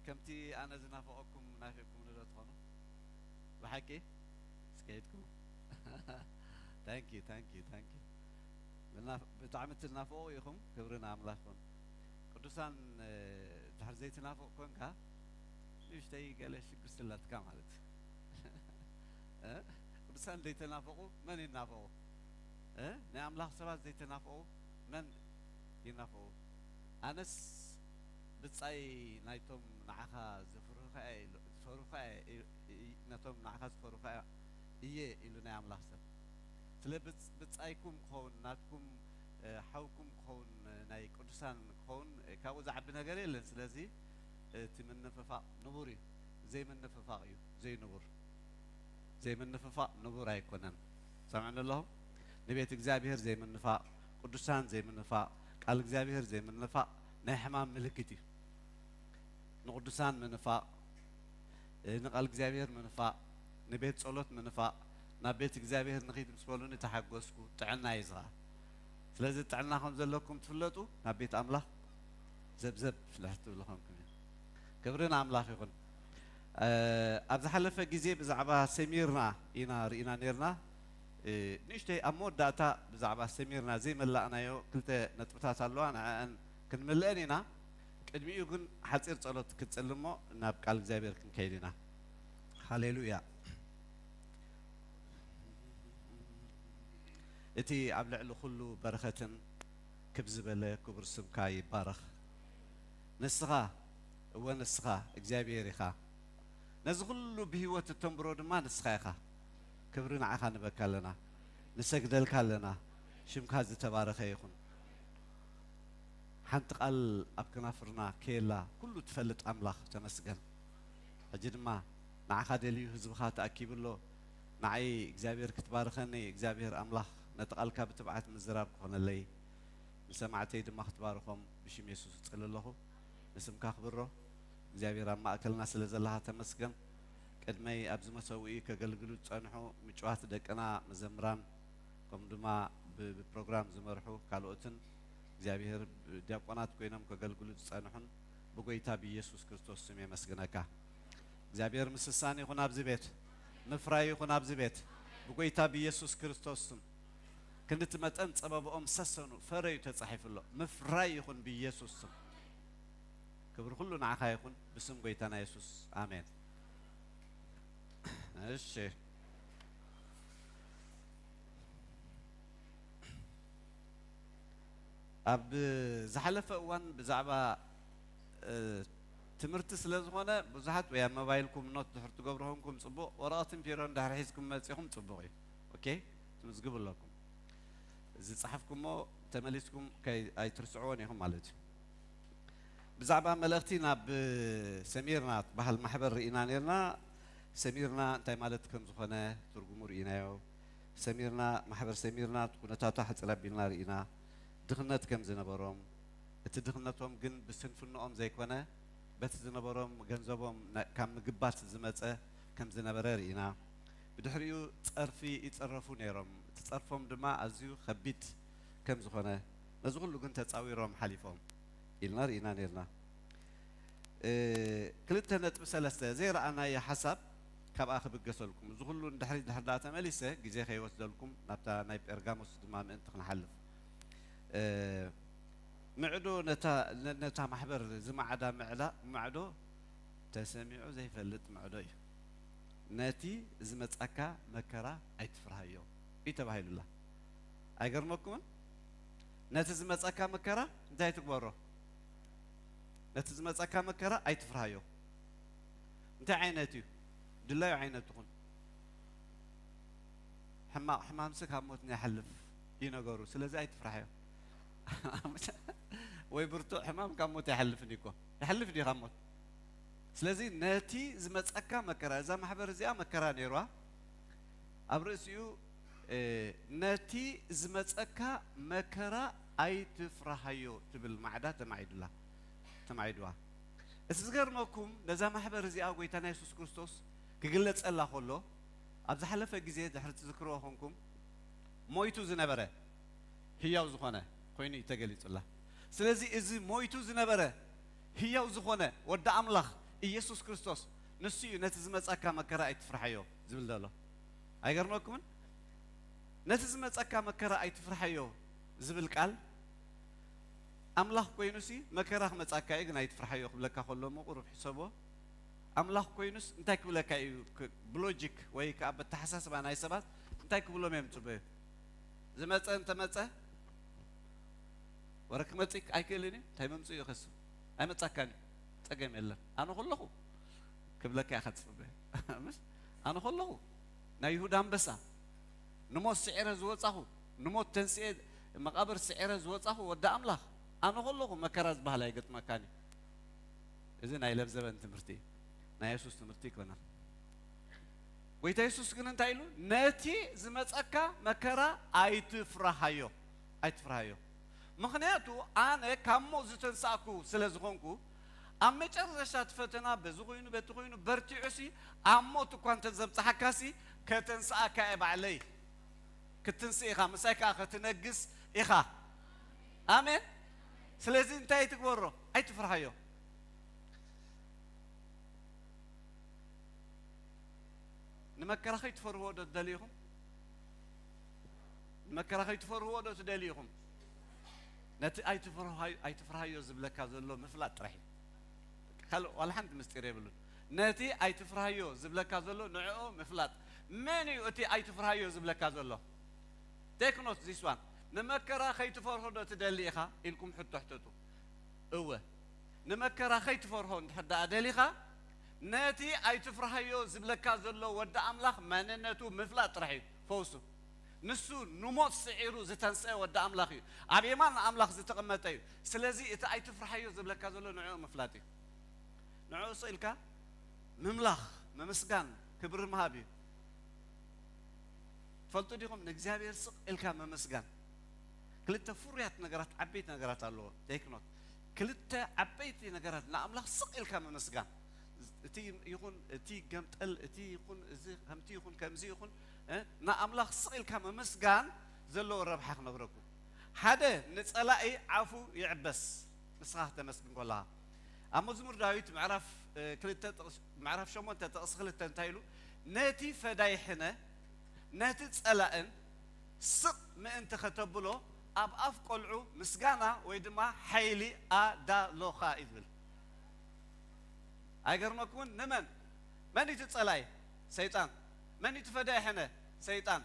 ከምቲ ኣነ ዝናፈቐኩም ናፊቕኩምኒ ዶ ትኾኑ? ብሓቂ? እስከ ኢድኩም። Thank you, thank you, thank you. ብጣዕሚ ትናፍቑ ኢኹም። ክብሪ ንኣምላኽ ይኹን። ቅዱሳን ድሕር ዘይትናፍቕ ኮንካ ንእሽተይ ገለ ሽግር ስላትካ ማለት እዩ። ቅዱሳን ዘይተናፈቑ መን ይናፈቑ? ናይ ኣምላኽ ሰባት ዘይተናፈቑ መን ይናፈቑ? ኣነስ ብጻይ ናይቶም ንዓኻ ዝፈርሁኻ እየ ኢሉ- ዝፈርሁኻ እየ ኢ- ኢ- ነቶም ንዓኻ ዝፈርሁኻ እየ ኢሉ ናይ ኣምላኽ ሰብ። ስለ ብጽ- ብጻይኩም ክኸውን፣ ናትኩም ሓውኩም ክኸውን፣ ናይ ቅዱሳን ክኸውን ካብኡ ዝዓቢ ነገር የለን። ስለዚ እቲ ምንፍፋቕ ንቡር እዩ። ዘይምንፍፋቕ እዩ ዘይንቡር። ዘይምንፍፋቕ ንቡር ኣይኮነን። ሰምዕኒ ኣለኹም? ንቤት እግዚኣብሔር ዘይምንፋቕ፣ ቅዱሳን ዘይምንፋቕ፣ ቃል እግዚኣብሔር ዘይምንፋቕ ናይ ሕማም ምልክት እዩ። ንቅዱሳን ምንፋቕ፣ ንቃል እግዚኣብሔር ምንፋቕ፣ ንቤት ጸሎት ምንፋቕ፣ ናብ ቤት እግዚኣብሔር ንኺድ ምስ በሉኒ ተሓጎስኩ። ጥዕና እዩ ዝኻ። ስለዚ ጥዕና ከም ዘለኩም ትፍለጡ፣ ናብ ቤት ኣምላኽ ዘብዘብ ፍልሕ ትብሉ ኮንኩም እዩ። ክብሪ ንኣምላኽ ይኹን። ኣብ ዝሓለፈ ግዜ ብዛዕባ ሰሚርና ኢና ርኢና ነርና። ንእሽተይ ኣብ መወዳእታ ብዛዕባ ሰሚርና ዘይመላእናዮ ክልተ ነጥብታት ኣለዋ፣ ንዕአን ክንምልአን ኢና። ቅድሚኡ ግን ሓጺር ጸሎት ክትጽሊ እሞ ናብ ቃል እግዚኣብሔር ክንከይድ ኢና። ሃሌሉያ። እቲ ኣብ ልዕሊ ኩሉ በረኸትን ክብ ዝበለ ክቡር ስምካ ይባረኽ። ንስኻ፣ እወ ንስኻ እግዚኣብሔር ኢኻ። ነዚ ኩሉ ብህይወት እተንብሮ ድማ ንስኻ ኢኻ። ክብሪ ንዓኻ ንበካ ኣለና፣ ንሰግደልካ ኣለና። ሽምካ ዝተባረኸ ይኹን። ሓንቲ ቃል ኣብ ከናፍርና ከየላ ኩሉ ትፈልጥ ኣምላኽ ተመስገን። ሕጂ ድማ ንዓኻ ደልዩ ህዝብኻ ተኣኪቡ ኣሎ። ንዓይ እግዚኣብሔር ክትባርኸኒ እግዚኣብሔር ኣምላኽ ነቲ ቃልካ ብትብዓት ምዝራብ ክኾነለይ ንሰማዕተይ ድማ ክትባርኾም ብሽም የሱስ እጽሊ ኣለኹ። ንስምካ ክብሮ እግዚኣብሔር ኣብ ማእከልና ስለ ዘለኻ ተመስገን። ቅድመይ ኣብዚ መሰውኢ ከገልግሉ ዝጸንሑ ምጭዋት ደቅና መዘምራን ከም ድማ ብ- ብፕሮግራም ዝመርሑ ካልኦትን እግዚኣብሔር ብ- ዲያቆናት ኮይኖም ከገልግሉ ዝጸንሑን ብጎይታ ብኢየሱስ ክርስቶስ ስም የመስግነካ። እግዚኣብሔር ምስሳን ይኹን ኣብዚ ቤት፣ ምፍራይ ይኹን ኣብዚ ቤት ብጎይታ ብኢየሱስ ክርስቶስ ስም። ክንድቲ መጠን ጸበብኦም ሰሰኑ ፈረዩ ተጻሒፉ ኣሎ። ምፍራይ ይኹን ብኢየሱስ ስም። ክብሪ ኩሉ ንዓኻ ይኹን ብስም ጎይታና የሱስ ኣሜን። እሺ ኣብ ዝሓለፈ እዋን ብዛዕባ እ፣ ትምህርቲ ስለ ዝኾነ ብዙሓት ወይ ኣብ መባይልኩም ኖት ድሕር ትገብሩ ኾንኩም ጽቡቕ፣ ወረቐትን ቢሮን ድሕር ሒዝኩም መጺኹም ጽቡቕ እዩ። ኦኬ ትምዝግቡ ኣለኩም። ዝጸሓፍኩሞ ተመሊስኩም ከይ- ኣይትርስዕዎን ኢኹም ማለት እዩ። ብዛዕባ መልእኽቲ ናብ ሰሚርና ትበሃል ማሕበር ርኢና ነርና። ሰሚርና እንታይ ማለት ከም ዝኾነ ትርጉሙ ርኢናዮ። ሰሚርና ማሕበር ሰሚርና ኩነታቱ ሕጽር ኣቢልና ርኢና። ድኽነት ከም ዝነበሮም፣ እቲ ድኽነቶም ግን ብስንፍንኦም ዘይኮነ በቲ ዝነበሮም ገንዘቦም ና- ካብ ምግባት ዝመጸ ከም ዝነበረ ርኢና። ብድሕሪኡ ጸርፊ ይጸረፉ ነይሮም። እቲ ጸርፎም ድማ ኣዝዩ ከቢድ ከም ዝኾነ ነዚ ኩሉ ግን ተጻዊሮም ሓሊፎም ኢልና ርኢና ነርና። ክልተ ነጥቢ ሰለስተ ዘይረኣናዮ ሓሳብ ካብኣ ክብገሰልኩም። እዚ ኩሉ ንድሕሪት ድሕር ደኣ ተመሊሰ ግዜ ከይወስደልኩም ናብታ ናይ ጴርጋሞስ ድማ ምእንቲ ክንሓልፍ። ምዕዶ ነታ ማሕበር ዝመዓዳ ምዕዳ ማዕዶ ተሰሚዑ ዘይፈልጥ ምዕዶ እዩ። ነቲ ዝመጻካ መከራ ኣይትፍርሃዮ እዩ ተባሂሉላ። ኣይገርመኩምን? ነቲ ዝመጸካ መከራ እንታይ ትግበሮ? ነቲ ዝመጸካ መከራ ኣይትፍርሃዮ። እንታይ ዓይነት እዩ? ድላዩ ዓይነት ትኹን። ሕማቕ ሕማምሲ ካብ ሞት ንይሓልፍ እዩ ነገሩ። ስለዚ ኣይትፍራሕዮ። ወይ ብርቱዕ ሕማም ካብ ሞት ኣይሓልፍን እዩ እኮ። ይሓልፍ ድዩ ካብ ሞት? ስለዚ ነቲ ዝመጸካ መከራ፣ እዛ ማሕበር እዚኣ መከራ ነይርዋ። ኣብ ርእሲኡ ነቲ ዝመጸካ መከራ ኣይትፍራሃዮ ትብል ማዕዳ ተማዒዱላ ተማዒድዋ። እቲ ዝገርመኩም ነዛ ማሕበር እዚኣ ጎይታና የሱስ ክርስቶስ ክግለጸላ ከሎ ኣብ ዝሓለፈ ግዜ ድሕሪ ትዝክርዎ ኮንኩም ሞይቱ ዝነበረ ህያው ዝኾነ ኮይኑ እዩ ተገሊጹላ። ስለዚ እዚ ሞይቱ ዝነበረ ህያው ዝኾነ ወዲ ኣምላኽ ኢየሱስ ክርስቶስ ንሱ እዩ ነቲ ዝመጸካ መከራ ኣይትፍርሓዮ ዝብል ዘሎ። ኣይገርመኩምን? ነቲ ዝመጸካ መከራ ኣይትፍርሓዮ ዝብል ቃል ኣምላኽ ኮይኑሲ መከራ ክመጻካ እዩ ግን ኣይትፍርሓዮ ክብለካ ከሎ እሞ ቁሩብ ሕሰቦ። ኣምላኽ ኮይኑስ እንታይ ክብለካ እዩ? ክ-፣ ብሎጂክ ወይ ከኣ በተሓሳስባ ናይ ሰባት እንታይ ክብሎም እዮም ጽበዩ? ዝመጸ እንተመጸ ወረ ክመጽእ ኣይክእልን እዩ። እንታይ መምጽኡ እዩ ከሱ? ኣይመጻካን እዩ። ጸገም የለን። ኣነ ከለኹ ክብለካ ኢኻ ትጽበ። ምስ ኣነ ከለኹ ናይ ይሁዳ ኣንበሳ ንሞት ስዒረ ዝወጻኹ፣ ንሞት ተንስኤ መቓብር ስዒረ ዝወጻኹ ወዲ ኣምላኽ፣ ኣነ ከለኹ መከራ ዝበሃል ኣይገጥመካን እዩ። እዚ ናይ ለብዘበን ትምህርቲ እዩ። ናይ የሱስ ትምህርቲ ኣይኮነን። ጎይታ የሱስ ግን እንታይ ኢሉ? ነቲ ዝመጸካ መከራ ኣይትፍራሃዮ፣ ኣይትፍራሃዮ። ምኽንያቱ ኣነ ካብ ሞት ዝተንሳእኩ ስለ ዝኾንኩ፣ ኣብ መጨረሻ እቲ ፈተና በዚ ኮይኑ በቲ ኮይኑ በርቲዑሲ ኣብ ሞት እኳ እንተ ዘብጽሓካሲ ከተንስኣካ እየ ባዕለይ። ክትንስእ ኢኻ፣ ምሳይ ከኣ ክትነግስ ኢኻ። ኣሜን። ስለዚ እንታይ ትግበሮ? ኣይትፍርሃዮ። ንመከራ ከይትፈርህዎ ዶ ትደልዩ ኢኹም? ንመከራ ከይትፈርህዎ ዶ ትደልዩ ኢኹም? ነቲ ኣይትፍርሃዮ፣ ኣይትፍርሃዮ ዝብለካ ዘሎ ምፍላጥ ጥራሕ እዩ። ካልእ ዋላ ሓንቲ ምስጢር የብሉን። ነቲ ኣይትፍርሃዮ ዝብለካ ዘሎ ንዕኡ ምፍላጥ። መን እዩ እቲ ኣይትፍርሃዮ ዝብለካ ዘሎ? Take note this one። ንመከራ ከይትፈርሆ ዶ ትደሊ ኢኻ ኢልኩም ሕቶ ሕተቱ። እወ። ንመከራ ከይትፈርሆ እንድሕር ደኣ ደሊኻ፣ ነቲ ኣይትፍርሃዮ ዝብለካ ዘሎ ወዲ ኣምላኽ መንነቱ ምፍላጥ ጥራሕ እዩ ፈውሱ። ንሱ ንሞት ስዒሩ ዝተንስአ ወዲ ኣምላኽ እዩ። ኣብ የማን ኣምላኽ ዝተቐመጠ እዩ። ስለዚ እቲ ኣይትፍርሃዮ ዝብለካ ዘሎ ንዕኡ ምፍላጥ እዩ። ንዕኡ ስቕ ኢልካ ምምላኽ፣ ምምስጋን፣ ክብሪ ምሃብ እዩ። ትፈልጡ ዲኹም? ንእግዚኣብሔር ስቕ ኢልካ ምምስጋን። ክልተ ፍሩያት ነገራት፣ ዓበይቲ ነገራት ኣለዎ። Take note። ክልተ ዓበይቲ ነገራት ንኣምላኽ ስቕ ኢልካ ምምስጋን። እቲ ይኹን፣ እቲ ገምጠል፣ እቲ ይኹን፣ እዚ ከምቲ ይኹን፣ ከምዚ ይኹን፣ እ፣ ንኣምላኽ ስቕ ኢልካ ምምስጋን ዘለዎ ረብሓ ክነግረኩም። ሓደ፣ ንጸላኢ ዓፉ ይዕበስ። ንስኻ ከተመስግን ከለኻ። ኣብ መዝሙር ዳዊት ምዕራፍ፣ እ፣ ክልተ ጥቕስ-፣ ምዕራፍ ሸሞንተ ጥቕሲ ክልተ እንታይ ኢሉ? ነቲ ፈዳይ ሕነ፣ ነቲ ጸላእን ስቕ ምእንቲ ከተብሎ፣ ኣብ ኣፍ ቆልዑ ምስጋና ወይ ድማ ሓይሊ ኣዳሎኻ እዩ ዝብል። ኣይገርመኩምን? ንመን? መን እዩ እቲ ጸላኢ? ሰይጣን። መን እዩ እቲ ፈዳይ ሕነ? ሰይጣን።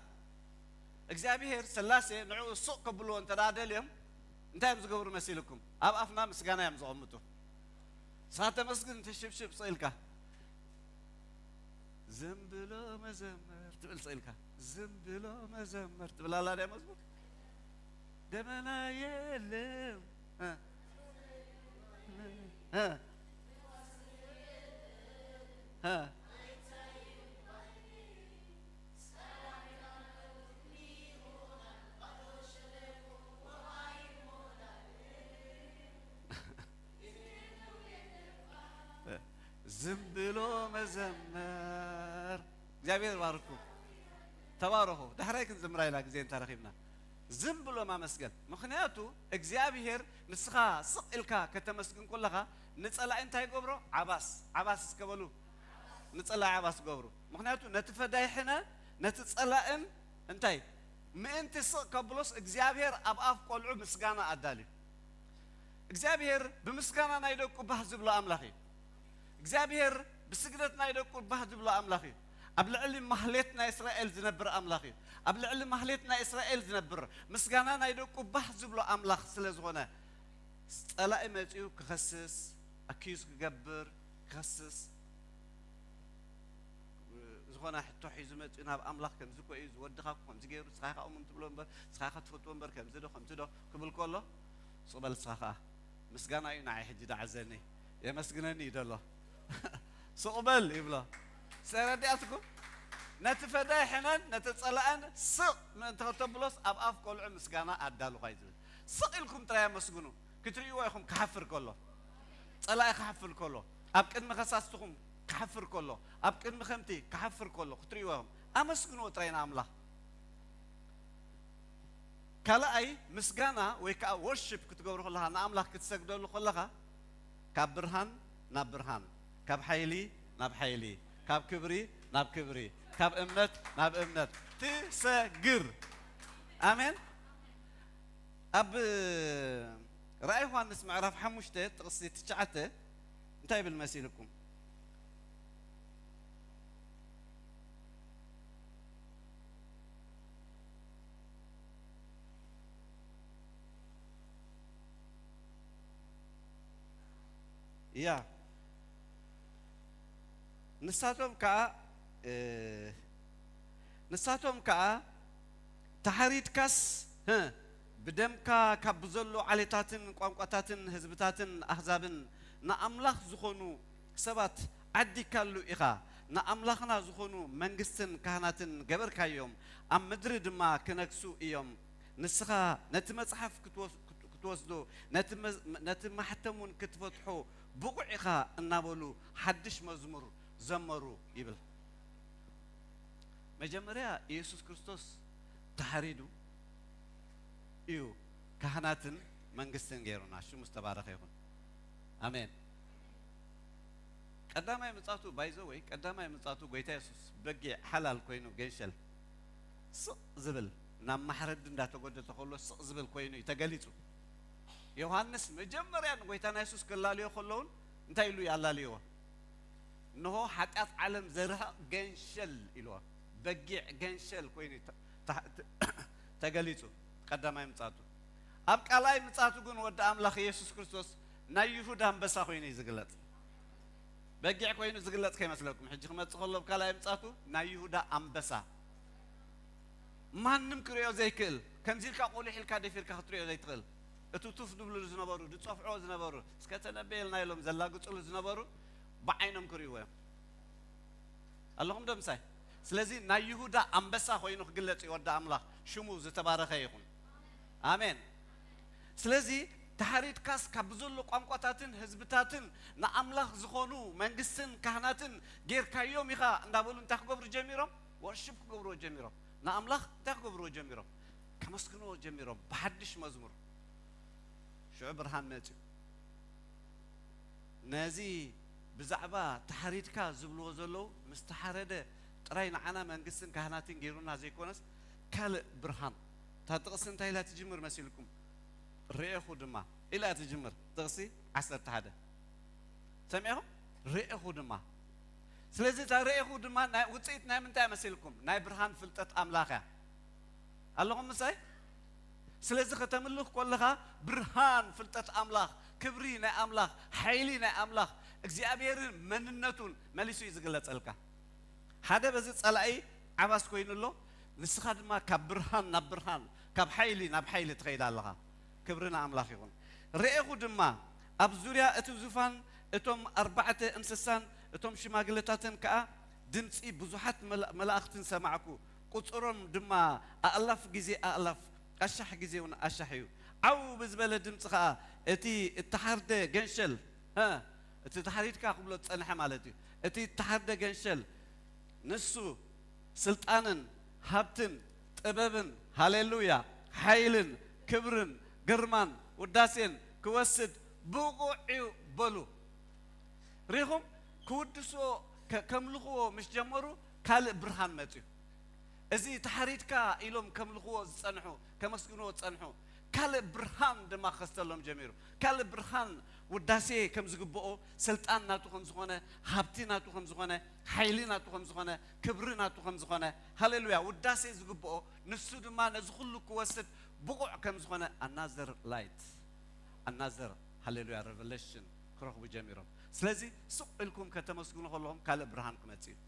እግዚኣብሔር፣ ስላሴ፣ ንዕኡ ስቕ ከብልዎ እንተ ደኣ ደልዮም፣ እንታይ እዮም ዝገብሩ መሲልኩም? ኣብ ኣፍና ምስጋና እዮም ዘቐምጡ። ንስኻ ተመስግን፣ ትሽብሽብ ስቕ ኢልካ። ዝም ብሎ መዘመር ትብል ስቕ ኢልካ። ዝም ብሎ መዘመር ትብል ኣላ ድያ መዝሙር? ደመና የለን። እ። እ። እ። ዝም ብሎ መዘመር። እግዚኣብሔር ይባርኩም። ተባረኹ። ዳሕራይ ክንዝምራ ኢና ግዜ እንተረኺብና። ዝም ብሎ ማመስገን። ምኽንያቱ እግዚኣብሔር ንስኻ ስቕ ኢልካ ከተመስግን ከለኻ ንጸላኢ እንታይ ይገብሮ? ዓባስ። ዓባስ እስከ በሉ። ንጸላኢ ዓባስ ገብሩ። ምኽንያቱ ነቲ ፈዳይ ሕነ፣ ነቲ ጸላእን እንታይ? ምእንቲ ስቕ ከብሎስ እግዚኣብሔር ኣብ ኣፍ ቆልዑ ምስጋና ኣዳልዩ። እግዚኣብሔር ብምስጋና ናይ ደቁ ባህ ዝብሎ ኣምላኽ እዩ። እግዚኣብሔር ብስግደት ናይ ደቁ ባህ ዝብሎ ኣምላኽ እዩ። ኣብ ልዕሊ ማህሌት ናይ እስራኤል ዝነብር ኣምላኽ እዩ። ኣብ ልዕሊ ማህሌት ናይ እስራኤል ዝነብር ምስጋና ናይ ደቁ ባህ ዝብሎ ኣምላኽ ስለ ዝኾነ፣ ጸላኢ መጺኡ ክኸስስ፣ ኣኪዩዝ ክገብር፣ ክኸስስ፣ ዝኾነ ሕቶ ሒዙ መጺኡ ናብ ኣምላኽ ከምዚ እኮ እዩ ዝወድኻ እኮ ከምዚ ገይሩ፣ ንስኻ ኢኻ እሙን ትብሎ እምበር፣ ንስኻ ኢኻ ትፈትዎ እምበር፣ ከምዚ ዶ ከምዚ ዶ ክብል ከሎ፣ ስቕ በል ንስኻ ኸኣ። ምስጋና እዩ ንዓይ ሕጂ ደዓዘኒ፣ የመስግነኒ እዩ ደሎ። ስቕ በል ይብሎ። ተረዲኣትኩም? ነቲ ፈዳይ ሕነን ነቲ ጸላእን ስቕ ምእንቲ ከተብሎስ ኣብ ኣፍ ቆልዑ ምስጋና ኣዳልኻ እዩ ዝብል። ስቕ ኢልኩም ጥራይ ኣመስግኑ። ክትርእይዎ ኢኹም ክሓፍር ከሎ። ጸላኢ ክሓፍር ከሎ። ኣብ ቅድሚ ከሳስትኹም ክሓፍር ከሎ። ኣብ ቅድሚ ከምቲ ክሓፍር ከሎ ክትርእይዎ ኢኹም። ኣመስግንዎ ጥራይ ንኣምላኽ። ካልኣይ ምስጋና ወይ ከኣ ወርሺፕ ክትገብሮ ከለኻ፣ ንኣምላኽ ክትሰግደሉ ከለኻ፣ ካብ ብርሃን ናብ ብርሃን፣ ካብ ሓይሊ ናብ ሓይሊ፣ ካብ ክብሪ ናብ ክብሪ፣ ካብ እምነት ናብ እምነት ትሰግር። ኣሜን። ኣብ ራእይ ዮሃንስ ምዕራፍ ሓሙሽተ ጥቕሲ ትሽዓተ እንታይ ይብል መሲልኩም? ያ፣ ንሳቶም ከኣ፣ እ፣ ንሳቶም ከኣ፣ "ተሓሪድካስ፣ ህ፣ ብደምካ ካብ ብዘሎ ዓሌታትን ቋንቋታትን ህዝብታትን ኣህዛብን ንኣምላኽ ዝኾኑ ሰባት ዓዲካሉ ኢኻ። ንኣምላኽና ዝኾኑ መንግስትን ካህናትን ገበርካዮም፣ ኣብ ምድሪ ድማ ክነግሱ እዮም። ንስኻ ነቲ መጽሓፍ ክትወስ-፣ ክት-፣ ክትወስዶ፣ ነቲ መዝ-፣ ነቲ ማሕተም እውን ክትፈትሖ ብቑዕ ኢኻ" እናበሉ ሓድሽ መዝሙር ዘመሩ ይብል። መጀመርያ ኢየሱስ ክርስቶስ ተሓሪዱ እዩ ካህናትን መንግስትን ገይሩና። ሽሙ ዝተባረኸ ይኹን። ኣሜን። ቀዳማይ ምጻቱ፣ ባይዘ ወይ ቀዳማይ ምጻቱ ጎይታ የሱስ በጊዕ ሓላል ኮይኑ ገንሸል ስቕ ዝብል፣ ናብ ማሕረዲ እንዳተጎተተ ከሎ ስቕ ዝብል ኮይኑ እዩ ተገሊጹ። ዮሃንስ መጀመርያ ንጎይታና የሱስ ክላልዮ ከለውን እንታይ ኢሉ እዩ ኣላልይዎ? "እንሆ ሓጢኣት ዓለም ዘርሕቕ ገንሸል" ኢልዎ። በጊዕ ገንሸል ኮይኑ ተ-፣ ተ-፣ ተ-፣ ተገሊጹ ቀዳማይ ምጻቱ። ኣብ ካልኣይ ምጻቱ ግን ወዲ ኣምላኽ ኢየሱስ ክርስቶስ ናይ ይሁዳ ኣንበሳ ኮይኑ እዩ ዝግለጽ። በጊዕ ኮይኑ ዝግለጽ ከይመስለኩም። ሕጂ ክመጽእ ከሎ ኣብ ካልኣይ ምጻቱ ናይ ይሁዳ ኣንበሳ። ማንም ክርእዮ ዘይክእል፣ ከምዚ ኢልካ ቆሊሕ ኢልካ ደፊርካ ክትርእዮ ዘይትኽእል። እትቱፍ ድብልሉ ዝነበሩ፣ ድጸፍዕዎ ዝነበሩ፣ እስከ ተነበየልና ኢሎም ዘላግጽሉ ዝነበሩ ብዓይኖም ክርእይዎ እዮም። ኣለኹም ዶ ምሳይ? ስለዚ ናይ ይሁዳ ኣንበሳ ኮይኑ ክግለጽ እዩ ወዲ ኣምላኽ። ሽሙ ዝተባረኸ ይኹን። ኣሜን። ስለዚ ተሓሪድካስ ካብ ብዘሎ ቋንቋታትን ህዝብታትን ንኣምላኽ ዝኾኑ መንግስትን ካህናትን ጌርካዮም ኢኻ እንዳበሉ እንታይ ክገብሩ ጀሚሮም? ወርሺፕ ክገብርዎ ጀሚሮም። ንኣምላኽ እንታይ ክገብርዎ ጀሚሮም? ከመስግንዎ ጀሚሮም ብሓድሽ መዝሙር። ሽዑ ብርሃን መጽዩ። ነዚ ብዛዕባ ተሓሪድካ ዝብልዎ ዘለዉ፣ ምስ ተሓረደ ጥራይ ንዓና መንግስትን ካህናትን ገይሩና ዘይኮነስ፣ ካልእ ብርሃን። እታ ጥቕሲ እንታይ ኢላ ትጅምር መሲልኩም? "ርኤኹ ድማ" ኢላ ትጅምር። ጥቕሲ ዓሰርተ ሓደ። ሰሚዕኹም? "ርኤኹ ድማ።" ስለዚ እታ "ርኤኹ ድማ" ናይ ውጽኢት ናይ ምንታይ መሲልኩም? ናይ ብርሃን ፍልጠት ኣምላኽ እያ። ኣለኹም ምሳይ? ስለዚ ከተምልኽ ከለኻ ብርሃን ፍልጠት ኣምላኽ፣ ክብሪ ናይ ኣምላኽ፣ ሓይሊ ናይ ኣምላኽ፣ እግዚኣብሔርን መንነቱን መሊሱ እዩ ዝግለጸልካ። ሓደ በዚ ጸላኢ ዓባስ ኮይኑ ኣሎ፣ ንስኻ ድማ ካብ ብርሃን ናብ ብርሃን፣ ካብ ሓይሊ ናብ ሓይሊ ትኸይድ ኣለኻ። ክብሪ ንኣምላኽ ይኹን። ርኤኹ ድማ ኣብ ዙርያ እቲ ዙፋን እቶም ኣርባዕተ እንስሳን እቶም ሽማግለታትን ከኣ ድምጺ ብዙሓት መላ-፣ መላእኽትን ሰማዕኩ። ቁጽሮም ድማ ኣእላፍ ግዜ ኣእላፍ፣ ኣሻሕ ግዜ እውን ኣሻሕ እዩ። ዓው ብዝበለ ድምጺ ኸኣ እቲ እተሓርደ ገንሸል፣ እ፣ እቲ ተሓሪድካ ክብሎ ዝጸንሐ ማለት እዩ። እቲ እተሓርደ ገንሸል ንሱ ስልጣንን ሃብትን ጥበብን፣ ሃሌሉያ፣ ሓይልን ክብርን ግርማን ውዳሴን ክወስድ ብቑዕ እዩ በሉ። ሪኹም ክውድስዎ፣ ከ-፣ ከምልኽዎ ምስ ጀመሩ ካልእ ብርሃን መጽዩ። እዚ ተሓሪድካ ኢሎም ከምልኽዎ ዝጸንሑ፣ ከመስግንዎ ዝጸንሑ፣ ካልእ ብርሃን ድማ ክኸስተሎም ጀሚሩ። ካልእ ብርሃን ውዳሴ ከም ዝግብኦ፣ ስልጣን ናቱ ከም ዝኾነ፣ ሃብቲ ናቱ ከም ዝኾነ፣ ሓይሊ ናቱ ከም ዝኾነ፣ ክብሪ ናቱ ከም ዝኾነ፣ ሃሌሉያ፣ ውዳሴ ዝግብኦ፣ ንሱ ድማ ነዚ ኩሉ ክወስድ ብቑዕ ከም ዝኾነ፣ ኣናዘር ላይት፣ ኣናዘር፣ ሃሌሉያ፣ ሬቨሌሽን ክረኽቡ ጀሚሮም። ስለዚ ስቕ ኢልኩም ከተመስግኑ ከለኹም ካልእ ብርሃን ክመጽእ እዩ።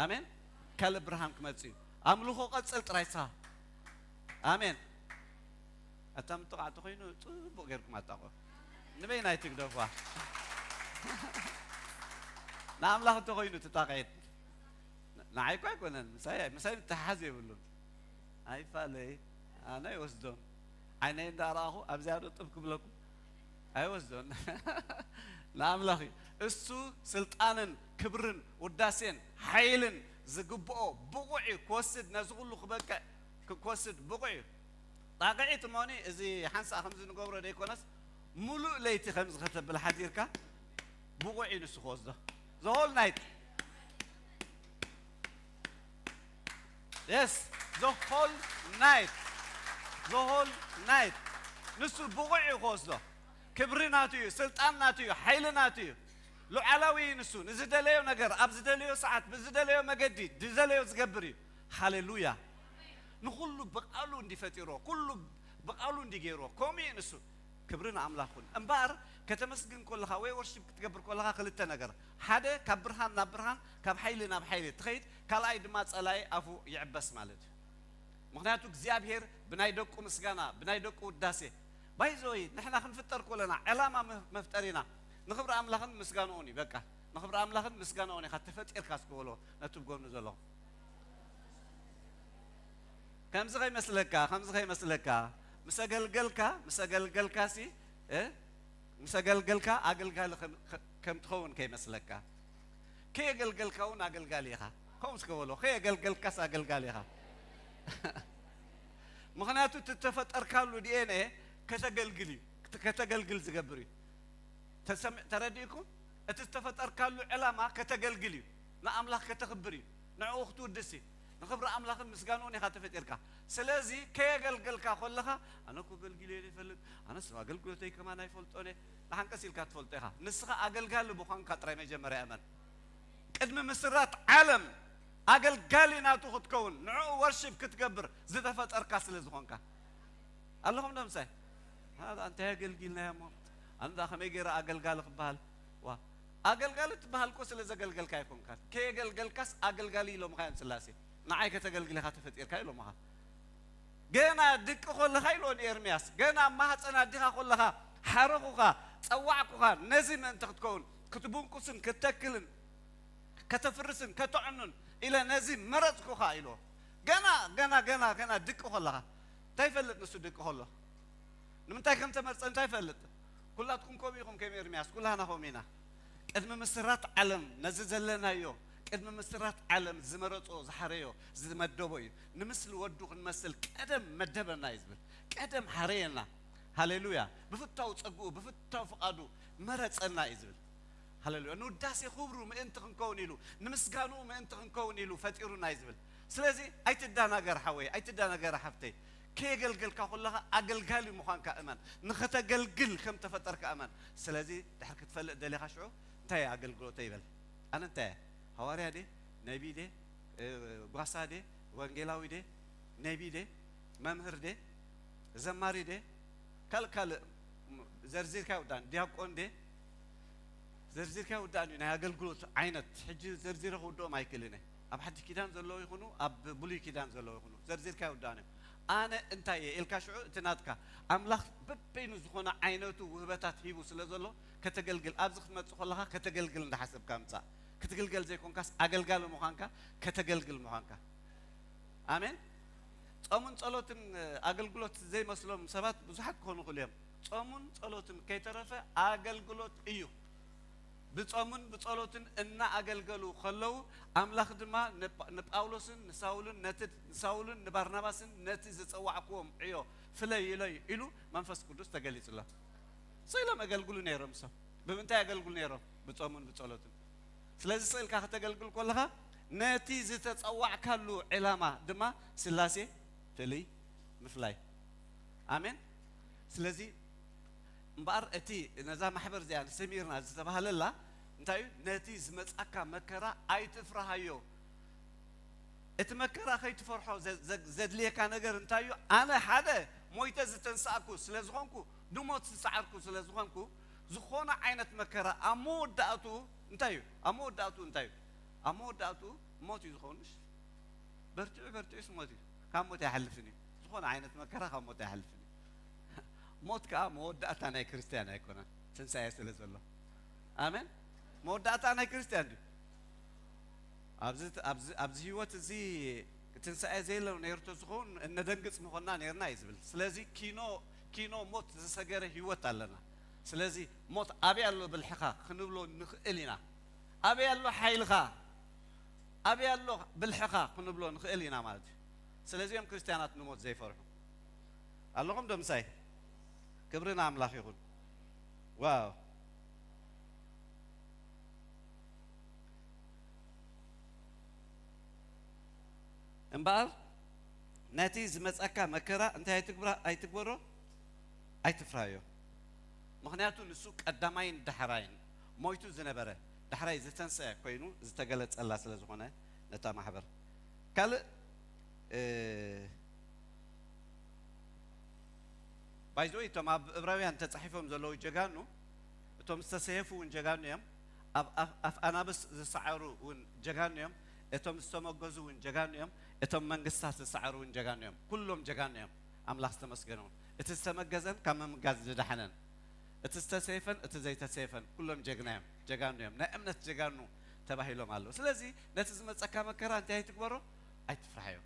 ኣሜን። ካልእ ብርሃን ክመጽእ እዩ። ኣምልኾ ቀጽል ጥራይ ስኻ። ኣሜን። ኣታ ምጥቓዕ ተኾይኑ ጽቡቕ ጌርኩም ኣጣቕዑ። ንበይናይ ትግደፍዋ። ንኣምላኽ እንተኾይኑ ትጣቕዒት። ን-፣ ንዓይ እኮ ኣይኮነን፣ ምሳይ፣ ምሳይ ምትሓሓዝ የብሉን። ኣይፋለይ፣ ኣነ ኣይወስዶን። ዓይነይ እንዳረኣኹ ኣብዚኣ ዶ ጥብ ክብለኩም? ኣይወስዶን። ንኣምላኽ እዩ። እሱ ስልጣንን ክብርን ውዳሴን ሓይልን ዝግብኦ ብቑዕ እዩ። ክወስድ፣ ነዚ ኩሉ ክበቅዕ ክ-፣ ክወስድ ብቑዕ እዩ። ጣቕዒት እሞኒ፣ እዚ ሓንሳእ ከምዚ ንገብሮ ዘይኮነስ፣ ሙሉእ ለይቲ ከምዚ ከተብል ሓዲርካ፣ ብቑዕ እዩ ንሱ ክወስዶ። The whole night. Yes, the whole night. The whole night. ንሱ ብቑዕ እዩ ክወስዶ። ክብሪ ናቱ እዩ፣ ስልጣን ናቱ እዩ፣ ሓይሊ ናቱ እዩ። ሉዓላዊ እዩ ንሱ። ንዝደለዮ ነገር ኣብ ዝደለዮ ሰዓት ብዝደለዮ መገዲ ዝደለዮ ዝገብር እዩ። ሃሌሉያ። ንኹሉ ብቓሉ እንዲ ፈጢሮ፣ ኩሉ ብቓሉ እንዲ ገይሮ፣ ከምኡ እዩ ንሱ። ክብሪ ንኣምላኽ ይኹን። እምበኣር ከተመስግን ከለኻ ወይ ወርሺፕ ክትገብር ከለኻ ክልተ ነገር፣ ሓደ ካብ ብርሃን ናብ ብርሃን፣ ካብ ሓይሊ ናብ ሓይሊ ትኸይድ፣ ካልኣይ ድማ ጸላኢ ኣፉ ይዕበስ ማለት እዩ። ምኽንያቱ እግዚኣብሔር ብናይ ደቁ ምስጋና፣ ብናይ ደቁ ውዳሴ፣ ባይዘወይ ንሕና ክንፍጠር ከለና ዕላማ መፍ- መፍጠሪና ንኽብሪ ኣምላኽን ምስጋንኡን እዩ። በቃ ንኽብሪ ኣምላኽን ምስጋንኡን ኢኻ ተፈጢርካ እስከ በሎ ነቲ ብጎኑ ዘሎ። ከምዚ ከይመስለካ፣ ከምዚ ከይመስለካ። ምስ ኣገልገልካ፣ ምስ ኣገልገልካ ሲ፣ እ? ምስ ኣገልገልካ ኣገልጋሊ ከም- ከ- ከም ትኸውን ከይመስለካ። ከየገልገልካ እውን ኣገልጋሊ ኢኻ። ከምኡ እስከ በሎ፣ ከየገልገልካስ ኣገልጋሊ ኢኻ። ምኽንያቱ እቲ እተፈጠርካሉ ዲ ኤን ኤ ከተገልግል እዩ። ከተገልግል ዝገብር እዩ። ተሰሚ- ተረዲእኩም? እቲ ዝተፈጠርካሉ ዕላማ ከተገልግል እዩ። ንኣምላኽ ከተኽብር እዩ። ንዕኡ ክትውድስ እዩ። ንኽብሪ ኣምላኽን ምስጋንኡን ኢኻ ተፈጢርካ። ስለዚ ከየገልገልካ ከለኻ ኣነ እኮ ኣገልጊለ ዘይፈልጥ፣ ኣነስ ኣገልግሎተይ ከማን ኣይፈልጦን እየ። ንሓንቀስ ኢልካ ትፈልጦ ኢኻ። ንስኻ ኣገልጋሊ ምዃንካ ጥራይ መጀመርያ እመን። ቅድሚ ምስራት ዓለም ኣገልጋሊ ናቱ ክትከውን ንዕኡ ወርሺፕ ክትገብር ዝተፈጠርካ ስለ ዝኾንካ። ኣለኹም ዶ ምሳይ? ኣንታይ ኣገልጊልናዮ እሞ ኣንዳ ከመይ ገይረ ኣገልጋሊ ክበሃል? ዋ ኣገልጋሊ ትበሃል እኮ ስለ ዘገልገልካ ኣይኮንካን። ከየገልገልካስ ኣገልጋሊ ኢሎምኻ እዮም ስላሴ። ንዓይ ከተገልግል ኢኻ ተፈጢርካ ኢሎምኻ። ገና ድቂ ኮለኻ ኢልዎ ንኤርምያስ፣ ገና ኣብ ማህፀን ኣዲኻ ኮለኻ ሓረኹኻ፣ ጸዋዕኩኻ፣ ነዚ ምእንቲ ክትከውን፣ ክትብንቁስን፣ ክትተክልን፣ ከተፍርስን፣ ከተዕኑን ኢለ ነዚ መረጽኩኻ ኢልዎ። ገና፣ ገና፣ ገና፣ ገና ድቂ ኮለኻ። እንታይ ይፈልጥ ንሱ ድቂ ኮሎ? ንምንታይ ከም ተመርጸ እንታይ ይፈልጥ? ኩላትኩም ከምኡ ኢኹም ከም ኤርምያስ፣ ኩላህና ከምኡ ኢና። ቅድሚ ምስራት ዓለም ነዚ ዘለናዮ፣ ቅድሚ ምስራት ዓለም ዝመረጾ፣ ዝሓረዮ፣ ዝመደቦ እዩ። ንምስሊ ወዱ ክንመስል ቀደም መደበና እዩ ዝብል። ቀደም ሓረየና። ሃሌሉያ። ብፍታው ጸግኡ፣ ብፍታው ፍቓዱ መረጸና እዩ ዝብል። ሃሌሉያ። ንውዳሴ ክብሩ ምእንቲ ክንከውን ኢሉ፣ ንምስጋንኡ ምእንቲ ክንከውን ኢሉ ፈጢሩና እዩ ዝብል። ስለዚ ኣይትዳናገር ሓወይ፣ ኣይትዳናገር ሓፍተይ። ከየገልገልካ ከለኻ ኣገልጋሊ ምዃንካ እመን። ንኸተገልግል ከም ተፈጠርካ እመን። ስለዚ ድሕር ክትፈልጥ ደሊኻ ሽዑ እንታይ እየ ኣገልግሎተይ ይበል። ኣነ እንታይ እየ? ሃዋርያ ድየ? ነቢ ድየ? እ፣ ጓሳ ድየ? ወንጌላዊ ድየ? ነቢ ድየ? መምህር ድየ? ዘማሪ ድየ? ካልእ ካልእ ዘርዚርካ ይውዳን። ዲያቆን ድየ? ዘርዚርካ ይውዳን እዩ ናይ ኣገልግሎት ዓይነት። ሕጂ ዘርዚረ ክውድኦም ኣይክእልን እየ። ኣብ ሓድሽ ኪዳን ዘለዉ ይኹኑ ኣብ ብሉይ ኪዳን ዘለዉ ይኹኑ ዘርዚርካ ይውዳን እዩ። ኣነ እንታይ እየ ኢልካ ሽዑ እቲ ናትካ ኣምላኽ በበይኑ ዝኾነ ዓይነቱ ውህበታት ሂቡ ስለ ዘሎ ከተገልግል ኣብዚ ክትመጽእ ከለኻ ከተገልግል እንዳሓሰብካ ምጻእ። ክትግልገል ዘይኮንካስ ኣገልጋሊ ምዃንካ ከተገልግል ምዃንካ። ኣሜን። ጾምን ጸሎትን ኣገልግሎት ዘይመስሎም ሰባት ብዙሓት ክኾኑ ይኽእሉ እዮም። ጾሙን ጸሎትን ከይተረፈ ኣገልግሎት እዩ። ብጾምን ብጸሎትን እናኣገልገሉ ከለዉ ኣምላኽ ድማ ንጳ- ንጳውሎስን ንሳውልን ነቲ ንሳውልን ንባርናባስን ነቲ ዝጸዋዕክዎም ዕዮ ፍለይ ኢለይ ኢሉ መንፈስ ቅዱስ ተገሊጹሎም። ስኢሎም የገልግሉ ነይሮም። እሶም ብምንታይ የገልግሉ ነይሮም? ብጾምን ብጸሎትን። ስለዚ ስኢልካ ከተገልግል ከለኻ ነቲ ዝተጸዋዕካሉ ዕላማ ድማ ስላሴ ፍልይ ምፍላይ። ኣሜን። ስለዚ እምበኣር እቲ ነዛ ማሕበር እዚኣ ንስሚርና ዝተባህለላ እንታይ እዩ? ነቲ ዝመጻካ መከራ ኣይትፍራሃዮ። እቲ መከራ ከይትፈርሖ ዘ- ዘ- ዘድልየካ ነገር እንታይ እዩ? ኣነ ሓደ ሞይተ ዝተንሳእኩ ስለ ዝኾንኩ፣ ንሞት ዝሰዓርኩ ስለ ዝኾንኩ፣ ዝኾነ ዓይነት መከራ ኣብ መወዳእቱ እንታይ እዩ? ኣብ መወዳእቱ እንታይ እዩ? ኣብ መወዳእቱ ሞት እዩ ዝኾንሽ። በርቲዑ በርቲዑስ ሞት እዩ። ካብ ሞት ኣይሓልፍን እዩ። ዝኾነ ዓይነት መከራ ካብ ሞት ኣይሓልፍን እዩ። ሞት ከዓ መወዳእታ ናይ ክርስትያን ኣይኮነን፣ ትንሳኤ ስለ ዘሎ። ኣሜን። መወዳእታ ናይ ክርስትያን ድዩ? ኣብዚ ኣብዚ ኣብዚ ህይወት እዚ ትንሳኤ ዘየለ ነይሩ ተዝኸውን እነደንግጽ ምኾንና ነይርና እዩ ዝብል። ስለዚ ኪኖ ኪኖ ሞት ዝሰገረ ህይወት ኣለና። ስለዚ ሞት ኣበይ ኣሎ ብልሕኻ ክንብሎ ንኽእል ኢና። ኣበይ ኣሎ ሓይልኻ? ኣበይ ኣሎ ብልሕኻ ክንብሎ ንኽእል ኢና ማለት እዩ። ስለዚኦም ክርስትያናት ንሞት ዘይፈርሑ ኣለኹም ዶ ምሳይ? ክብሪ ንኣምላኽ ይኹን። ዋው። እምበኣር ነቲ ዝመጸካ መከራ እንታይ ኣይትግብራ-፣ ኣይትግበሮ፣ ኣይትፍራዮ። ምኽንያቱ ንሱ ቀዳማይን ዳሕራይን ሞይቱ ዝነበረ፣ ዳሕራይ ዝተንስአ ኮይኑ ዝተገለጸላ ስለ ዝኾነ ነታ ማሕበር። ካልእ፣ እ፣ ባይዘወይ እቶም ኣብ ዕብራውያን ተጻሒፎም ዘለዉ ጀጋኑ፣ እቶም ዝተሰየፉ እውን ጀጋኑ እዮም። ኣብ ኣፍ-፣ ኣፍ ኣናብስ ዝሰዓሩ እውን ጀጋኑ እዮም። እቶም ዝተመገዙ እውን ጀጋኑ እዮም። እቶም መንግስታት ዝሰዓሩ እውን ጀጋኑ እዮም። ኩሎም ጀጋኑ እዮም። ኣምላኽ ዝተመስገነ ይኹን። እቲ ዝተመገዘን ካብ ምምጋዝ ዝደሓነን፣ እቲ ዝተሰየፈን እቲ ዘይተሰየፈን ኩሎም ጀግና እዮም፣ ጀጋኑ እዮም። ናይ እምነት ጀጋኑ ተባሂሎም ኣለዉ። ስለዚ ነቲ ዝመጸካ መከራ እንታይ ኣይትግበሮ፣ ኣይትፍራሕዮ።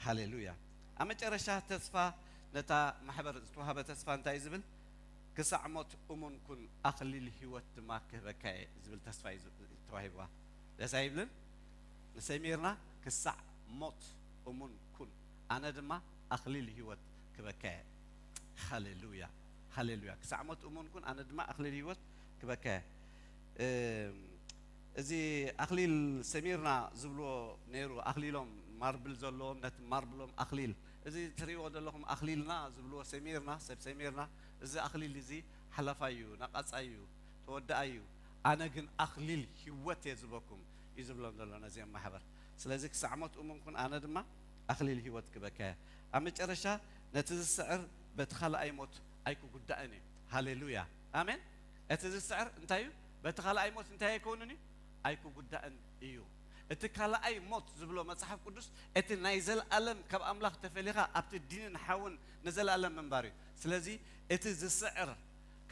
ሃሌሉያ። ኣብ መጨረሻ ተስፋ ነታ ማሕበር ዝተዋህበ ተስፋ እንታይ እዩ ዝብል? "ክሳዕ ሞት እሙን ኩን፣ ኣኽሊል ህይወት ድማ ክህበካ እየ" ዝብል ተስፋ እዩ ዝ-፣ ተዋሂብዋ። ደስ ኣይብልን? ንሰሚርና "ክሳዕ ሞት እሙን ኩን፣ ኣነ ድማ ኣኽሊል ህይወት ክበካ እየ።" ሃሌሉያ፣ ሃሌሉያ። "ክሳዕ ሞት እሙን ኩን፣ ኣነ ድማ ኣኽሊል ህይወት ክበካ እየ።" እም፣ እዚ ኣኽሊል ሰሚርና ዝብልዎ ነይሩ፣ ኣኽሊሎም ማርብል ዘለዎም፣ ነቲ ማርብሎም ኣኽሊል፣ እዚ ትርእይዎ ዘለኹም ኣኽሊልና ዝብልዎ ሰሚርና፣ ሰብ ሰሚርና፣ እዚ ኣኽሊል እዚ ሓላፋይ እዩ፣ ነቓጻይ እዩ፣ ተወዳኣይ እዩ። ኣነ ግን ኣኽሊል ህይወት እየ ዝህበኩም እዩ ዝብሎም ዘሎ ነዚኦም ማሕበር። ስለዚ ክሳዕ ሞት እሙን ኩን፣ ኣነ ድማ ኣኽሊል ህይወት ክበካ እየ። ኣብ መጨረሻ ነቲ ዝስዕር በቲ ካልኣይ ሞት ኣይክጉዳእን እዩ። ሃሌሉያ፣ ኣሜን። እቲ ዝስዕር እንታይ እዩ? በቲ ካልኣይ ሞት እንታይ ኣይከውንን እዩ? ኣይክጉዳእን እዩ። እቲ ካልኣይ ሞት ዝብሎ መጽሓፍ ቅዱስ፣ እቲ ናይ ዘለኣለም ካብ ኣምላኽ ተፈሊኻ ኣብቲ ዲንን ሓውን ንዘለኣለም ምንባር እዩ። ስለዚ እቲ ዝስዕር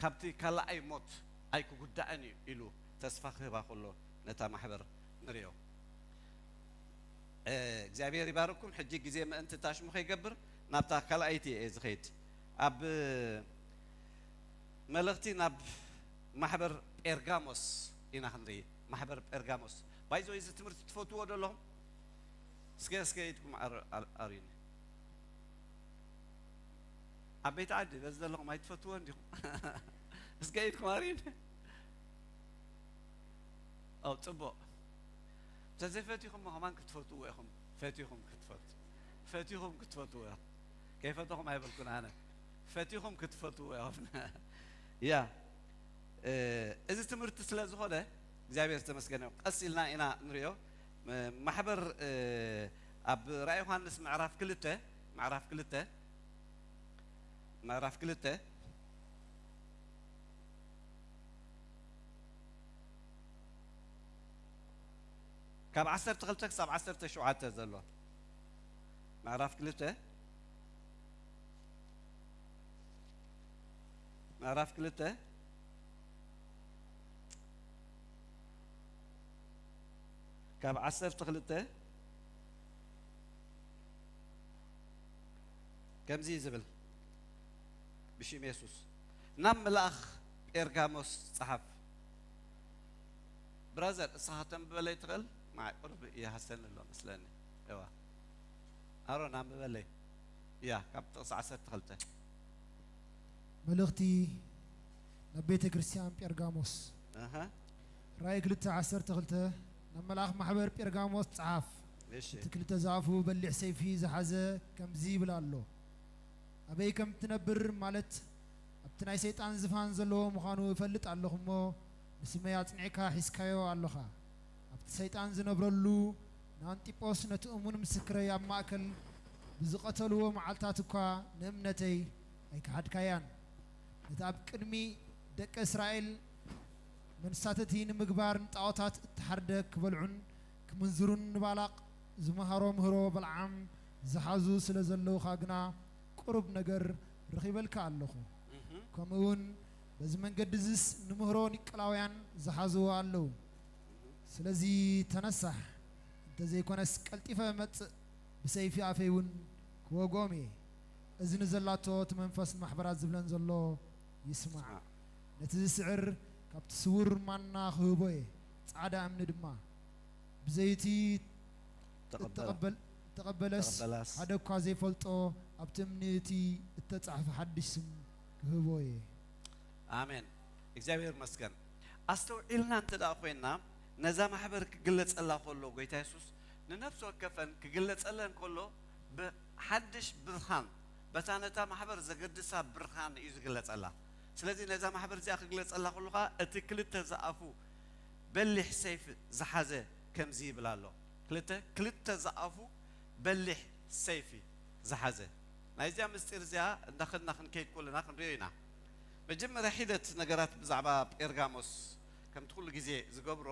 ካብቲ ካልኣይ ሞት ኣይክጉዳእን እዩ ኢሉ ተስፋ ክህባ ከሎ ነታ ማሕበር ንርእዮ። እ፣ እግዚኣብሔር ይባርኩም። ሕጂ ግዜ ምእንቲ ታሽሙ ከይገብር ናብታ ካልኣይቲ እየ ዝኸይድ። ኣብ መልእኽቲ ናብ ማሕበር ጴርጋሞስ ኢና ክንርኢ። ማሕበር ጴርጋሞስ። ባይዞ፣ እዚ ትምህርቲ ትፈትዎ ዶ ኣለኹም? እስከ፣ እስከ ኢድኩም ኣር-፣ ኣር-፣ ኣርዩኒ። ዓበይቲ ዓዲ፣ በዚ ዘለኹም ኣይትፈትዎ እንዲኹም? እስከ ኢድኩም ኣርዩኒ። ኦ፣ ጽቡቕ። እንተዘይፈቲኹሞ ከማን ክትፈትዎ ኢኹም። ፈቲኹም ክትፈት-፣ ፈቲኹም ክትፈትዎ ኢኹም። ከይፈተኹም ኣይበልኩን ኣነ። ፈቲኹም ክትፈትዎ ኢኹም። ያ፣ እ፣ እዚ ትምህርቲ ስለ ዝኾነ እግዚኣብሔር ዝተመስገነ ይኹን። ቀስ ኢልና ኢና ንሪኦ። ም-፣ ማሕበር፣ እ፣ ኣብ ራእይ ዮሃንስ ምዕራፍ ክልተ፣ ምዕራፍ ክልተ፣ ምዕራፍ ክልተ ካብ ዓሰርተ ክልተ ክሳብ ዓሰርተ ሸውዓተ ዘሎ። ምዕራፍ ክልተ፣ ምዕራፍ ክልተ ካብ ዓሰርተ ክልተ ከምዚ እዩ ዝብል፣ ብሽም የሱስ ናብ መልኣኽ ጴርጋሞስ ጸሓፍ። ብራዘር፣ እስኻ ከተንብበለይ ትኽእል? ማይ ቁሩብ ይሃሰኒ ኣሎ መስለኒ። እዋ። ኣሮን፣ ኣንብበለይ። ያ፣ ካብ ጥቕሲ ዓሰርተ ክልተ። መልእኽቲ ናብ ቤተ ክርስቲያን ጴርጋሞስ። ኣሃ። ራእይ ክልተ ዓሰርተ ክልተ፣ ናብ መልኣኽ ማሕበር ጴርጋሞስ ጸሓፍ። እሺ። እቲ ክልተ ዛፉ በሊሕ ሰይፊ ዝሓዘ ከምዚ ይብል ኣሎ። ኣበይ ከም እትነብር፣ ማለት ኣብቲ ናይ ሰይጣን ዝፋን ዘለዎ ምዃኑ እፈልጥ ኣለኹ እሞ፣ ንስመይ ኣጽኒዕካ ሒዝካዮ ኣለኻ። ኣብቲ ሰይጣን ዝነብረሉ ንኣንጢጶስ ነቲ እሙን ምስክረይ ኣብ ማእከል ብዝቐተልዎ መዓልታት እኳ ንእምነተይ ኣይከሓድካያን። ነቲ ኣብ ቅድሚ ደቂ እስራኤል መንሳተቲ ንምግባር ንጣዖታት እተሓርደ ክበልዑን ክምንዝሩን ንባላቕ ዝመሃሮ ምህሮ በልዓም ዝሓዙ ስለ ዘለውኻ ግና ቁሩብ ነገር ረኺበልካ ኣለኹ። እህ። ከምኡ እውን በዚ መንገዲ እዝስ ንምህሮ ኒቆላውያን ዝሓዝዎ ኣለዉ። ስለዚ ተነሳሕ፣ እንተዘይኮነስ ቀልጢፈ እመጽእ፣ ብሰይፊ ኣፈይ እውን ክወግኦም እየ። እዝኒ ዘላቶ እቲ መንፈስ ንማሕበራት ዝብለን ዘሎ ይስማዕ። ይስማዕ። ነቲ ዝስዕር ካብቲ ስዉር ማና ክህቦ እየ፣ ጻዕዳ እምኒ ድማ። ብዘይቲ ተቐበላ። እተቐበል-፣ እተቐበለስ እተቐበላስ። ሓደ እኳ ዘይፈልጦ ኣብቲ እምኒ እቲ እተጻሕፈ ሓድሽ ስም ክህቦ እየ። ኣሜን። እግዚኣብሔር ይመስገን። ኣስተውዒልና እንተ ደኣ ኮይንና፣ ነዛ ማሕበር ክግለጸላ ከሎ፣ ጎይታ የሱስ ንነፍሲ ወከፈን ክግለጸለን ከሎ ብሓድሽ ብርሃን፣ በታ ነታ ማሕበር ዘገድሳ ብርሃን እዩ ዝግለጸላ። ስለዚ ነዛ ማሕበር እዚኣ ክግለጸላ ከሎ ኸኣ እቲ ክልተ ዝኣፉ በሊሕ ሰይፊ ዝሓዘ ከምዚ ይብል ኣሎ። ክልተ፣ ክልተ ዝኣፉ በሊሕ ሰይፊ ዝሓዘ። ናይዚኣ ምስጢር እዚኣ እንዳኸድና ክንከይድ ከለና ክንሪኦ ኢና። መጀመርያ ሒደት ነገራት ብዛዕባ ጴርጋሞስ ከምቲ ኩሉ ግዜ ዝገብሮ፣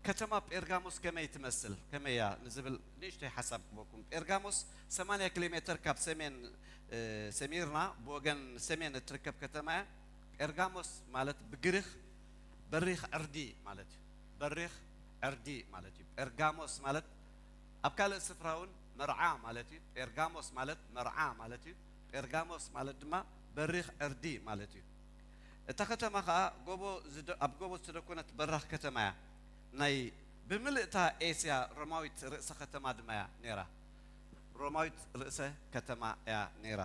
ከተማ ጴርጋሞስ ከመይ ትመስል፣ ከመይ እያ ንዝብል ንእሽቶይ ሓሳብ ክበኩም። ጴርጋሞስ ሰማንያ ኪሎ ሜተር ካብ ሰሜን፣ እ፣ ሰሚርና ብወገን ሰሜን እትርከብ ከተማ እያ። ጴርጋሞስ ማለት ብግሪኽ በሪኽ ዕርዲ ማለት እዩ። በሪኽ ዕርዲ ማለት እዩ። ጴርጋሞስ ማለት ኣብ ካልእ ስፍራ እውን መርዓ ማለት እዩ። ጴርጋሞስ ማለት መርዓ ማለት እዩ። ጴርጋሞስ ማለት ድማ በሪኽ ዕርዲ ማለት እዩ። እታ ከተማ ኸኣ ጎቦ ዝደ-፣ ኣብ ጎቦ ዝተደኮነት በራኽ ከተማ እያ። ናይ ብምልእታ ኤስያ ሮማዊት ርእሰ ከተማ ድማ እያ ነይራ። ሮማዊት ርእሰ ከተማ እያ ነይራ።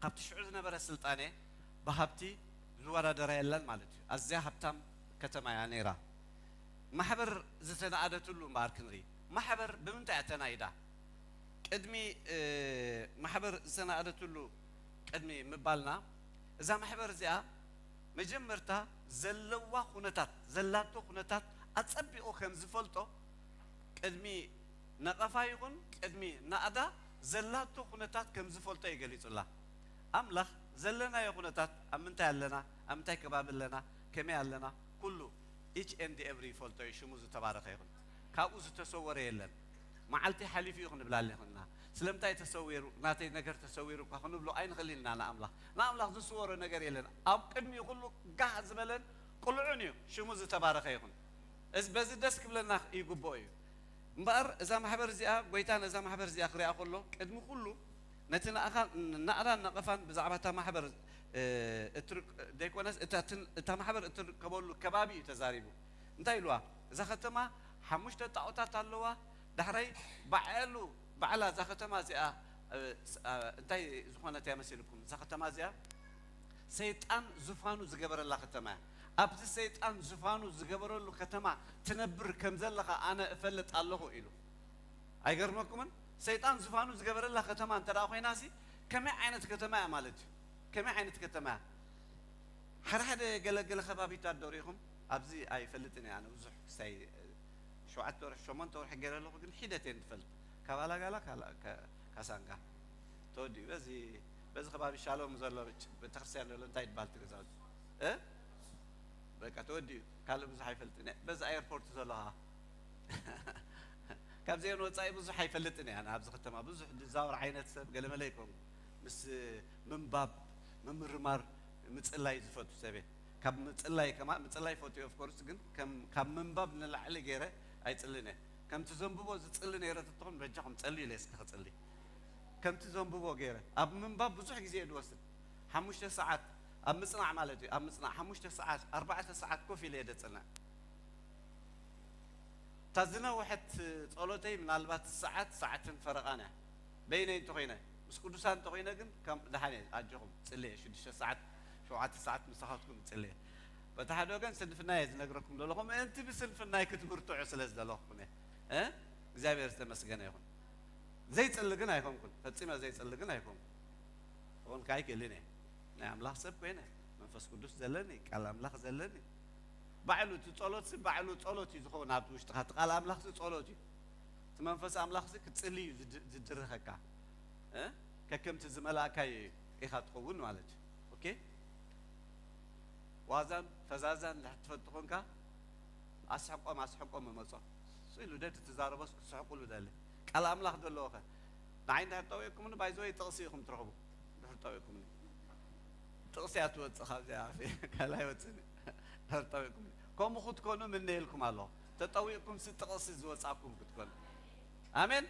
ካብቲ ሽዑ ዝነበረ ስልጣኔ ብሃብቲ ዝወዳደራ የለን ማለት እዩ። ኣዝያ ሃብታም ከተማ እያ ነይራ። ማሕበር ዝተናኣደትሉ እምበኣር ክንርኢ። ማሕበር ብምንታይ እያ ተናይዳ? ቅድሚ፣ እ፣ ማሕበር ዝተናኣደትሉ ቅድሚ ምባልና፣ እዛ ማሕበር እዚኣ መጀመርታ ዘለዋ ኩነታት፣ ዘላቶ ኩነታት ኣጸቢቑ ከም ዝፈልጦ ቅድሚ ነቐፋ ይኹን ቅድሚ ናእዳ ዘላቶ ኩነታት ከም ዝፈልጦ እዩ ገሊጹላ። ኣምላኽ ዘለናዮ ኩነታት፣ ኣብ ምንታይ ኣለና፣ ኣብ ምንታይ ከባቢ ኣለና፣ ከመይ ኣለና፣ ኩሉ each and every ይፈልጦ እዩ። ሽሙ ዝተባረኸ ይኹን። ካብኡ ዝተሰወረ የለን። መዓልቲ ሓሊፉ እዩ ክንብላ ኣይንኽእልና። ስለምንታይ ተሰዊሩ፣ ናተይ ነገር ተሰዊሩ እኳ ክንብሎ ኣይንኽእል ኢና ንኣምላኽ። ንኣምላኽ ዝስወሮ ነገር የለን። ኣብ ቅድሚኡ ኩሉ ጋህ ዝበለን ቅሉዕን እዩ። ሽሙ ዝተባረኸ ይኹን። እዚ፣ በዚ ደስ ክብለና ይግብኦ እዩ። እምበኣር እዛ ማሕበር እዚኣ፣ ጎይታ ነዛ ማሕበር እዚኣ ክሪኣ ከሎ፣ ቅድሚ ኩሉ ነቲ ናእኻ-፣ ናእዳን ነቐፋን ብዛዕባ እታ ማሕበር፣ እ፣ እትርክ-፣ ዘይኮነስ እታ ትን-፣ እታ ማሕበር እትርከበሉ ከባቢ እዩ ተዛሪቡ። እንታይ ኢልዋ? እዛ ከተማ ሓሙሽተ ጣዖታት ኣለዋ። ዳሕራይ ባዕሉ፣ ባዕላ እዛ ከተማ እዚኣ፣ እ፣ ስ-፣ እ፣ እንታይ ዝኾነት እያ መሲልኩም? እዛ ከተማ እዚኣ ሰይጣን ዙፋኑ ዝገበረላ ከተማ እያ። ኣብዚ ሰይጣን ዙፋኑ ዝገበረሉ ከተማ ትነብር ከም ዘለኻ ኣነ እፈልጥ ኣለኹ ኢሉ። ኣይገርመኩምን? ሰይጣን ዙፋኑ ዝገበረላ ከተማ እንተ ደኣ ኮይናሲ፣ ከመይ ዓይነት ከተማ እያ ማለት እዩ? ከመይ ዓይነት ከተማ እያ? ሓደ ሓደ ገለ ገለ ከባቢታት ዶ ርኢኹም? ኣብዚ ኣይፈልጥን እየ ኣነ ብዙሕ ክሳይ ሸውዓተ ወርሒ፣ ሸሞንተ ወርሒ ገይረ ኣለኹ፣ ግን ሒደት እየ ዝፈልጥ። ካብ ኣላጋላ ካላ-፣ ካ-፣ ካሳንጋ ተወዲኡ። በዚ፣ በዚ ከባቢ ሻሎም ዘሎ ቤተክርስትያን ዘሎ እንታይ ይበሃል እቲ ገዛ? እ? በቃ ተወዲኡ። ካልእ ብዙሕ ኣይፈልጥን እየ። በዚ ኣየርፖርት ዘሎ ኸዓ። ካብዚአን ወጻኢ ብዙሕ ኣይፈልጥን እየ። ኣነ ኣብዚ ከተማ ብዙሕ ዝዛወር ዓይነት ሰብ ገለመለ ኣይኮንኩ። ምስ ምንባብ፣ ምምርማር፣ ምጽላይ ዝፈቱ ሰብ እየ። ካብ ምጽላይ ከማ-፣ ምጽላይ ፈትዮ of course፣ ግን ከም፣ ካብ ምንባብ ንላዕሊ ገይረ ኣይጽልን እየ። ከምቲ ዘንብቦ ዝጽሊ ነይረ ተትኾን በጃኹም ጸልዩ ኢለ እስከ ክጽሊ። ከምቲ ዘንብቦ ገይረ። ኣብ ምንባብ ብዙሕ ግዜ እየ ዝወስድ። ሓሙሽተ ሰዓት ኣብ ምጽናዕ ማለት እዩ። ኣብ ምጽናዕ ሓሙሽተ ሰዓት፣ ኣርባዕተ ሰዓት ኮፍ ኢለ እየ ዘጽንዕ። እታ ዝነውሐት ጸሎተይ ምናልባት ሰዓት፣ ሰዓትን ፈረቓን እያ። በይነይ እንተኾይነ፣ ምስ ቅዱሳን እንተኾይነ ግን ከም ደሓን እየ፣ ኣጆኹም፣ ጽልየ፣ ሽዱሽተ ሰዓት፣ ሸውዓተ ሰዓት ምሳኻትኩም ጽልየ። በቲ ሓደ ወገን ስንፍና እየ ዝነግረኩም ዘለኹ፣ ምእንቲ ብስንፍናይ ክትብርትዑ ስለ ዝደለኹም እየ። እ? እግዚኣብሔር ዝተመስገነ ይኹን። ዘይጽሊ ግን ኣይኮንኩን፣ ፈጺመ ዘይጽሊ ግን ኣይኮንኩን። ክኾን ከኣ ኣይክእልን እየ። ናይ ኣምላኽ ሰብ ኮይነ፣ መንፈስ ቅዱስ ዘለኒ፣ ቃል ኣምላኽ ዘለኒ። ባዕሉ እቲ ጸሎትሲ ባዕሉ ጸሎት እዩ ዝኸውን፣ ኣብቲ ውሽጥኻ እቲ ቃል ኣምላኽሲ ጸሎት እዩ። እቲ መንፈስ ኣምላኽሲ ክትጽሊ እዩ ዝድ-፣ ዝድርኸካ። እ? ከከምቲ ዝመላእካዮ ኢኻ ትኸውን ማለት እዩ። ኦኬ? ዋዛን ፈዛዛን እንድሕር ትፈቱ ኮንካ፣ ኣስሕቆም፣ ኣስሕቆም እመጾም። ስኢሉ ደድ ትዛረቦስ ክስሕቁሉ ደሊ። ቃል ኣምላኽ ዘለዎ ኸ? ንዓይ እንድሕር ጠዊቕኩምኒ፣ ባይዘወይ ጥቕሲ ኢኹም ትረኽቡ። እንድሕር ጠዊቕኩምኒ። ጥቕሲ እያ ትወጽእ ካብዚኣ ኣፈይ። ካልእ ኣይወጽእን እዩ። እንድሕር ጠዊቕኩምኒ። ከምኡ ክትኮኑ ምነየልኩም ኣለኹ። ተጠዊቕኩምሲ ጥቕሲ ዝወጻኩም ክትኮኑ። ኣሜን።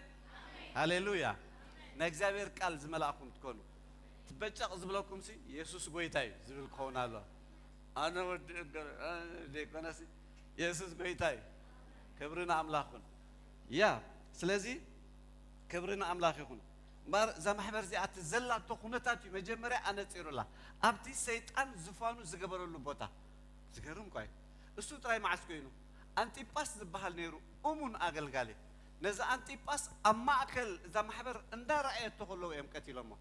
ሃሌሉያ። ናይ እግዚኣብሔር ቃል ዝመላእኩም ትኮኑ። ትበጨቕ ዝብለኩምሲ የሱስ ጎይታ እዩ ዝብል ክኸውን ኣሎ። ኣነ ወዲ እገ-፣ ኣነ ዘይኮነሲ የሱስ ጎይታ እዩ። ክብሪ ንኣምላኽ ይኹን። ያ፣ ስለዚ ክብሪ ንኣምላኽ ይኹን። እምበኣር እዛ ማሕበር እዚኣ እቲ ዘላቶ ኩነታት እዩ መጀመርያ ኣነጺሩላ። ኣብቲ ሰይጣን ዝፋኑ ዝገበረሉ ቦታ። ዝገርም እኳ እዩ። እሱ ጥራይ መዓስ ኮይኑ? ኣንጢጳስ ዝበሃል ነይሩ እሙን ኣገልጋሊ። ነዚ ኣንጢጳስ ኣብ ማእከል እዛ ማሕበር እንዳረኣየቶ ከለዉ እዮም ቀቲሎሞ።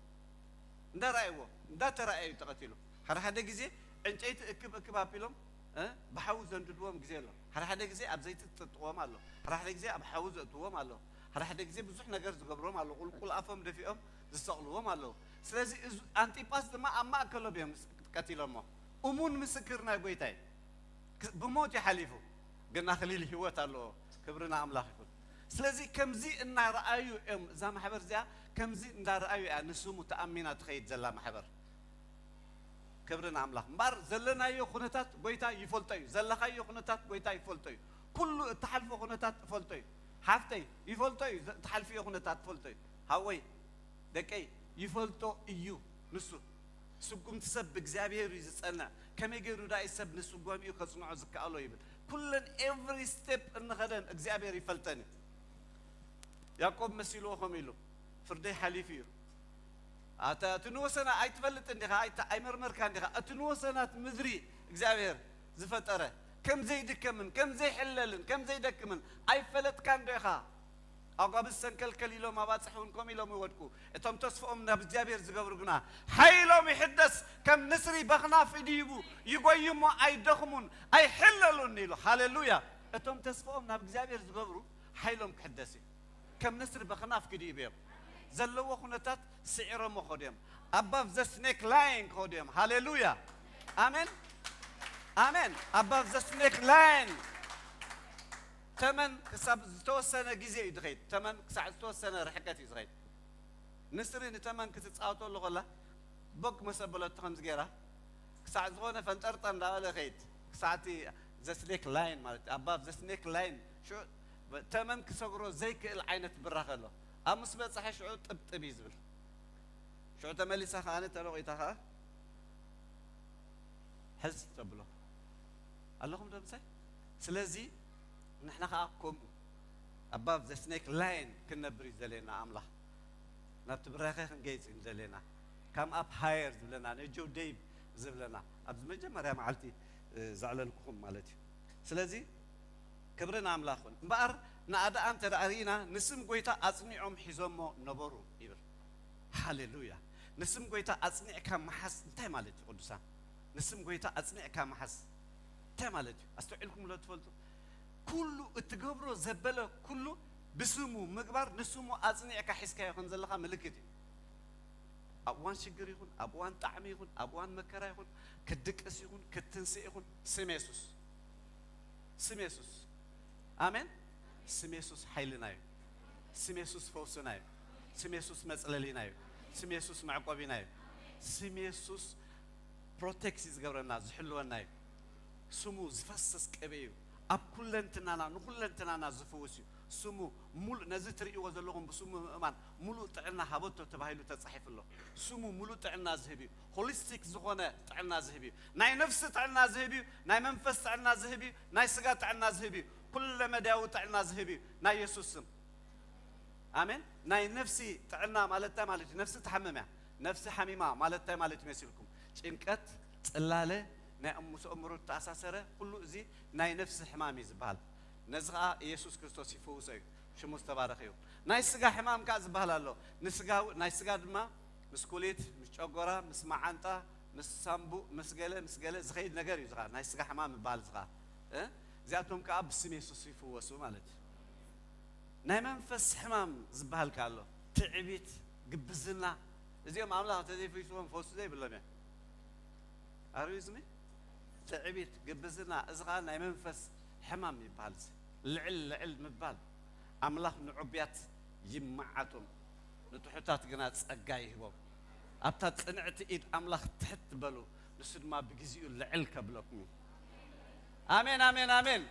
እንዳረኣይዎ፣ እንዳተረኣየ እዩ ተቐቲሉ። ሓደ ሓደ ግዜ ዕንጨይቲ እክብ እክብ ኣቢሎም፣ እ፣ ብሓዊ ዘንድድዎም ግዜ ኣሎ። ሓደ ሓደ ግዜ ኣብ ዘይቲ ዝጥጥዎም ኣሎ። ሓደ ሓደ ግዜ ኣብ ሓዊ ዘእትዎም ኣሎ። ሓደ ሓደ ግዜ ብዙሕ ነገር ዝገብርዎም ኣሎ። ቁልቁል ኣፎም ደፊኦም ዝሰቕልዎም ኣለዉ። ስለዚ እዚ ኣንጢጳስ ድማ ኣብ ማእከሎም እዮም ቀቲሎሞ። እሙን ምስክር ናይ ጎይታይ ክ-፣ ብሞት እዩ ሓሊፉ፣ ግን ኣኽሊል ህይወት ኣለዎ። ክብሪ ንኣምላኽ ይኹን። ስለዚ ከምዚ እናረኣዩ እዮም፣ እዛ ማሕበር እዚኣ ከምዚ እንዳረኣዩ እያ ንስሙ ተኣሚና ትኸይድ ዘላ ማሕበር። ክብሪ ንኣምላኽ። እምበኣር ዘለናዮ ኩነታት ጎይታ ይፈልጦ እዩ። ዘለኻዮ ኩነታት ጎይታ ይፈልጦ እዩ። ኩሉ እትሓልፎ ኩነታት ይፈልጦ እዩ። ሓፍተይ ይፈልጦ እዩ። ዘ-፣ እትሓልፍዮ ኩነታት ይፈልጦ እዩ። ሃወይ ደቀይ ይፈልጦ እዩ ንሱ። ስጉምቲ ሰብ ብእግዚኣብሔር እዩ ዝጸንዕ። ከመይ ገይሩ ዳኣ እዩ ሰብ ንስጓሚኡ ከጽንዖ ዝከኣሎ ይብል። ኩለን ኤቭሪ ስቴፕ እንኸደን እግዚኣብሔር ይፈልጠን እዩ። ያዕቆብ መሲልዎ ከምኡ ኢሉ፣ ፍርደይ ሓሊፉ እዩ። ኣታ እቲ ንወሰና ኣይትፈልጥን ዲኻ? ኣይተ-፣ ኣይመርመርካን ዲኻ? እቲ ንወሰናት ምድሪ እግዚኣብሔር ዝፈጠረ ከም ዘይድከምን ከም ዘይሕለልን ከም ዘይደክምን ኣይፈለጥካን ዶ ኢኻ? ኣጓብዝ ሰንከልከል ኢሎም፣ ኣባጽሕ እውን ከምኡ ኢሎም ይወድቁ። እቶም ተስፍኦም ናብ እግዚኣብሔር ዝገብሩ ግና ሓይሎም ይሕደስ፣ ከም ንስሪ በኽናፍ ይድይቡ፣ ይጎዩ እሞ ኣይደኽሙን፣ ኣይሕለሉን ኢሉ። ሃሌሉያ! እቶም ተስፍኦም ናብ እግዚኣብሔር ዝገብሩ ሓይሎም ክሕደስ እዩ። ከም ንስሪ በኽናፍ ክድይቡ እዮም። ዘለዎ ኩነታት ስዒሮሞ ክኸዱ እዮም። Above the snake line ክኸዱ እዮም። ሃሌሉያ! ኣሜን፣ ኣሜን። Above the snake line። ተመን ክሳብ ዝተወሰነ ግዜ እዩ ዝኸይድ። ተመን ክሳዕ ዝተወሰነ ርሕቀት እዩ ዝኸይድ። ንስሪ ንተመን ክትጻወተሉ ከላ፣ ቦግ መሰበለቱ ከምዚ ገይራ፣ ክሳዕ ዝኾነ ፈንጠርጠር እንዳበለ ይኸይድ። ክሳዕ እቲ the snake line ማለት፣ above the snake line፣ ሽዑ ተመን ክሰግሮ ዘይክእል ዓይነት ብራኸ ኣሎ። ኣብ ምስ በጽሐ ሽዑ ጥብጥብ እዩ ዝብል። ሽዑ ተመሊሳ ከኣ ተለቒታ ከኣ ሕዝ ተብሎ። ኣለኹም ዶ ምሳይ? ስለዚ ንሕና ከኣ ከምኡ above the snake line ክንነብር እዩ ዘሌና ኣምላኽ። ናብቲ ብራኸ ክንገይጽ እዩ ዘሌና። Come up higher ዝብለና፣ ነጆ ደይብ ዝብለና፣ ኣብዚ መጀመርያ መዓልቲ፣ እ፣ ዘዕለልኩኹም ማለት እዩ። ስለዚ ክብሪ ንኣምላኽ ይኹን። እምበኣር ንኣድኣ እንተ ደኣ ርኢና፣ ንስም ጐይታ ኣጽኒዖም ሒዞሞ ነበሩ ይብል። ሃሌሉያ! ንስም ጐይታ ኣጽኒዕካ ምሓዝ እንታይ ማለት እዩ ቅዱሳን? ንስም ጐይታ ኣጽኒዕካ ምሓዝ እንታይ ማለት እዩ? ኣስተውዒልኩምሎ ትፈልጡ? ኩሉ እትገብሮ ዘበለ ኩሉ ብስሙ ምግባር፣ ንስሙ ኣጽኒዕካ ሒዝካዮ ከም ዘለኻ ምልክት እዩ። ኣብ እዋን ሽግር ይኹን፣ ኣብ እዋን ጣዕሚ ይኹን፣ ኣብ እዋን መከራ ይኹን፣ ክትድቅስ ይኹን፣ ክትትንስእ ይኹን፣ ስም የሱስ፣ ስም የሱስ። ኣሜን። ስም የሱስ ሓይልና እዩ። ስም የሱስ ፈውስና እዩ። ስም የሱስ መጽለሊና እዩ። ስም የሱስ መዕቆቢና እዩ። ስም የሱስ ፕሮቴክት ዝገብረና፣ ዝሕልወና እዩ። ስሙ ዝፈስስ ቅብኢ እዩ። ኣብ ኩለንትናና፣ ንኩለንትናና ዝፍውስ እዩ። ስሙ ሙሉእ፣ ነዚ ትርእይዎ ዘለኹም ብስሙ ምእማን ሙሉእ ጥዕና ሃበቶ ተባሂሉ ተጻሒፉ ኣሎ። ስሙ ሙሉእ ጥዕና ዝህብ እዩ። ሆሊስቲክ ዝኾነ ጥዕና ዝህብ እዩ። ናይ ነፍሲ ጥዕና ዝህብ እዩ። ናይ መንፈስ ጥዕና ዝህብ እዩ። ናይ ስጋ ጥዕና ዝህብ እዩ። ኩለመዳያዊ ጥዕና ዝህብ እዩ። ናይ የሱስ ስም። ኣሜን። ናይ ነፍሲ ጥዕና ማለት እንታይ ማለት እዩ? ነፍሲ ትሓምም እያ። ነፍሲ ሓሚማ ማለት እንታይ ማለት እዩ መሲልኩም? ጭንቀት፣ ጽላለ፣ ናይ ኣእምሮ፣ ምስ ኣእምሮ ዝተኣሳሰረ ኩሉ እዚ ናይ ነፍሲ ሕማም እዩ ዝበሃል። ነዚ ኸኣ ኢየሱስ ክርስቶስ ይፍውሶ እዩ። ሽሙ ዝተባረኸ እዩ። ናይ ስጋ ሕማም ከኣ ዝበሃል ኣሎ። ንስጋ፣ ናይ ስጋ ድማ ምስ ኩሊት፣ ምስ ጨጎራ፣ ምስ መዓንጣ፣ ምስ ሳምቡእ፣ ምስ ገለ፣ ምስ ገለ ዝኸይድ ነገር እዩ እዚ ኸኣ። ናይ ስጋ ሕማም ይበሃል እዚ ኸኣ። እ? እዚኣቶም ከኣ ብስም የሱስ ይፍወሱ ማለት እዩ። ናይ መንፈስ ሕማም ዝበሃል ከኣ ኣሎ። ትዕቢት፣ ግብዝና፣ እዚኦም ኣምላኽ እንተዘይፈይስዎም ፈውሲ ዘይብሎም እዮም። ኣርዩዝኒ ትዕቢት፣ ግብዝና፣ እዚ ኸኣ ናይ መንፈስ ሕማም ይበሃል። እዚ ልዕል ልዕል ምባል፣ ኣምላኽ ንዕቡያት ይመዓቶም፣ ንትሑታት ግና ጸጋ ይህቦም። ኣብታ ጽንዕቲ ኢድ ኣምላኽ ትሕት በሉ፣ ንሱ ድማ ብግዜኡ ልዕል ከብለኩም እዩ። ኣሜን፣ ኣሜን፣ ኣሜን።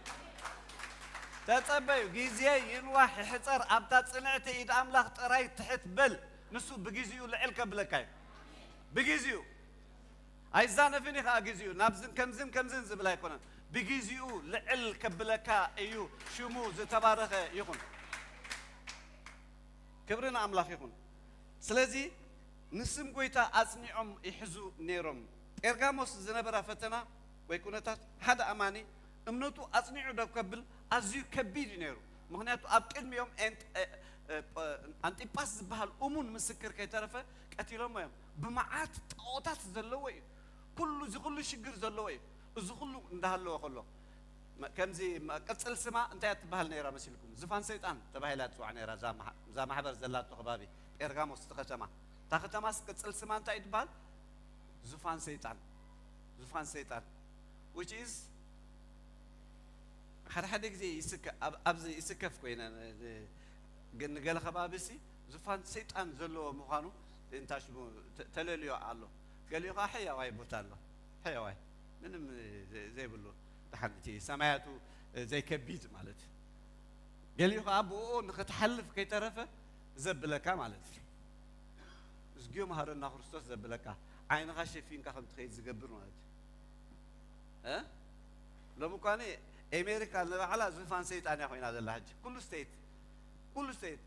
ተጸበዩ፣ ግዜ ይንዋሕ ይሕጸር፣ ኣብታ ጽንዕቲ ኢድ ኣምላኽ ጥራይ ትሕት በል፣ ንሱ ብግዜኡ ልዕል ከብለካ እዩ። ብግዜኡ። ኣይዛነፍን እዩ ኸኣ ግዜኡ። ናብዝን ከምዝን ከምዝን ዝብል ኣይኮነን። ብግዜኡ ልዕል ከብለካ እዩ። ሽሙ ዝተባረኸ ይኹን። ክብሪ ንኣምላኽ ይኹን። ስለዚ ንስም ጐይታ ኣጽኒዖም ይሕዙ ነይሮም። ጴርጋሞስ ዝነበራ ፈተና ወይ ኩነታት፣ ሓደ ኣማኒ እምነቱ ኣጽኒዑ ደው ከብል ኣዝዩ ከቢድ እዩ ነይሩ። ምኽንያቱ ኣብ ቅድሚኦም ኤንጥ-፣ እ፣ እ፣ ጳ-፣ ኣንጢጳስ ዝበሃል እሙን ምስክር ከይተረፈ ቀቲሎሞ እዮም። ብመዓት ጣዖታት ዘለዎ እዩ። ኩሉ፣ እዚ ኩሉ ሽግር ዘለዎ እዩ። እዚ ኩሉ እንዳሃለወ ከሎ፣ መ-፣ ከምዚ መ-፣ ቅጽል ስማ እንታይ እያ ትበሃል ነይራ መሲልኩም? ዝፋን ሰይጣን ተባሂላ ትጽዋዕ ነይራ እዛ ማሕ-፣ እዛ ማሕበር ዘላቶ ከባቢ ጴርጋሞስ፣ እቲ ከተማ። እታ ከተማስ ቅጽል ስማ እንታይ እዩ ትበሃል? ዝፋን ሰይጣን። ዝፋን ሰይጣን። Which is ሓደ ሓደ ግዜ ይስከ-፣ ኣብ-፣ ኣብዚ ይስከፍ ኮይነ፣ ን-፣ ን-፣ ግን ንገለ ከባቢ ሲ ዙፋን ሰይጣን ዘለዎ ምዃኑ እንታ ሽሙ ተ-፣ ተለልዮ ኣሎ። ገሊኡ ኸዓ ሕያዋይ ቦታ ኣሎ። ሕያዋይ። ምንም ዘ-፣ ዘይብሉ። ደሓን እቲ ሰማያቱ ዘይከቢድ ማለት እዩ። ገሊኡ ኸዓ ብኡ ንኽትሓልፍ ከይተረፈ ዘብለካ ማለት እዩ። እዝግዮ መሃረና ክርስቶስ ዘብለካ፣ ዓይንኻ ሸፊንካ ከም ትኸይድ ዝገብር ማለት እዩ። እ? ሎሚ እኳ ኣሜሪካ ንባዕላ ዙፋን ሰይጣን እያ ኮይና ዘላ ሕጂ። ኩሉ ስቴት፣ ኩሉ ስቴት።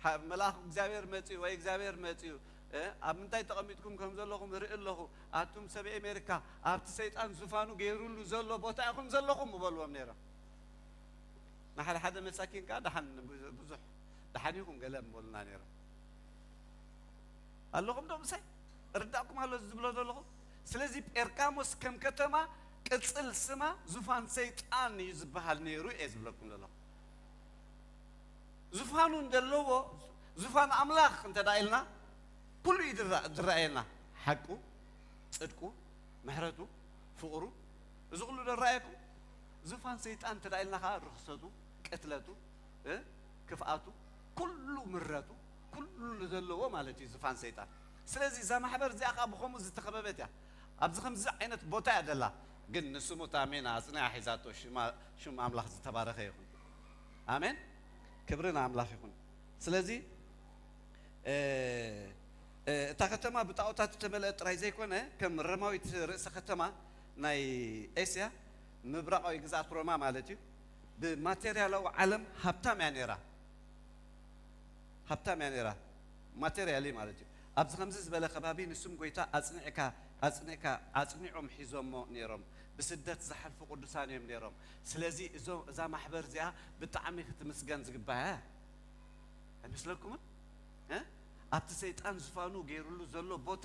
ሓ-፣ መልኣኽ እግዚኣብሔር መጺኡ ወይ እግዚኣብሔር መጺኡ፣ እ? ኣብ ምንታይ ተቐሚጥኩም ከም ዘለኹም ርኢ ኣለኹ። ኣቱም ሰብ ኣሜሪካ፣ ኣብቲ ሰይጣን ዙፋኑ ገይሩሉ ዘሎ ቦታ ኢኹም ዘለኹም ምበልዎም ነይሮም። ንሓደ ሓደ መሳኪን ከኣ ደሓን ብዙ-፣ ብዙሕ ደሓን ኢኹም ገለ ምበሉና ነይሮም። ኣለኹም ዶ ምሳይ? ርዳእኩም ኣሎ ዝብሎ ዘለኹ? ስለዚ ጴርጋሞስ ከም ከተማ ቅጽል ስማ ዙፋን ሰይጣን እዩ ዝበሃል ነይሩ እየ ዝብለኩም ዘለኹ። ዙፋኑ እንደለዎ፣ ዙፋን ኣምላኽ እንተ ደኣ ኢልና፣ ኩሉ እዩ ዝረኣ-፣ ዝረኣየና። ሓቁ፣ ጽድቁ፣ ምሕረቱ፣ ፍቕሩ፣ እዚ ኩሉ ዶ ረኣየኩም? ዙፋን ሰይጣን እንተ ደኣ ኢልና ኸዓ ርኽሰቱ፣ ቅትለቱ፣ እ፣ ክፍኣቱ፣ ኩሉ ምረቱ፣ ኩሉ ዘለዎ ማለት እዩ ዙፋን ሰይጣን። ስለዚ እዛ ማሕበር እዚኣ ኸዓ ብኸምኡ ዝተኸበበት እያ። ኣብዚ ከምዚ ዓይነት ቦታ እያ ደላ። ግን ንስሙ ተኣሚና ኣጽኒዓ ሒዛቶ፣ ሽማ-፣ ሽም ኣምላኽ ዝተባረኸ ይኹን። ኣሜን። ክብሪ ንኣምላኽ ይኹን። ስለዚ፣ እ፣ እ፣ እታ ከተማ ብጣዖታት ዝተመልአት ጥራይ ዘይኮነ፣ ከም ረማዊት ርእሰ ከተማ ናይ ኤስያ፣ ምብራቓዊ ግዝኣት ሮማ ማለት እዩ፣ ብማቴርያላዊ ዓለም ሃብታም እያ ነይራ። ሃብታም እያ ነይራ። ማቴርያሊ ማለት እዩ። ኣብዚ ከምዚ ዝበለ ከባቢ ንስም ጎይታ ኣጽኒዕካ፣ ኣጽኒዕካ፣ ኣጽኒዖም ሒዞሞ ነይሮም። ብስደት ዝሓልፉ ቅዱሳን እዮም ነይሮም። ስለዚ እዞ-፣ እዛ ማሕበር እዚኣ ብጣዕሚ ክትምስገን ዝግባእ እያ። ኣይመስለኩምን? እ? ኣብቲ ሰይጣን ዝፋኑ ገይሩሉ ዘሎ ቦታ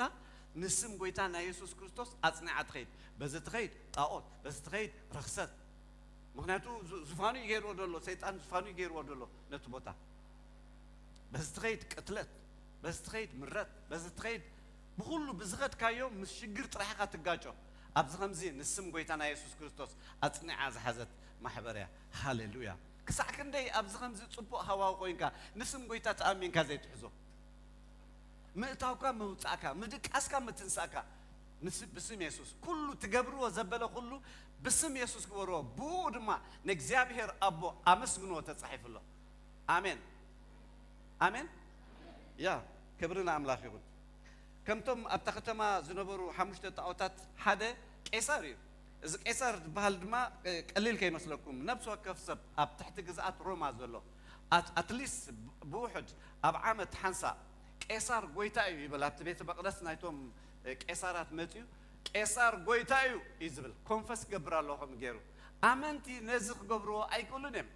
ንስም ጎይታ ናይ የሱስ ክርስቶስ ኣጽኒዓ ትኸይድ። በዚ ትኸይድ ጣዖት፣ በዚ ትኸይድ ርኽሰት። ምኽንያቱ ዙ-፣ ዝፋኑ እዩ ገይርዎ ዘሎ፣ ሰይጣን ዝፋኑ እዩ ገይርዎ ዘሎ ነቲ ቦታ። በዚ ትኸይድ ቅትለት፣ በዚ ትኸይድ ምረት፣ በዚ ትኸይድ ብኹሉ ብዝኸድካዮ ምስ ሽግር ጥራሕ ኢኻ ትጋጮ። ኣብዚ ከምዚ ንስም ጎይታና የሱስ ክርስቶስ ኣጽኒዓ ዝሓዘት ማሕበር እያ። ሃሌሉያ። ክሳዕ ክንደይ ኣብዚ ከምዚ ጽቡቕ ሃዋው ኮይንካ ንስም ጎይታ ተኣሚንካ ዘይትሕዞ? ምእታውካ ምውጻእካ፣ ምድቃስካ ምትንሳእካ፣ ምስ-፣ ብስም የሱስ። ኩሉ ትገብርዎ ዘበለ ኩሉ ብስም የሱስ ግበርዎ። ብኡ ድማ ንእግዚኣብሔር ኣቦ ኣመስግንዎ ተጻሒፉ ኣሎ። ኣሜን። ኣሜን። ያ፣ ክብሪ ንኣምላኽ ይኹን። ከምቶም ኣብታ ከተማ ዝነበሩ ሓሙሽተ ጣዖታት ሓደ ቄሳር እዩ። እዚ ቄሳር ዝበሃል ድማ፣ እ፣ ቀሊል ከይመስለኩም፣ ነፍሲ ወከፍ ሰብ ኣብ ትሕቲ ግዝኣት ሮማ ዘሎ፣ ኣት-፣ ኣትሊስት ብውሑድ ኣብ ዓመት ሓንሳእ ቄሳር ጎይታ እዩ ይብል። ኣብቲ ቤተ መቕደስ ናይቶም፣ እ፣ ቄሳራት መጺኡ፣ "ቄሳር ጎይታ እዩ" እዩ ዝብል። ኮንፈስ ክገብር ኣለዎ ከምኡ ገይሩ። ኣመንቲ ነዚ ክገብርዎ ኣይክእሉን እዮም።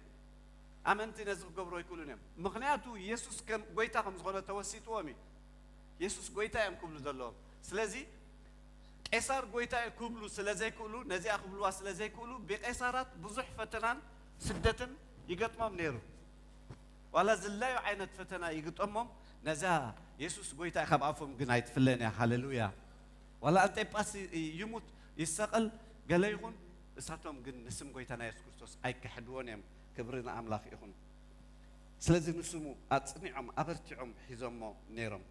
ኣመንቲ ነዚ ክገብሩ ኣይክእሉን እዮም። ምኽንያቱ የሱስ ከም ጎይታ ከም ዝኾነ ተወሲጥዎም እዩ። የሱስ ጎይታ እዮም ክብሉ ዘለዎም። ስለዚ ቄሳር ጎይታ እዩ ክብሉ ስለ ዘይክእሉ፣ ነዚኣ ክብልዋ ስለ ዘይክእሉ፣ ብቄሳራት ብዙሕ ፈተናን ስደትን ይገጥሞም ነይሩ። ዋላ ዝላዩ ዓይነት ፈተና ይግጠሞም፣ ነዛ የሱስ ጎይታ ካብ ኣፎም ግን ኣይትፍለን እያ። ሃሌሉያ። ዋላ ኣንጤጳስ ይ-፣ ይሙት፣ ይሰቐል፣ ገለ ይኹን፣ እሳቶም ግን ንስም ጎይታና የሱስ ክርስቶስ ኣይክሕድዎን እዮም። ክብሪ ንኣምላኽ ይኹን። ስለዚ ንስሙ ኣጽኒዖም፣ ኣበርቲዖም ሒዞሞ ነይሮም።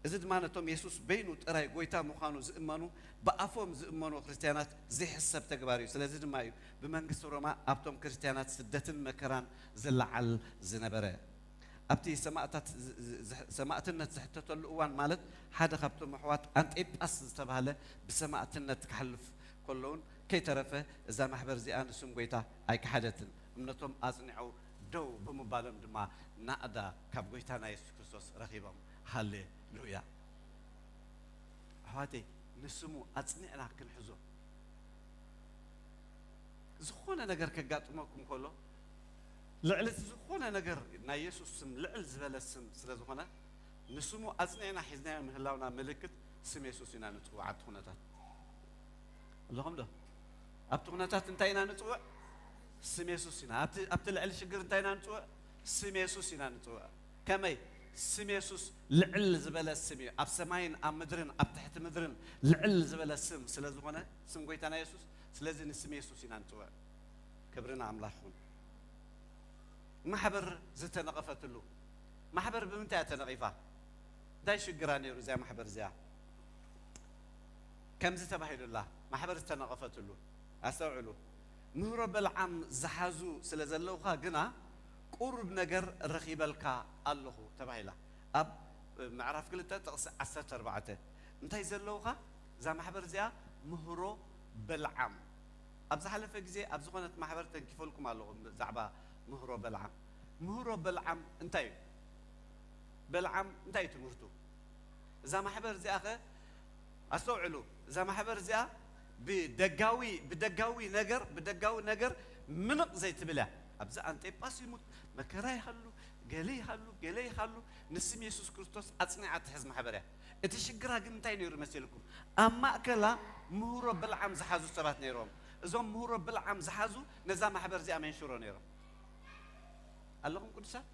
እዚ ድማ ነቶም የሱስ በይኑ ጥራይ ጎይታ ምዃኑ ዝእመኑ፣ ብኣፎም ዝእመኑ ክርስትያናት ዘይሕሰብ ተግባር እዩ። ስለዚ ድማ እዩ ብመንግስቲ ሮማ ኣብቶም ክርስትያናት ስደትን መከራን ዝለዓል ዝነበረ። ኣብቲ ሰማእታት ዝ-፣ ዝ-፣ ዝ-፣ ሰማእትነት ዝሕተተሉ እዋን፣ ማለት ሓደ ካብቶም ኣሕዋት ኣንጤጳስ ዝተባህለ ብሰማእትነት ክሓልፍ ከሎ እውን ከይተረፈ እዛ ማሕበር እዚኣ ንስም ጎይታ ኣይከሓደትን። እምነቶም ኣጽኒዖም ደው ብምባሎም ድማ ናእዳ ካብ ጎይታና የሱስ ክርስቶስ ረኺቦም። ሃሌሉያ። ኣሕዋተይ፣ ንስሙ ኣጽኒዕና ክንሕዞ። ዝኾነ ነገር ከጋጥመኩም ከሎ፣ ልዕሊ ዝኾነ ነገር ናይ የሱስ ስም ልዕል ዝበለ ስም ስለ ዝኾነ፣ ንስሙ ኣጽኒዕና ሒዝናዮ ምህላውና ምልክት ስም የሱስ ኢና ንጽውዕ። ኣብቲ ኩነታት ኣለኹም ዶ? ኣብቲ ኩነታት እንታይ ኢና ንጽውዕ? ስም የሱስ ኢና። ኣብቲ፣ ኣብቲ ልዕሊ ሽግር እንታይ ኢና ንጽውዕ? ስም የሱስ ኢና ንጽውዕ። ከመይ? ስም የሱስ ልዕል ዝበለ ስም እዩ። ኣብ ሰማይን ኣብ ምድርን ኣብ ትሕቲ ምድርን ልዕል ዝበለ ስም ስለ ዝኾነ፣ ስም ጎይታና የሱስ። ስለዚ ንስም የሱስ ኢና ንጽውዕ። ክብሪ ንኣምላኽ ይኹን። ማሕበር ዝተነቐፈትሉ። ማሕበር ብምንታይ እያ ተነቒፋ? እንታይ ሽግራ ነይሩ እዚኣ ማሕበር እዚኣ? ከምዚ ተባሂሉላ፣ ማሕበር ዝተነቐፈትሉ። ኣስተውዕሉ። ምህሮ በልዓም ዝሓዙ ስለ ዘለውኻ ግና፣ ቁሩብ ነገር ረኺበልካ ኣለኹ ተባሂላ። ኣብ ምዕራፍ ክልተ ጥቕሲ ዓሰርተ ኣርባዕተ። እንታይ ዘለውኻ? እዛ ማሕበር እዚኣ ምህሮ በልዓም። ኣብ ዝሓለፈ ግዜ ኣብ ዝኾነት ማሕበር ተንኪፈልኩም ኣለኹም ብዛዕባ ምህሮ በልዓም። ምህሮ በልዓም እንታይ እዩ? በልዓም እንታይ እዩ ትምህርቱ? እዛ ማሕበር እዚኣ ኸ ኣስተውዕሉ። እዛ ማሕበር እዚኣ ብደጋዊ፣ ብደጋዊ ነገር፣ ብደጋዊ ነገር ምንቕ ዘይትብል እያ። ኣብዚ ኣንጤጳስ ይሙት፣ መከራ ይሃሉ፣ ገለ ይሃሉ፣ ገለ ይሃሉ፣ ንስም የሱስ ክርስቶስ ኣጽኒዓ ትሕዝ ማሕበር እያ። እቲ ሽግራ ግን እንታይ ነይሩ መሲልኩም? ኣብ ማእከላ ምህሮ በልዓም ዝሓዙ ሰባት ነይሮም። እዞም ምህሮ በልዓም ዝሓዙ ነዛ ማሕበር እዚኣ መንሽሮ ነይሮም። ኣለኹም ቅዱሳት?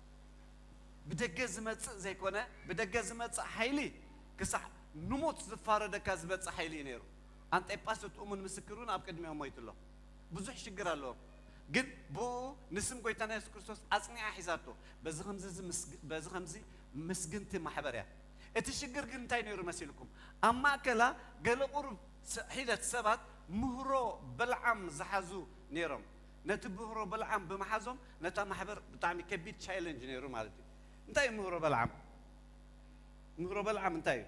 ብደገ ዝመጽእ ዘይኮነ፣ ብደገ ዝመጽእ ሓይሊ ክሳዕ ንሞት ዝፋረደካ ዝመጽእ ሓይሊ እዩ ነይሩ። ኣንጤጳስ እቲ እሙን ምስክር እውን ኣብ ቅድሚኦም ሞይቱ ኣሎ። ብዙሕ ሽግር ኣለዎም። ግን ብኡ ንስም ጎይታና የሱስ ክርስቶስ ኣጽኒዓ ሒዛቶ። በዚ ከምዚ እዚ ምስግ-፣ በዚ ከምዚ ምስግንቲ ማሕበር እያ። እቲ ሽግር ግን እንታይ ነይሩ መሲልኩም? ኣብ ማእከላ ገለ ቁሩብ ስ-፣ ሒደት ሰባት ምህሮ በልዓም ዝሓዙ ነይሮም። ነቲ ምህሮ በልዓም ብምሓዞም ነታ ማሕበር ብጣዕሚ ከቢድ ቻይለንጅ ነይሩ ማለት እዩ። እንታይ እዩ ምህሮ በልዓም? ምህሮ በልዓም እንታይ እዩ?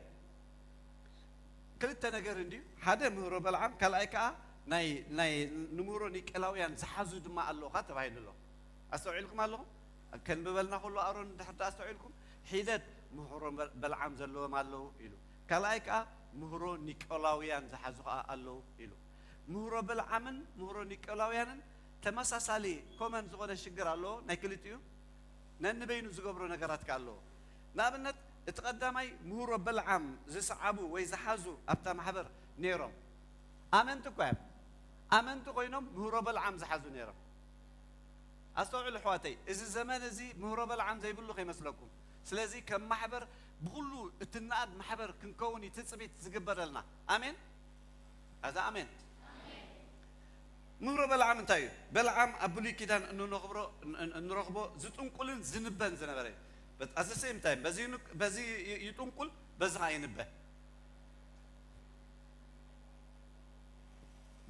ክልተ ነገር እንድዩ። ሓደ ምህሮ በልዓም፣ ካልኣይ ከኣ ናይ፣ ናይ ንምህሮ ኒቄላውያን ዝሓዙ ድማ ኣለውኻ ተባሂሉ ኣሎ። ኣስተውዒልኩም ኣለኹም? ከንብበልና ከሎ ኣሮን እንድሕር ደኣ ኣስተውዒልኩም፣ ሒደት ምህሮ በል-፣ በልዓም ዘለዎም ኣለዉ ኢሉ። ካልኣይ ከኣ ምህሮ ኒቄላውያን ዝሓዙ ከኣ ኣለዉ ኢሉ። ምህሮ በልዓምን ምህሮ ኒቄላውያንን ተመሳሳሊ ኮመን ዝኾነ ሽግር ኣለዎ ናይ ክልቲኡ። ነንበይኑ ዝገብሮ ነገራት ከኣ ኣለዎ። ንኣብነት፣ እቲ ቀዳማይ ምህሮ በልዓም ዝሰዓቡ ወይ ዝሓዙ ኣብታ ማሕበር ነይሮም። ኣመንቲ እኳ እዮም። ኣመንቲ ኮይኖም ምህሮ በልዓም ዝሓዙ ነይሮም። ኣስተውዕሉ ኣሕዋተይ፣ እዚ ዘመን እዚ ምህሮ በልዓም ዘይብሉ ከይመስለኩም። ስለዚ ከም ማሕበር ብኹሉ እትነኣድ ማሕበር ክንከውን እዩ ትጽቢት ዝግበረልና። ኣሜን? ኣዛ ኣሜን። ምህሮ በልዓም እንታይ እዩ? በልዓም ኣብ ብሉይ ኪዳን እንነኽብሮ-፣ እን-፣ እን-፣ እንረኽቦ ዝጥንቁልን ዝንበን ዝነበረ እዩ። በት-፣ ኣዘ ሴም ታይም በዚ ይኑ-፣ በዚ ይ-፣ ይጥንቁል፣ በዚ ኸዓ ይንበ።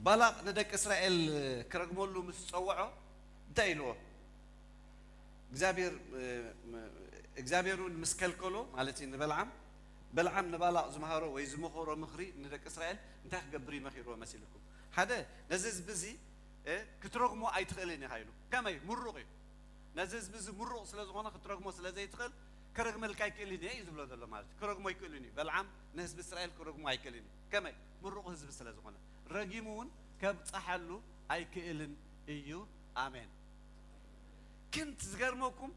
ባላቕ ንደቂ እስራኤል ክረግመሉ ምስ ጸውዖ እንታይ ኢልዎ? እግዚኣብሔር፣ እ፣ ም-፣ እግዚኣብሔር እውን ምስ ከልከሎ፣ ማለት እዩ ንበልዓም፣ በልዓም ንባላቕ ዝመሃሮ ወይ ዝመኸሮ ምኽሪ ንደቂ እስራኤል እንታይ ክገብር እዩ መኺርዎ መሲልኩም? ሓደ፣ ነዚ ህዝቢ እዚ፣ እ፣ ክትረግሞ ኣይትኽእልን ኢኻ ኢሉ። ከመይ? ምሩቕ እዩ። ነዚ ህዝቢ እዚ ምሩቕ ስለ ዝኾነ ክትረግሞ ስለ ዘይትኽእል፣ ክረግመልካ ኣይክእልን እየ እዩ ዝብሎ ዘሎ ማለት እዩ። ክረግሞ ኣይክእልን እዩ። በልዓም ንህዝቢ እስራኤል ክረግሞ ኣይክእልን እዩ። ከመይ? ምሩቕ ህዝቢ ስለ ዝኾነ። ረጊሙ እውን ከብጽሓሉ ኣይክእልን እዩ። ኣሜን። ግን ዝገርመኩም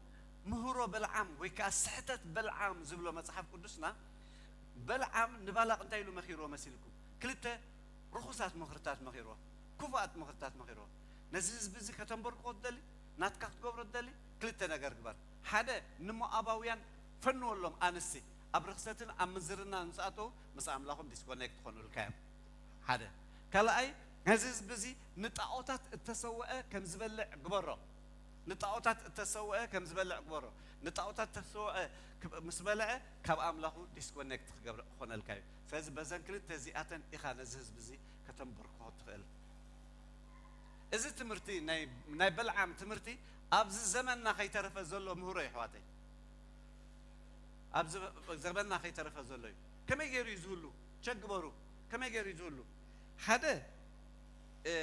ምህሮ በልዓም ወይ ከዓ ስሕተት በልዓም ዝብሎ መጽሓፍ ቅዱስና፣ በልዓም ንባላቕ እንታይ ኢሉ መኺርዎ መሲልኩም? ክልተ ርኹሳት ምኽርታት መኺርዎ፣ ክፉኣት ምኽርታት መኺርዎ። ነዚ ህዝቢ እዚ ከተንበርክኾ ትደሊ፣ ናትካ ክትገብሮ ትደሊ፣ ክልተ ነገር ግበር። ሓደ፣ ንሞኣባውያን ፈንወሎም ኣንስቲ፣ ኣብ ርኽሰትን ኣብ ምንዝርና ምስ ኣተዉ ምስ ኣምላኾም ዲስኮኔክት ክኾኑልካ እዮም። ሓደ። ካልኣይ፣ ነዚ ህዝቢ እዚ ንጣዖታት እተሰውአ ከም ዝበልዕ ግበሮ። ንጣዖታት እተሰውአ ከም ዝበልዕ ግበሮ። ንጣዖታት እተሰውአ ክብ-፣ ምስ በልዐ ካብ ኣምላኹ ዲስኮኔክት ክገብር ክኾነልካ እዩ። ስለዚ በዘን ክልተ እዚኣተን ኢኻ ነዚ ህዝቢ እዚ ከተንበርክኾ ትኽእል። እዚ ትምህርቲ ናይ፣ ናይ በልዓም ትምህርቲ ኣብዚ ዘመንና ከይተረፈ ዘሎ ምህሮ እዩ፣ ኣሕዋተይ። ኣብዚ ዘመንና ከይተረፈ ዘሎ እዩ። ከመይ ገይሩ እዩ ዝህሉ? ቸክ ግበሩ። ከመይ ገይሩ እዩ ዝህሉ? ሓደ፣ እ፣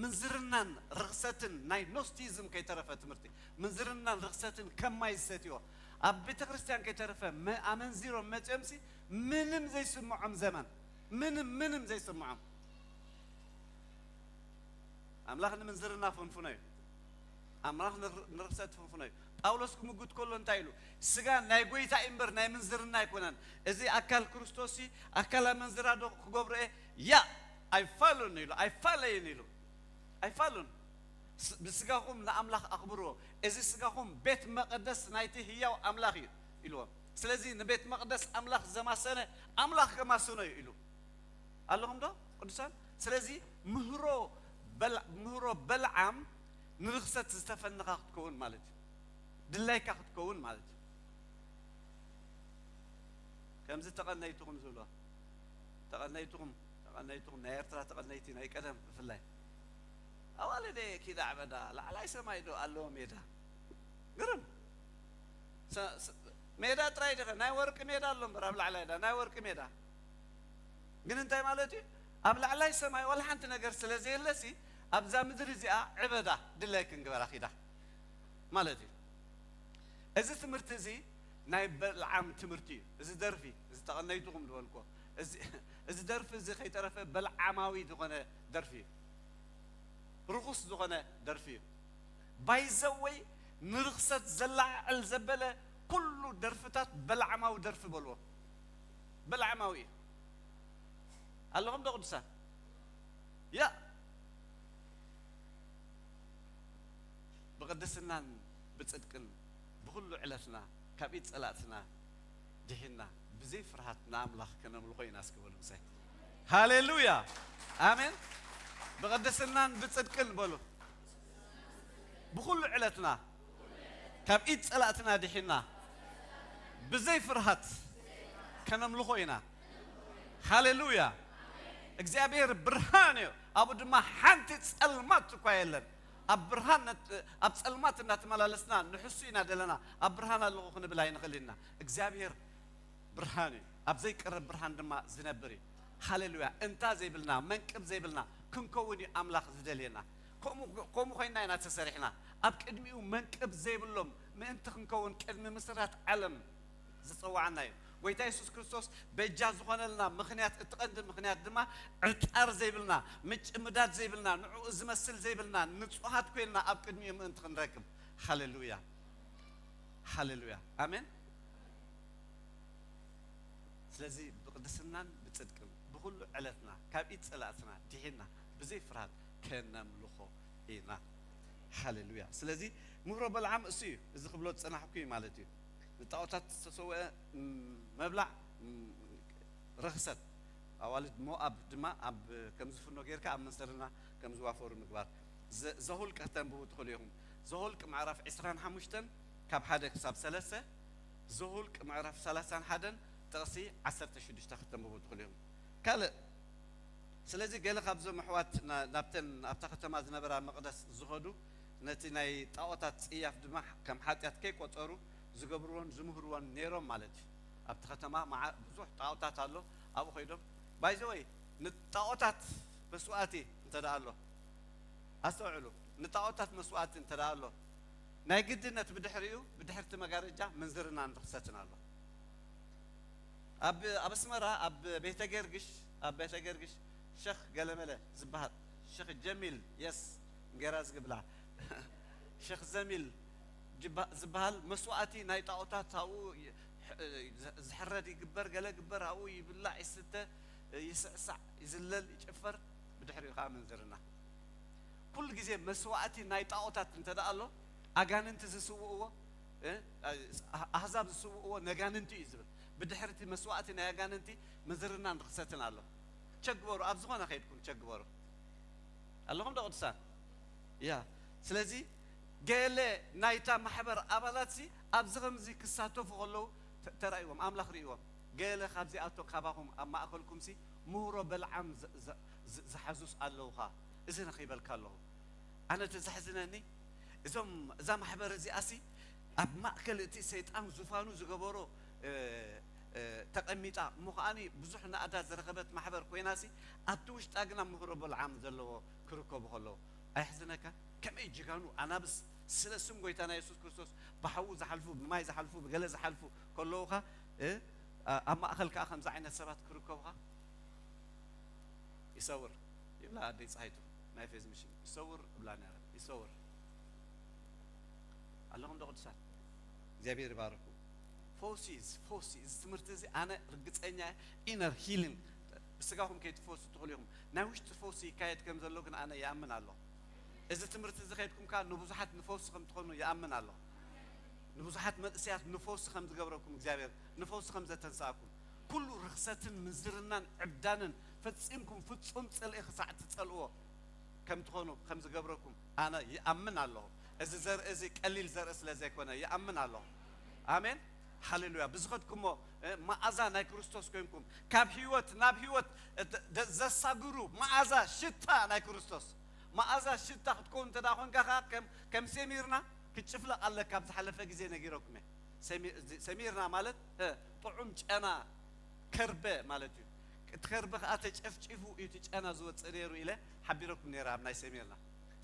ምንዝርናን ርኽሰትን፣ ናይ ኖስቲዝም ከይተረፈ ትምህርቲ፣ ምንዝርናን ርኽሰትን ከም ማይ ዝሰትዮ፣ ኣብ ቤተ ክርስቲያን ከይተረፈ መ-፣ ኣመንዚሮም መጺኦምሲ ምንም ዘይስምዖም ዘመን፣ ምንም፣ ምንም ዘይስምዖም። ኣምላኽ ንምንዝርና ፈንፉኖ እዩ። ኣምላኽ ንር-፣ ንርኽሰት ትፍንፍኖ እዩ። ጳውሎስ ክምጉት ከሎ እንታይ ኢሉ? ስጋ ናይ ጎይታ እዩ እምበር ናይ ምንዝርና ኣይኮነን። እዚ ኣካል ክርስቶስ እዩ፣ ኣካል ኣመንዝራ ዶ ክገብሮ እየ? ያ፣ ኣይፋሉን ኢሉ፣ ኣይፋለይን ኢሉ፣ ኣይፋሉን። ስ-፣ ብስጋኹም ንኣምላኽ ኣኽብርዎ፣ እዚ ስጋኹም ቤት መቐደስ ናይቲ ህያው ኣምላኽ እዩ ኢልዎም። ስለዚ ንቤት መቕደስ ኣምላኽ ዘማሰነ ኣምላኽ ከማስኖ እዩ ኢሉ። ኣለኹም ዶ ቅዱሳን? ስለዚ ምህሮ በል-፣ ምህሮ በልዓም ንርኽሰት ዝተፈንኻ ክትከውን ማለት እዩ። ድላይካ ክትከውን ማለት እዩ። ከምዚ ተቐነይትኹም ዝብሎ፣ ተቐነይትኹም፣ ተቐነይትኹም፣ ናይ ኤርትራ ተቐነይቲ ናይ ቀደም ብፍላይ፣ ኣዋልደ ኪዳ ዕበዳ ላዕላይ ሰማይ ዶ ኣለዎ ሜዳ? ግርም። ሰ-፣ ሰ-፣ ሜዳ ጥራይ ዲኸ? ናይ ወርቂ ሜዳ ኣሎ እምበር ኣብ ላዕላይ ዳ ናይ ወርቂ ሜዳ። ግን እንታይ ማለት እዩ? ኣብ ላዕላይ ሰማይ ዋላ ሓንቲ ነገር ስለ ዘየለሲ፣ ኣብዛ ምድሪ እዚኣ ዕበዳ ድላይክን ግበራ ኪዳ ማለት እዩ። እዚ ትምህርቲ እዚ ናይ በልዓም ትምህርቲ እዩ። እዚ ደርፊ፣ እዚ ተቐነይትኹም ዝበልክዎ፣ እዚ፣ እዚ ደርፊ እዚ ከይተረፈ በልዓማዊ ዝኾነ ደርፊ እዩ። ርኹስ ዝኾነ ደርፊ እዩ። ባይዘወይ ንርኽሰት ዘላዓዕል ዘበለ ኩሉ ደርፍታት በልዓማዊ ደርፊ በልዎ። በልዓማዊ እዩ። ኣለኹም ዶ ቅዱሳን? ያ፣ ብቕድስናን ብጽድቅን ብኹሉ ዕለትና ካብ ኢድ ጸላእትና ድሒና ብዘይ ፍርሃት ንኣምላኽ ከነምልኾ ኢና። እስኪ በሉ ምሳይ። ሃሌሉያ። ኣሜን። ብቕድስናን ብጽድቅን በሉ። ብኹሉ ዕለትና ካብ ኢድ ጸላእትና ድሒና ብዘይ ፍርሃት ከነምልኾ ኢና። ሃሌሉያ። እግዚኣብሔር ብርሃን እዩ፣ ኣብኡ ድማ ሓንቲ ጸልማት እኳ የለን። ኣብ ብርሃን ነት-፣ ኣብ ጸልማት እናተመላለስና ንሕሱ ኢና ዘለና። ኣብ ብርሃን ኣለኹ ክንብል ኣይንኽእል ኢና። እግዚኣብሔር ብርሃን እዩ፣ ኣብ ዘይቀርብ ብርሃን ድማ ዝነብር እዩ። ሃሌሉያ። እንታ ዘይብልና፣ መንቅብ ዘይብልና ክንከውን እዩ ኣምላኽ ዝደልየና። ከምኡ፣ ከምኡ ኮይንና ኢና ተሰሪሕና። ኣብ ቅድሚኡ መንቅብ ዘይብሎም ምእንቲ ክንከውን ቅድሚ ምስራት ዓለም ዝጸዋዓና እዩ። ጎይታ የሱስ ክርስቶስ በጃ ዝኾነልና ምኽንያት፣ እቲ ቀንዲ ምኽንያት ድማ ዕጣር ዘይብልና፣ ምጭምዳድ ዘይብልና፣ ንዕኡ ዝመስል ዘይብልና፣ ንጹሃት ኮይንና ኣብ ቅድሚኡ ምእንቲ ክንረክብ። ሃሌሉያ፣ ሃሌሉያ፣ ኣሜን። ስለዚ ብቅድስናን ብጽድቅን ብኹሉ ዕለትና ካብ ኢድ ጸላእትና ድሒና ብዘይ ፍርሃት ከነምልኾ ኢና። ሃሌሉያ። ስለዚ ምህሮ በልዓም እሱ እዩ፣ እዚ ክብሎ ዝጸናሕኩ እዩ ማለት እዩ። ንጣዖታት ዝተሰውአ፣ ም፣ መብላዕ፣ ም፣ ርኽሰት። ኣዋልድ ሞኣብ ድማ ኣብ፣ ከም ዝፍኖ ጌርካ ኣብ መንሰርና ከም ዝዋፈሩ ምግባር። ዘ-፣ ዘሁልቅ ከተንብቡ ትኽእሉ ኢኹም። ዘሁልቅ ምዕራፍ ዕስራን ሓሙሽተን ካብ ሓደ ክሳብ ሰለስተ፣ ዘሁልቅ ምዕራፍ ሰላሳን ሓደን ጥቕሲ ዓሰርተ ሽዱሽተ ከተንብቡ ትኽእሉ ኢኹም። ካልእ፣ ስለዚ ገለ ካብዞም ኣሕዋት ና-፣ ናብተን፣ ኣብታ ከተማ ዝነበራ መቕደስ ዝኸዱ፣ ነቲ ናይ ጣዖታት ጽያፍ ድማ ከም ሓጢኣት ከይቆጸሩ ዝገብርዎን ዝምህርዎን ነይሮም ማለት እዩ። ኣብቲ ከተማ መዓ-፣ ብዙሕ ጣዖታት ኣሎ። ኣብኡ ከይዶም፣ ባይ ዘ ወይ፣ ንጣዖታት መስዋእቲ እንተ ደኣ ኣሎ፣ ኣስተውዕሉ፣ ንጣዖታት መስዋእቲ እንተ ደኣ ኣሎ፣ ናይ ግድነት ብድሕሪኡ፣ ብድሕርቲ መጋረጃ ምንዝርናን ርኽሰትን ኣሎ። ኣብ፣ ኣብ ኣስመራ፣ ኣብ ቤተ ገርግሽ፣ ኣብ ቤተ ገርግሽ ሸኽ ገለመለ ዝበሃል፣ ሸኽ ጀሚል፣ የስ፣ እንጌራ ዝግብላ፣ ሸኽ ዘሚል ጅባ-፣ ዝበሃል መስዋእቲ ናይ ጣዖታት ኣብኡ ይ-፣ ሕ-፣ ዝ-፣ ዝሕረድ ይግበር፣ ገለ ግበር፣ ኣብኡ ይብላዕ፣ ይስተ፣ ይስዕሳዕ፣ ይዝለል፣ ይጭፈር፣ ብድሕሪኡ ከኣ ምንዝርና። ኩሉ ግዜ መስዋእቲ ናይ ጣዖታት እንተ ደኣ ኣሎ፣ ኣጋንንቲ ዝስውእዎ፣ እ፣ ኣህዛብ ዝስውእዎ ነጋንንቲ እዩ ዝብል። ብድሕሪ እቲ መስዋእቲ ናይ ኣጋንንቲ ምንዝርናን ርኽሰትን ኣሎ። ቸክ ግበሩ፣ ኣብ ዝኾነ ከይድኩም ቸክ ግበሩ። ኣለኹም ዶ ቅዱሳን? ያ። ስለዚ ገለ ናይታ ማሕበር ኣባላት ሲ ኣብዚ ከምዚ ክሳተፉ ከለዉ ተ-፣ ተራእይዎም፣ ኣምላኽ ርእይዎም። ገለ ካብዚኣቶ ካባኹም ኣብ ማእከልኩም ሲ ምህሮ በልዓም ዝ-፣ ዝ-፣ ዝ-፣ ዝሓዙስ ኣለዉ ኸኣ። እዚ ነኺበልካ ኣለኹ። ኣነ እቲ ዘሕዝነኒ፣ እዞም፣ እዛ ማሕበር እዚኣሲ ኣብ ማእከል እቲ ሰይጣን ዙፋኑ ዝገበሮ፣ እ፣ እ፣ ተቐሚጣ፣ እሞ ኸኣኒ ብዙሕ ናእዳ ዝረኸበት ማሕበር ኮይናሲ፣ ኣብቲ ውሽጣ ግና ምህሮ በልዓም ዘለዎ ክርከቡ ከለዉ፣ ኣየሕዝነካ? ከመይ ጀጋኑ ኣናብስ ስለ ስም ጎይታና የሱስ ክርስቶስ ብሓዊ ዝሓልፉ፣ ብማይ ዝሓልፉ፣ ብገለ ዝሓልፉ ከለዉኻ፣ እ፣ ኣ-፣ ኣብ ማእከል ከኣ ከምዚ ዓይነት ሰባት ክርከቡኻ? ይሰውር ይብላ ኣደይ ጸሃይቱ ናይ ፌዝ ሚሽን። ይሰውር እብላ ነይረ። ይሰውር። ኣለኹም ዶ ቅዱሳት? እግዚኣብሔር ይባርኩም። ፈውሲ፣ ፈውሲ፣ እዚ ትምህርቲ እዚ ኣነ ርግጸኛ ኢነር ሂሊንግ፣ ብስጋኹም ከይትፈውሱ ትኽእሉ ኢኹም። ናይ ውሽጢ ፈውሲ ይካየድ ከም ዘሎ ግን ኣነ ይኣምን ኣለኹ። እዚ ትምህርቲ እዚ ከይድኩም ከኣ ንብዙሓት ንፈውሲ ከም ትኾኑ ይኣምን ኣለኹ። ንብዙሓት መንእሰያት ንፈውሲ ከም ዝገብረኩም እግዚኣብሔር፣ ንፈውሲ ከም ዘተንስኣኩም፣ ኩሉ ርኽሰትን ምንዝርናን ዕብዳንን ፈጺምኩም ፍጹም ጽልኢ ክሳዕ ትጸልእዎ ከም ትኾኑ ከም ዝገብረኩም ኣነ ይኣምን ኣለኹ። እዚ ዘርኢ እዚ ቀሊል ዘርኢ ስለ ዘይኮነ ይኣምን ኣለኹ። ኣሜን። ሃሌሉያ። ብዝኸድኩሞ፣ እ፣ መኣዛ ናይ ክርስቶስ ኮይንኩም፣ ካብ ህይወት ናብ ህይወት፣ እ፣ ደ-፣ ደ-፣ ዘሳግሩ መኣዛ ሽታ ናይ ክርስቶስ። መኣዛ ሽታ ክትከውን እንተ ደኣ ኮንካ ኸኣ ከም፣ ከም ሰሚርና ክትጭፍለቕ ኣለካ። ኣብ ዝሓለፈ ግዜ ነጊረኩም እየ። ሰሚ-፣ እዚ ሰሚርና ማለት፣ እ፣ ጥዑም ጨና ከርበ ማለት እዩ። እቲ ከርበ ኸኣ ተጨፍጪፉ እዩ እቲ ጨና ዝወጽእ ነይሩ ኢለ ሓቢረኩም ነይረ ኣብ ናይ ሰሚርና።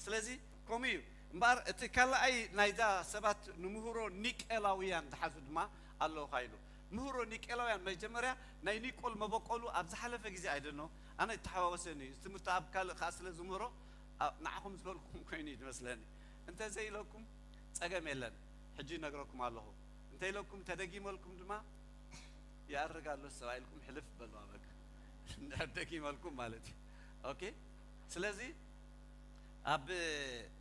ስለዚ ከምኡ እዩ። እምበኣር እቲ ካልኣይ ናይዛ ሰባት ንምህሮ ኒቄላውያን ዝሓዙ ድማ ኣለዉ ኻ ኢሉ። ምህሮ ኒቄላውያን መጀመርያ ናይ ኒቆል መበቆሉ ኣብ ዝሓለፈ ግዜ ኣይደኖ ኣነ ይተሓዋወሰኒ እዩ። ትምህርቲ ኣብ ካልእ ኸኣ ስለ ዝምህሮ ኣ-፣ ንዓኹም ዝበልኩም ኮይኑ እዩ ዝመስለኒ። እንተ ዘይኢለኩም ጸገም የለን። ሕጂ ይነግረኩም ኣለኹ። እንተ ኢለኩም ተደጊመልኩም ድማ ይኣርግ ኣሎ ሰብኣይ ኢልኩም ሕልፍ በሉ። ኣበቃ። እንድሕር ደጊመልኩም ማለት እዩ። ኦኬ። ስለዚ ኣብ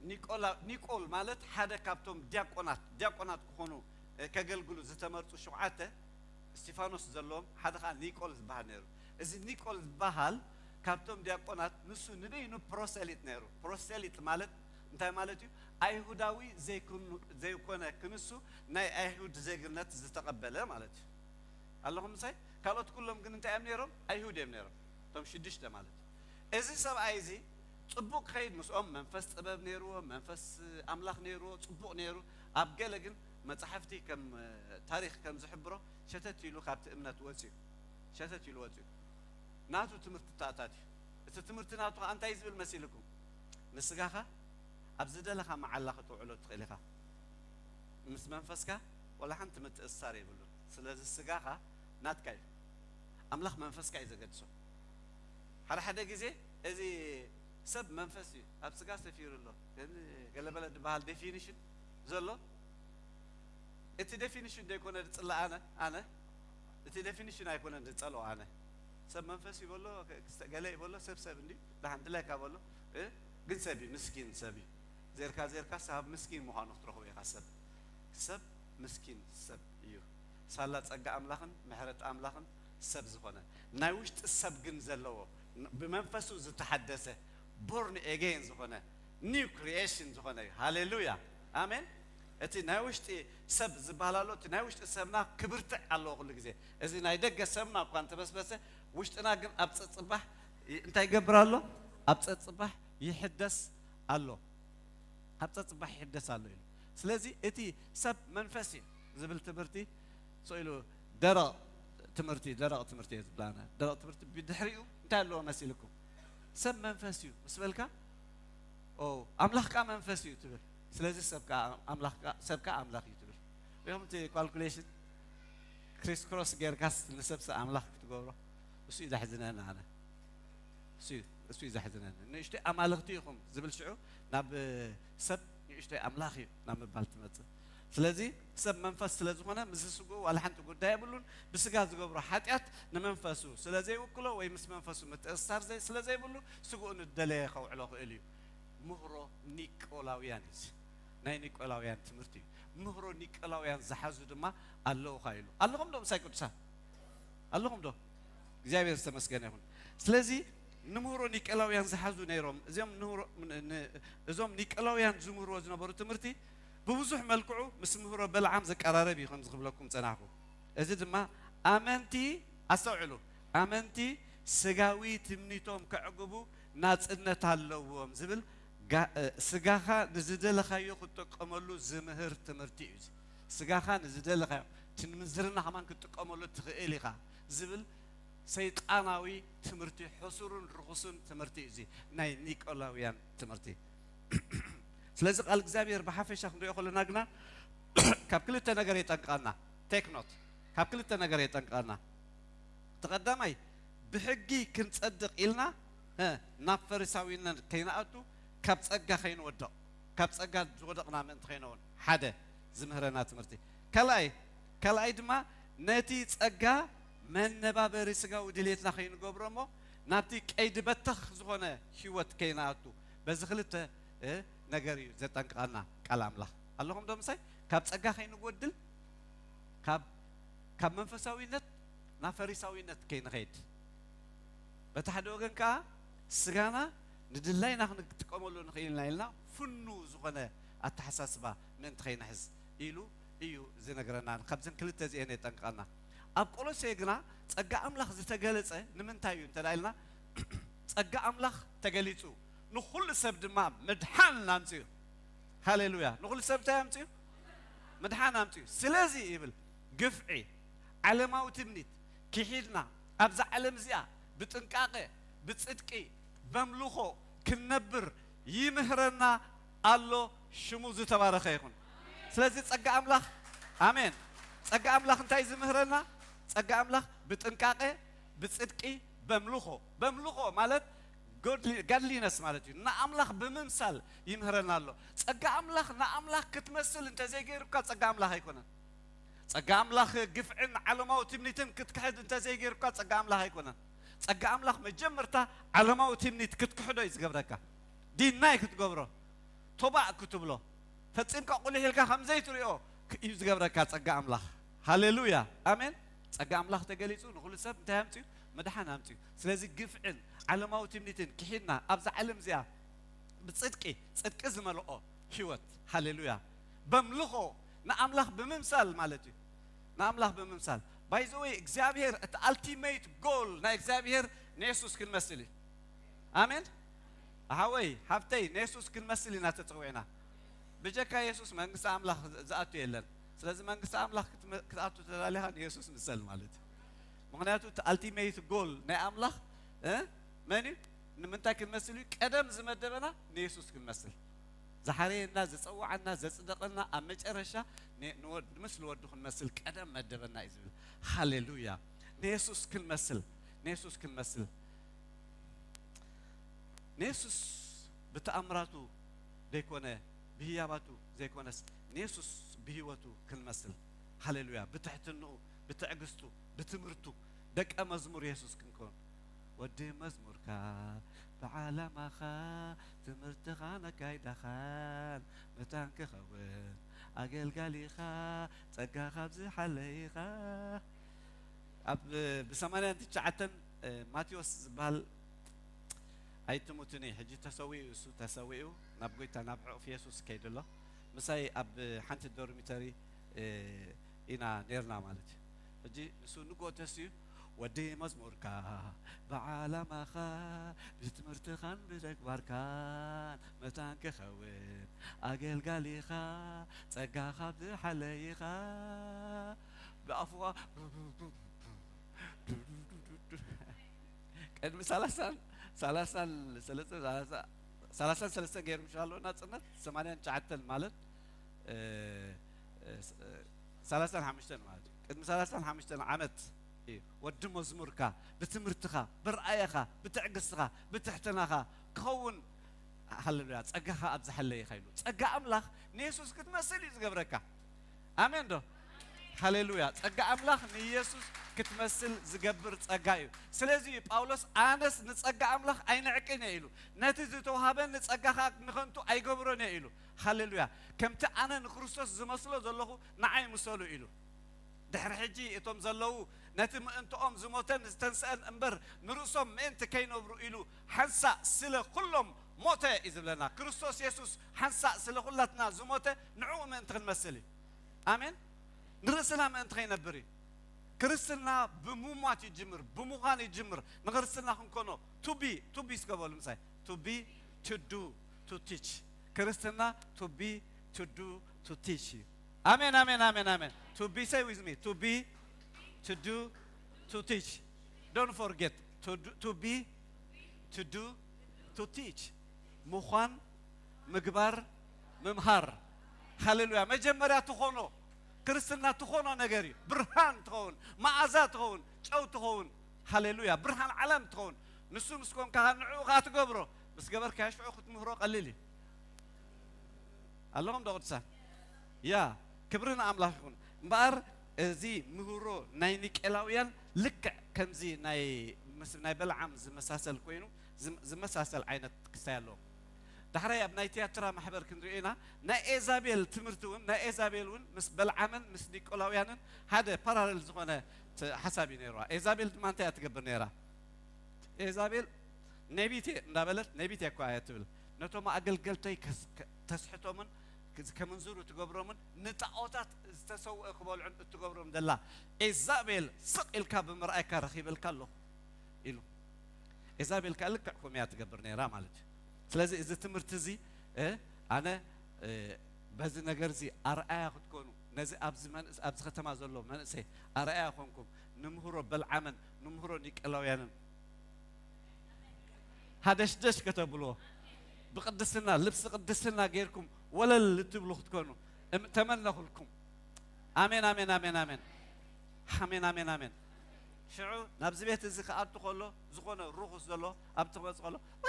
ኒቆላ-፣ ኒቆል ማለት ሓደ ካብቶም ዲያቆናት፣ ዲያቆናት ክኾኑ፣ እ፣ ከገልግሉ ዝተመርጹ ሸውዓተ እስጢፋኖስ ዘለዎም ሓደ ኸኣ ኒቆል ዝበሃል ነይሩ። እዚ ኒቆል ዝበሃል ካብቶም ዲያቆናት ንሱ ንበይኑ ፕሮሰሊጥ ነይሩ። ፕሮሰሊጥ ማለት እንታይ ማለት እዩ? ኣይሁዳዊ ዘይኩኑ-፣ ዘይኮነ ክንሱ ናይ ኣይሁድ ዜግነት ዝተቐበለ ማለት እዩ። ኣለኹም ምሳይ? ካልኦት ኩሎም ግን እንታይ እዮም ነይሮም? ኣይሁድ እዮም ነይሮም። እቶም ሽዱሽተ ማለት እዩ። እዚ ሰብኣይ እዚ ጽቡቕ ክኸይድ ምስኦም መንፈስ ጥበብ ነይርዎ፣ መንፈስ ኣምላኽ ነይርዎ፣ ጽቡቕ ነይሩ። ኣብ ገለ ግን መጻሕፍቲ ከም፣ እ፣ ታሪኽ ከም ዝሕብሮ ሸተት ኢሉ ካብቲ እምነት ወጽዩ። ሸተት ኢሉ ወጽዩ። ናቱ ትምህርቲ ተኣታትዩ። እቲ ትምህርቲ ናቱ ኸኣ እንታይ እዩ ዝብል መሲልኩም? ንስጋኻ ኣብ ዝደለኻ መዓላ ከተውዕሎ ትኽእል ኢኻ። ምስ መንፈስካ ወላ ሓንቲ ምትእስሳር የብሉን። ስለዚ ስጋኻ ናትካ እዩ። ኣምላኽ መንፈስካ እዩ ዘገድሶ። ሓደ ሓደ ግዜ እዚ ሰብ መንፈስ እዩ፣ ኣብ ስጋ ሰፊሩ ኣሎ። ግን ገለበለ ዝበሃል ዴፊኒሽን ዘሎ፣ እቲ ዴፊኒሽን ዘይኮነ ዝጽላእ ኣነ፣ ኣነ፣ እቲ ዴፊኒሽን ኣይኮነን ዝጸልኦ ኣነ። ሰብ መንፈስ እዩ በሎ፣ ገለ እዩ በሎ፣ ሰብ ሰብ እንድዩ፣ ደሓን ድላይካ በሎ፣ እ፣ ግን ሰብ እዩ፣ ምስኪን ሰብ እዩ። ዜርካ ዜርካ ሰብ ምስኪን ምዃኑ ክትረኽቦ ኢኻ። ሰብ፣ ሰብ ምስኪን ሰብ እዩ። ሳላ ጸጋ ኣምላኽን ምሕረት ኣምላኽን ሰብ ዝኾነ፣ ናይ ውሽጢ ሰብ ግን ዘለዎ፣ ብመንፈሱ ዝተሓደሰ፣ ቦርን ኤጌን ዝኾነ፣ ኒው ክሪኤሽን ዝኾነ እዩ። ሃሌሉያ፣ ኣሜን። እቲ ናይ ውሽጢ ሰብ ዝበሃል ኣሎ፣ እቲ ናይ ውሽጢ ሰብና ክብርትዕ ኣለዎ ኩሉ ግዜ። እዚ ናይ ደገ ሰብና እኳ እንተበስበሰ፣ ውሽጥና ግን ኣብ ጸጽባሕ ይ-፣ እንታይ ይገብር ኣሎ? ኣብ ጸጽባሕ ይሕደስ ኣሎ። ኣብ ጸጽባሕ ይሕደስ ኣሎ ኢሉ። ስለዚ እቲ ሰብ መንፈስ እዩ ዝብል ትምህርቲ ስቕ ኢሉ ደረቕ ትምህርቲ፣ ደረቕ ትምህርቲ እየ ዝብላ ኣነ። ደረቕ ትምህርቲ ብድሕሪኡ እንታይ ኣለዎ መሲልኩም? ሰብ መንፈስ እዩ ምስ በልካ፣ ኦ፣ ኣምላኽ ከኣ መንፈስ እዩ ትብል። ስለዚ ሰብ ከኣ፣ ኣምላኽ ከኣ፣ ሰብ ከኣ ኣምላኽ እዩ ትብል። ሪኹም እቲ ካልኩሌሽን? ክሪስ ክሮስ ጌርካስ ንሰብሲ ኣምላኽ ክትገብሮ? እሱ እዩ ዘሕዝነኒ ኣነ። እሱ እዩ፣ እሱ እዩ ዘሕዝነኒ። ንእሽተይ ኣማልኽቲ ኢኹም ዝብል ሽዑ ናብ ሰብ ንእሽተይ ኣምላኽ እዩ ናብ ምባል ትመጽእ። ስለዚ ሰብ መንፈስ ስለ ዝኾነ ምስ ስግኡ ዋላ ሓንቲ ጉዳይ የብሉን። ብስጋ ዝገብሮ ሓጢኣት ንመንፈሱ ስለ ዘይውክሎ ወይ ምስ መንፈሱ ምትእስሳር ዘይ-፣ ስለ ዘይብሉ ስግኡ ንደለየ ከውዕሎ ክእል እዩ። ምህሮ ኒቆላውያን እዩ እዚ። ናይ ኒቆላውያን ትምህርቲ እዩ። ምህሮ ኒቆላውያን ዝሓዙ ድማ ኣለዉ ኻ ኢሉ። ኣለኹም ዶ ምሳይ ቅዱሳን? ኣለኹም ዶ? እግዚኣብሔር ዝተመስገነ ይኹን። ስለዚ ንምህሮ ኒቄላውያን ዝሓዙ ነይሮም። እዚኦም ንህሮ-፣ ን-፣ ን-፣ እዞም ኒቄላውያን ዝምህርዎ ዝነበሩ ትምህርቲ ብብዙሕ መልክዑ ምስ ምህሮ በልዓም ዘቀራረብ እዩ፣ ከምዚ ክብለኩም ጸናሕኩ። እዚ ድማ ኣመንቲ፣ ኣስተውዕሉ፣ ኣመንቲ ስጋዊ ትምኒቶም ከዕግቡ ናጽነት ኣለዎም ዝብል ጋ-፣ እ፣ ስጋኻ ንዝደለኻዮ ክትጥቀመሉ ዝምህር ትምህርቲ እዩ እዚ። ስጋኻ ንዝደለኻዮ፣ እቲ ንምንዝርና ከማን ክትጥቀመሉ ትኽእል ኢኻ ዝብል ሰይጣናዊ ትምህርቲ፣ ሕሱርን ርኹስን ትምህርቲ እዩ እዚ ናይ ኒቆላውያን ትምህርቲ። ስለዚ ቃል እግዚኣብሔር ብሓፈሻ ክንሪኦ ከለና ግና ካብ ክልተ ነገር የጠንቅቐና። ቴክ ኖት፣ ካብ ክልተ ነገር የጠንቅቐና። እቲ ቀዳማይ ብሕጊ ክንጸድቕ ኢልና፣ እ፣ ናብ ፈሪሳዊነት ከይንኣቱ፣ ካብ ጸጋ ከይንወድቕ፣ ካብ ጸጋ ዝወደቕና ምእንቲ ከይንኸውን፣ ሓደ። ዝምህረና ትምህርቲ። ካልኣይ ካልኣይ ድማ ነቲ ጸጋ መነባበሪ ስጋዊ ድሌትና ከይንገብሮ እሞ ናብቲ ቀይዲ በተኽ ዝኾነ ህይወት ከይንኣቱ በዚ ክልተ ነገር እዩ ዘጠንቅቐና ቃል ኣምላኽ። ኣለኹም ዶ ምሳይ? ካብ ጸጋ ከይንጎድል፣ ካብ መንፈሳዊነት ናብ ፈሪሳዊነት ከይንኸይድ፣ በቲ ሓደ ወገን ከኣ ስጋና ንድላይና ክንጥቀመሉ ንኽእል ኢና ኢልና ፍኑ ዝኾነ ኣተሓሳስባ ምእንቲ ከይንሕዝ ኢሉ እዩ ዝነግረና። ካብዘን ክልተ እዚአን የጠንቅቐና። ኣብ ቆሎሴ ግና ጸጋ ኣምላኽ ዝተገለጸ ንምንታይ እዩ እንተ ኢልና፣ ጸጋ ኣምላኽ ተገሊጹ ንኹሉ ሰብ ድማ ምድሓን ኣምጽኡ። ሃሌሉያ! ንኹሉ ሰብ እንታይ ኣምጽኡ? ምድሓን ኣምጽኡ። ስለዚ ይብል፣ ግፍዒ፣ ዓለማዊ ትምኒት ክሒድና ኣብዛ ዓለም እዚኣ ብጥንቃቐ፣ ብጽድቂ፣ በምልኾ ክንነብር ይምህረና ኣሎ። ሽሙ ዝተባረኸ ይኹን። ስለዚ ጸጋ ኣምላኽ፣ ኣሜን። ጸጋ ኣምላኽ እንታይ ዝምህረና? ጸጋ ኣምላኽ ብጥንቃቐ፣ ብጽድቂ፣ በምልኾ። በምልኾ ማለት ጋድሊነስ ማለት እዩ። ንኣምላኽ ብምምሳል ይምህረና ኣሎ። ጸጋ ኣምላኽ ንኣምላኽ ክትመስል እንተዘይገይሩካ ጸጋ ኣምላኽ ኣይኮነን። ጸጋ ኣምላኽ ግፍዕን ዓለማዊ ትምኒትን ክትክሕድ እንተዘይገይሩካ ጸጋ ኣምላኽ ኣይኮነን። ጸጋ ኣምላኽ መጀመርታ ዓለማዊ ትምኒት ክትክሕዶ እዩ ዝገብረካ። ዲናይ ክትገብሮ፣ ቶባእ ክትብሎ፣ ፈጺምካ ቁሊሕ ኢልካ ከም ዘይትሪኦ ክ-፣ እዩ ዝገብረካ ጸጋ ኣምላኽ። ሃሌሉያ፣ ኣሜን። ጸጋ ኣምላኽ ተገሊጹ ንኹሉ ሰብ እንታይ ኣምጽኡ? ምድሓን ኣምጽኡ። ስለዚ ግፍዕን ዓለማዊ ትምኒትን ክሒድና ኣብዛ ዓለም እዚኣ ብጽድቂ፣ ጽድቂ ዝመልኦ ህይወት፣ ሃሌሉያ፣ በምልኾ ንኣምላኽ ብምምሳል ማለት እዩ። ንኣምላኽ ብምምሳል። ባይ ዘ ወይ እግዚኣብሔር እቲ ኣልቲሜት ጎል ናይ እግዚኣብሔር ንየሱስ ክንመስል እዩ። ኣሜን። ሓወይ ሓፍተይ፣ ንየሱስ ክንመስል ኢና ተጸዊዕና። ብጀካ የሱስ መንግስቲ ኣምላኽ ዝኣቱ የለን። ስለዚ መንግስቲ ኣምላኽ ክትመ-፣ ክትኣቱ ተዳሊኻ ንየሱስ ምሰል ማለት እዩ። ምኽንያቱ እቲ ኣልቲሜት ጎል ናይ ኣምላኽ፣ እ፣ መን እዩ? ንምንታይ ክንመስል እዩ? ቀደም ዝመደበና ንየሱስ ክንመስል። ዝሓረየና፣ ዝጸውዓና፣ ዘጽደቐና፣ ኣብ መጨረሻ ን-፣ ንወድ-፣ ምስ ንወዱ ክንመስል ቀደም መደበና እዩ ዝብል። ሃሌሉያ። ንየሱስ ክንመስል፣ ንየሱስ ክንመስል። ንየሱስ ብተኣምራቱ ዘይኮነ፣ ብህያባቱ ዘይኮነስ፣ ንየሱስ ብህይወቱ ክንመስል። ሃሌሉያ። ብትሕትንኡ፣ ብትዕግስቱ፣ ብትምህርቱ ደቀ መዝሙር የሱስ ክንከውን። ወዲ መዝሙርካ ብዓላማኻ ትምህርትኻን ኣካይዳኻን መታን ክኸውን ኣገልጋሊኻ ጸጋ ካብ ዝሓለይኻ። ኣብ ብሰማንያን ትሽዓተን ማቴዎስ ዝበሃል ኣይትሙትኒ፣ ሕጂ ተሰዊኡ፣ እሱ ተሰዊኡ ናብ ጎይታ ናብ ሕቑፍ የሱስ ከይዱ ኣሎ። ምሳይ ኣብ ሓንቲ ዶርሚተሪ ኢና ኔርና ማለት እዩ። ሕጂ ንሱ ንግሆ ተስዩ፣ ወዲ መዝሙርካ ብዓላማኻ ብትምህርትኻን ብተግባርካን መታን ክኸውን ኣገልጋሊኻ ጸጋ ካብ ዝሓለይኻ ብኣፉኻ ቅድሚ ሰላሳን ሰላሳን ሰለስተ ሰላሳ ሰላሳን ሰለስተን ገይሩ ምሽ ኣሎ ናጽነት ሰማንያን ትሽዓተን ማለት እ፣ እ፣ ስ-፣ እ፣ ሰላሳን ሓሙሽተን ማለት እዩ። ቅድሚ ሰላሳን ሓሙሽተን ዓመት እዩ ወዲ መዝሙርካ ብትምህርትኻ፣ ብርኣየኻ፣ ብትዕግስትኻ፣ ብትሕትናኻ ክኸውን፣ ሃሌሉያ፣ ጸጋኻ ኣብ ዝሓለየኻ ኢሉ። ጸጋ ኣምላኽ ንየሱስ ክትመስል እዩ ዝገብረካ። ኣሜን ዶ? ሃሌሉያ። ጸጋ ኣምላኽ ንየሱስ ክትመስል ዝገብር ጸጋ እዩ። ስለዚ እዩ ጳውሎስ፣ "ኣነስ ንጸጋ ኣምላኽ ኣይንዕቅን እየ" ኢሉ። "ነቲ ዝተዋህበኒ ጸጋ ኸኣ ንኸንቱ ኣይገብሮን እየ" ኢሉ። ሃሌሉያ። "ከምቲ ኣነ ንክርስቶስ ዝመስሎ ዘለኹ ንዓይ ምሰሉ" ኢሉ። ድሕሪ ሕጂ እቶም ዘለዉ ነቲ ምእንትኦም ዝሞተን ዝተንስአን እምበር ንርእሶም ምእንቲ ከይነብሩ ኢሉ ሓንሳእ ስለ ኩሎም ሞተ እዩ ዝብለና። ክርስቶስ የሱስ ሓንሳእ ስለ ኩላትና ዝሞተ ንዕኡ ምእንቲ ክንመስል እዩ። ኣሜን። ንርእስና ምእንቲ ከይነብር እዩ። ክርስትና ብምሟት ይጅምር፣ ብምዃን ይጅምር። ንክርስትና ክንኮኖ to be፣ to be እስከ በሉ ምሳይ፣ to be፣ to do፣ to teach። ክርስትና to be፣ to do፣ to teach እዩ። ኣሜን፣ ኣሜን፣ ኣሜን፣ ኣሜን። To be፣ say with me, to be፣ to do፣ to teach። Don't forget, to do፣ to be፣ to do፣ to teach። ምዃን፣ ምግባር፣ ምምሃር። ሃሌሉያ። መጀመርያ ትኾኖ፣ ክርስትና ትኾኖ ነገር እዩ። ብርሃን ትኸውን፣ መኣዛ ትኸውን፣ ጨው ትኸውን። ሃሌሉያ። ብርሃን ዓለም ትኸውን። ንሱ ምስ ኮንካ ንዕኡ ኸኣ ትገብሮ። ምስ ገበርካዮ ሽዑ ክትምህሮ ቀሊል እዩ። ኣለኹም ዶ ቅዱሳን? ያ፣ ክብሪ ንኣምላኽ ይኹን። እምበኣር እዚ ምህሮ ናይ ኒቄላውያን ልክዕ ከምዚ ናይ ምስ ናይ በልዓም ዝመሳሰል ኮይኑ ዝም- ዝመሳሰል ዓይነት ክስታይ ኣለዎም። ዳሕራይ ኣብ ናይ ትያትራ ማሕበር ክንሪኦ ኢና። ናይ ኤዛቤል ትምህርቲ እውን ናይ ኤዛቤል እውን ምስ በልዓምን ምስ ኒቆላውያንን ሓደ ፓራለል ዝኾነ ት- ሓሳብ እዩ ነይርዋ። ኤዛቤል ድማ እንታይ እያ ትገብር ነይራ? ኤዛቤል ነቢቴ እንዳበለት ነቢቴ እኳ እያ ትብል። ነቶም ኣገልገልተይ ከስ- ከ- ተስሕቶምን ከ- ከምንዝሩ ትገብሮምን ንጣዖታት ዝተሰውአ ክበልዑን እትገብሮም ዘላ ኤዛቤል ስቕ ኢልካ ብምርኣይካ ረኺበልካ ኣለኹ ኢሉ። ኤዛቤል ከኣ ልክዕ ከምኡ እያ ትገብር ነይራ ማለት እዩ። ስለዚ እዚ ትምህርቲ እዚ እ፣ ኣነ እ፣ በዚ ነገር እዚ ኣርኣያ ክትኮኑ ነዚ ኣብዚ መንእስ ኣብዚ ከተማ ዘሎ መንእሰይ ኣርኣያ ኮንኩም ንምህሮ በልዓምን ንምህሮ ኒቀላውያንን ሃደሽደሽ ከተብልዎ ብቅድስና ልብሲ ቅድስና ጌርኩም ወለል ልትብሉ ክትኮኑ እም- ተመነኹልኩም። ኣሜን ኣሜን ኣሜን ኣሜን ኣሜን ኣሜን ኣሜን። ሽዑ ናብዚ ቤት እዚ ክኣቱ ከሎ ዝኾነ ርኹስ ዘሎ ኣብቲ ክመጽእ ከሎ ዋ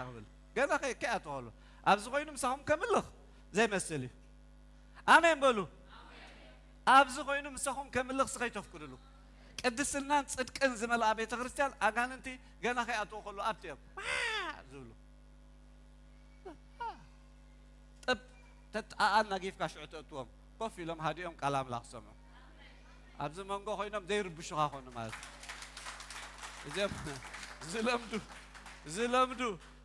ክብል ገና ከይ- ከይኣቱ ከሎ ኣብዚ ኮይኑ ምሳኹም ከምልኽ ዘይመስል እዩ። ኣሜን በሉ። ኣብዚ ኮይኑ ምሳኹም ከምልኽሲ ከይተፍቅድሉ ቅድስናን ጽድቅን ዝመልኣ ቤተ ክርስቲያን ኣጋንንቲ ገና ከይኣትዎ ከሎ ኣብቲ እዮም ዋ ዝብሉ። ጥብ ተጣኣ ናጊፍካ ሽዑ ተእትዎም ኮፍ ኢሎም ሃዲኦም ቃል ኣምላኽ ሰምዑ። ኣብዚ መንጎ ኮይኖም ዘይርብሹኻ ኮኑ ማለት እዩ። እዚኦም ዝለምዱ ዝለምዱ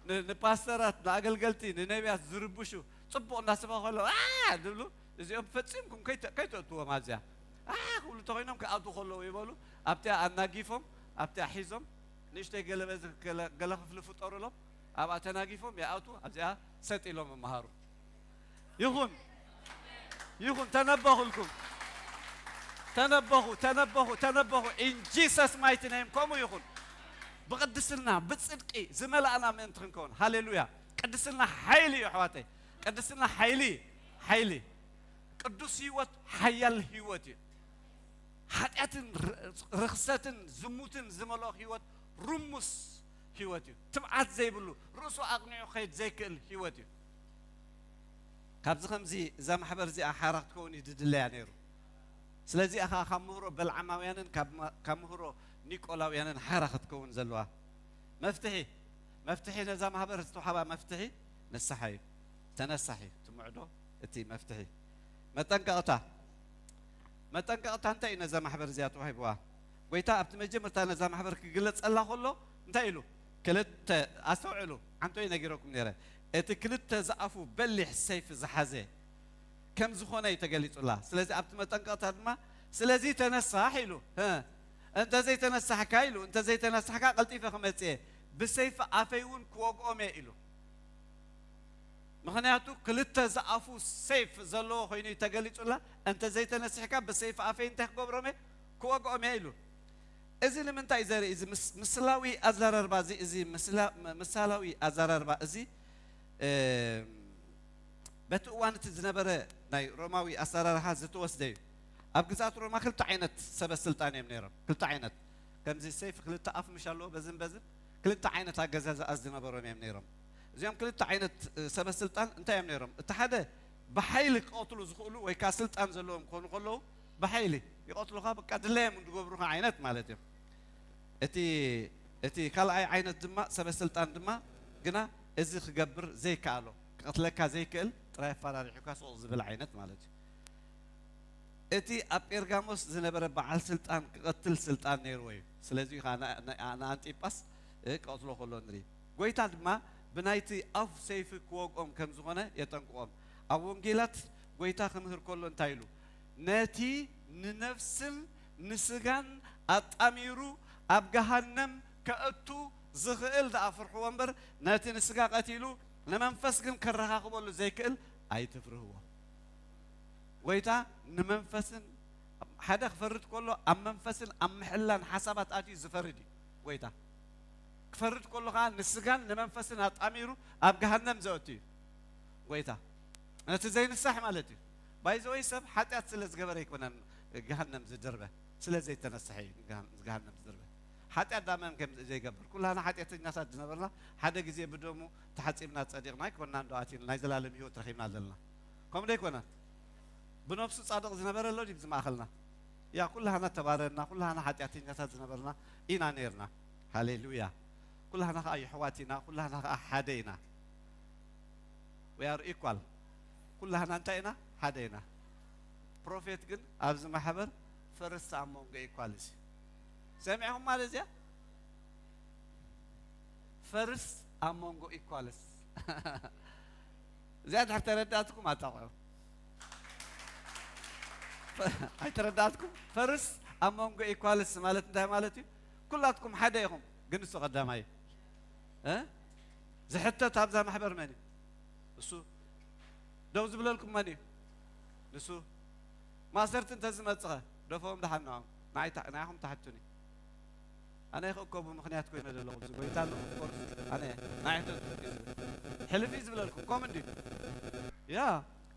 ን- ንፓስተራት ንኣገልገልቲ ንነቢያት ዝርብሹ ጽቡቕ እናሰበኸ ከሎ ኣ ዝብሉ እዚኦም ፈጺምኩም ከይተ- ከይተእትዎም ኣብዚኣ ኣ ክብሉ ተኮይኖም ክኣትዉ ከለዉ ይበሉ ኣብቲኣ ኣናጊፎም ኣብቲኣ ሒዞም ንእሽተይ ገለበ ገለ ክፍሊ ፍጠሩሎም ኣብኣ ተናጊፎም ይኣትዉ ኣብዚኣ ሰጥ ኢሎም ይመሃሩ። ይኹን ይኹን ተነበኹልኩም ተነበኹ ተነበኹ ተነበኹ in Jesus mighty name ከምኡ ይኹን። ብቅድስና ብጽድቂ ዝመላእና ምእንቲ ክንከውን ሃሌሉያ። ቅድስና ሓይሊ እዩ ኣሕዋተይ። ቅድስና ሓይሊ ሓይሊ ቅዱስ ህይወት ሓያል ህይወት እዩ። ሓጢኣትን ር- ርኽሰትን ዝሙትን ዝመልኦ ህይወት ርሙስ ህይወት እዩ። ትብዓት ዘይብሉ ርእሱ ኣቕኒዑ ክኸይድ ዘይክእል ህይወት እዩ። ካብዚ ከምዚ እዛ ማሕበር እዚኣ ሓራ ክትከውን እዩ ድድለያ ነይሩ። ስለዚኣ ከዓ ካብ ምህሮ በልዓማውያንን ካብ ማ- ካብ ምህሮ ኒቆላውያንን ሓራ ክትከውን ዘለዋ መፍትሒ መፍትሒ ነዛ ማህበር ዝተውሃባ መፍትሒ ንስሓ እዩ። ተነሳሒ ትምዕዶ እቲ መፍትሒ መጠንቀቕታ መጠንቀቕታ እንታይ እዩ ነዛ ማሕበር እዚኣ ተዋሂብዋ? ጎይታ ኣብቲ መጀመርታ ነዛ ማሕበር ክግለጸላ ከሎ እንታይ ኢሉ? ክልተ ኣስተውዕሉ፣ ዓንቶ እዩ ነጊረኩም ነይረ። እቲ ክልተ ዝኣፉ በሊሕ ሰይፍ ዝሓዘ ከም ዝኾነ እዩ ተገሊጹላ። ስለዚ ኣብቲ መጠንቀቕታ ድማ ስለዚ ተነሳሕ ኢሉ። እ፣ እንተ ዘይተነሳሕካ ኢሉ፣ እንተ ዘይተነሳሕካ ቀልጢፈ ክመጽእ እየ፣ ብሰይፊ ኣፈይ እውን ክወግኦም እየ ኢሉ። ምኽንያቱ ክልተ ዝኣፉ ሰይፍ ዘለዎ ኮይኑ እዩ ተገሊጹላ። እንተ ዘይተነሲሕካ ብሰይፊ ኣፈይ እንታይ ክገብሮም እየ? ክወግኦም እየ ኢሉ። እዚ ንምንታይ እዩ ዘርኢ? እዚ ምስ- ምስላዊ ኣዘራርባ እዚ እዚ ምስላ- ም- ምሳላዊ ኣዘራርባ እዚ እ፣ በቲ እዋን እቲ ዝነበረ ናይ ሮማዊ ኣሰራርሓ ዝተወስደ እዩ። ኣብ ግዝኣት ሮማ ክልተ ዓይነት ሰበ ስልጣን እዮም ነይሮም። ክልተ ዓይነት ከምዚ ሰይፍ ክልተ ኣፍ ምሽ ኣለዎ በዝን በዝን ክልተ ዓይነት ኣገዛዝኣ ዝነበሮም እዮም ነይሮም። እዚኦም ክልተ ዓይነት እ፣ ሰበ ስልጣን እንታይ እዮም ነይሮም? እቲ ሓደ ብሓይሊ ክቐትሉ ዝኽእሉ ወይ ከዓ ስልጣን ዘለዎም ክኾኑ ከለዉ ብሓይሊ ይቐትሉኻ፣ በቃ ድላዮም ዝገብሩኻ ዓይነት ማለት እዮም። እቲ እቲ ካልኣይ ዓይነት ድማ ሰበ ስልጣን ድማ ግና እዚ ክገብር ዘይከኣሎ ክቐትለካ ዘይክእል ጥራይ ኣፈራሪሑካ ስቕ ዝብል ዓይነት ማለት እዩ። እቲ ኣብ ጴርጋሞስ ዝነበረ በዓል ስልጣን ክቐትል ስልጣን ነይርዎ እዩ። ስለዚ ከዓ ንኣንጢጳስ ክቐትሎ ከሎ ንርኢ። ጎይታ ድማ ብናይቲ ኣፍ ሰይፊ ክወግኦም ከም ዝኾነ የጠንቅቖም። ኣብ ወንጌላት ጎይታ ክምህር ከሎ እንታይ ኢሉ? ነቲ ንነፍስን ንስጋን ኣጣሚሩ ኣብ ገሃነም ከእቱ ዝኽእል ደኣ ፍርሕዎ እምበር ነቲ ንስጋ ቀቲሉ ንመንፈስ ግን ከረኻኽበሉ ዘይክእል ኣይትፍርህዎ። ጎይታ ንመንፈስን ሓደ ክፈርድ ከሎ ኣብ መንፈስን ኣብ ምሕላን ሓሳባት ኣትዩ ዝፈርድ እዩ። ጎይታ ክፈርድ ከሎ ከዓ ንስጋን ንመንፈስን ኣጣሚሩ ኣብ ገሃነም ዘእቱ እዩ። ጎይታ ነቲ ዘይንሳሕ ማለት እዩ። ባይዘወይ ሰብ ሓጢኣት ስለ ዝገበረ ኣይኮነን ገሃነም ዝድርበ፣ ስለ ዘይተነስሐ እዩ ገሃነም ዝድርበ። ሓጢኣት ዳመን ከም ዘይገብር ኩላና ሓጢኣተኛታት ዝነበርና ሓደ ግዜ ብደሙ ተሓፂብና ፀዲቕና ኣይኮንና እንዶ ኣቲና ናይ ዘላለም ህይወት ረኺብና ዘለና። ከምኡ ዶ ኣይኮነን? ብነፍሱ ጻድቕ ዝነበረ ኣሎ ድዩ ኣብዚ ማእኸልና? ያ፣ ኩላህና ተባረርና፣ ኩላህና ሓጢኣተኛታት ዝነበርና ኢና ነይርና። ሃሌሉያ። ኩላህና ኸዓ የሕዋት ኢና፣ ኩላህና ኸዓ ሓደ ኢና። We are equal። ኩላህና እንታይ ኢና? ሓደ ኢና። ፕሮፌት ግን ኣብዚ ማሕበር ፈርስት ኣሞንጎ ኢኳልስ እዩ። ሰሚዕኹም ማለት እዚኣ? ፈርስት ኣሞንጎ ኢኳልስ። እዚኣ ድሕር ተረዳእትኩም ኣጣቕዑ። ኣይተረዳእትኩም? ፈርስት ኣሞንጎ ኢኳልስ ማለት እንታይ ማለት እዩ? ኩላትኩም ሓደ ኢኹም፣ ግን እሱ ቀዳማይ እዩ። እ? ዝሕተት ኣብዛ ማሕበር መን እዩ? እሱ። ደው ዝብለልኩም መን እዩ? ንሱ። ማሰርት እንተ ዝመጽኸ፣ ደፈኦም ደሓን ንዖም። ንዓይ ታ-፣ ንዓኹም ተሓቱኒ። ኣነ ክእከቡ ምኽንያት ኮይነ ዘለኹ፣ እዚ ጎይታ ኣሎ፣ of course፣ ኣነ ናይ ሕተት እዩ ዝብል። ሕልፍ እዩ ዝብለልኩም፣ ከምኡ እንድዩ። ያ፣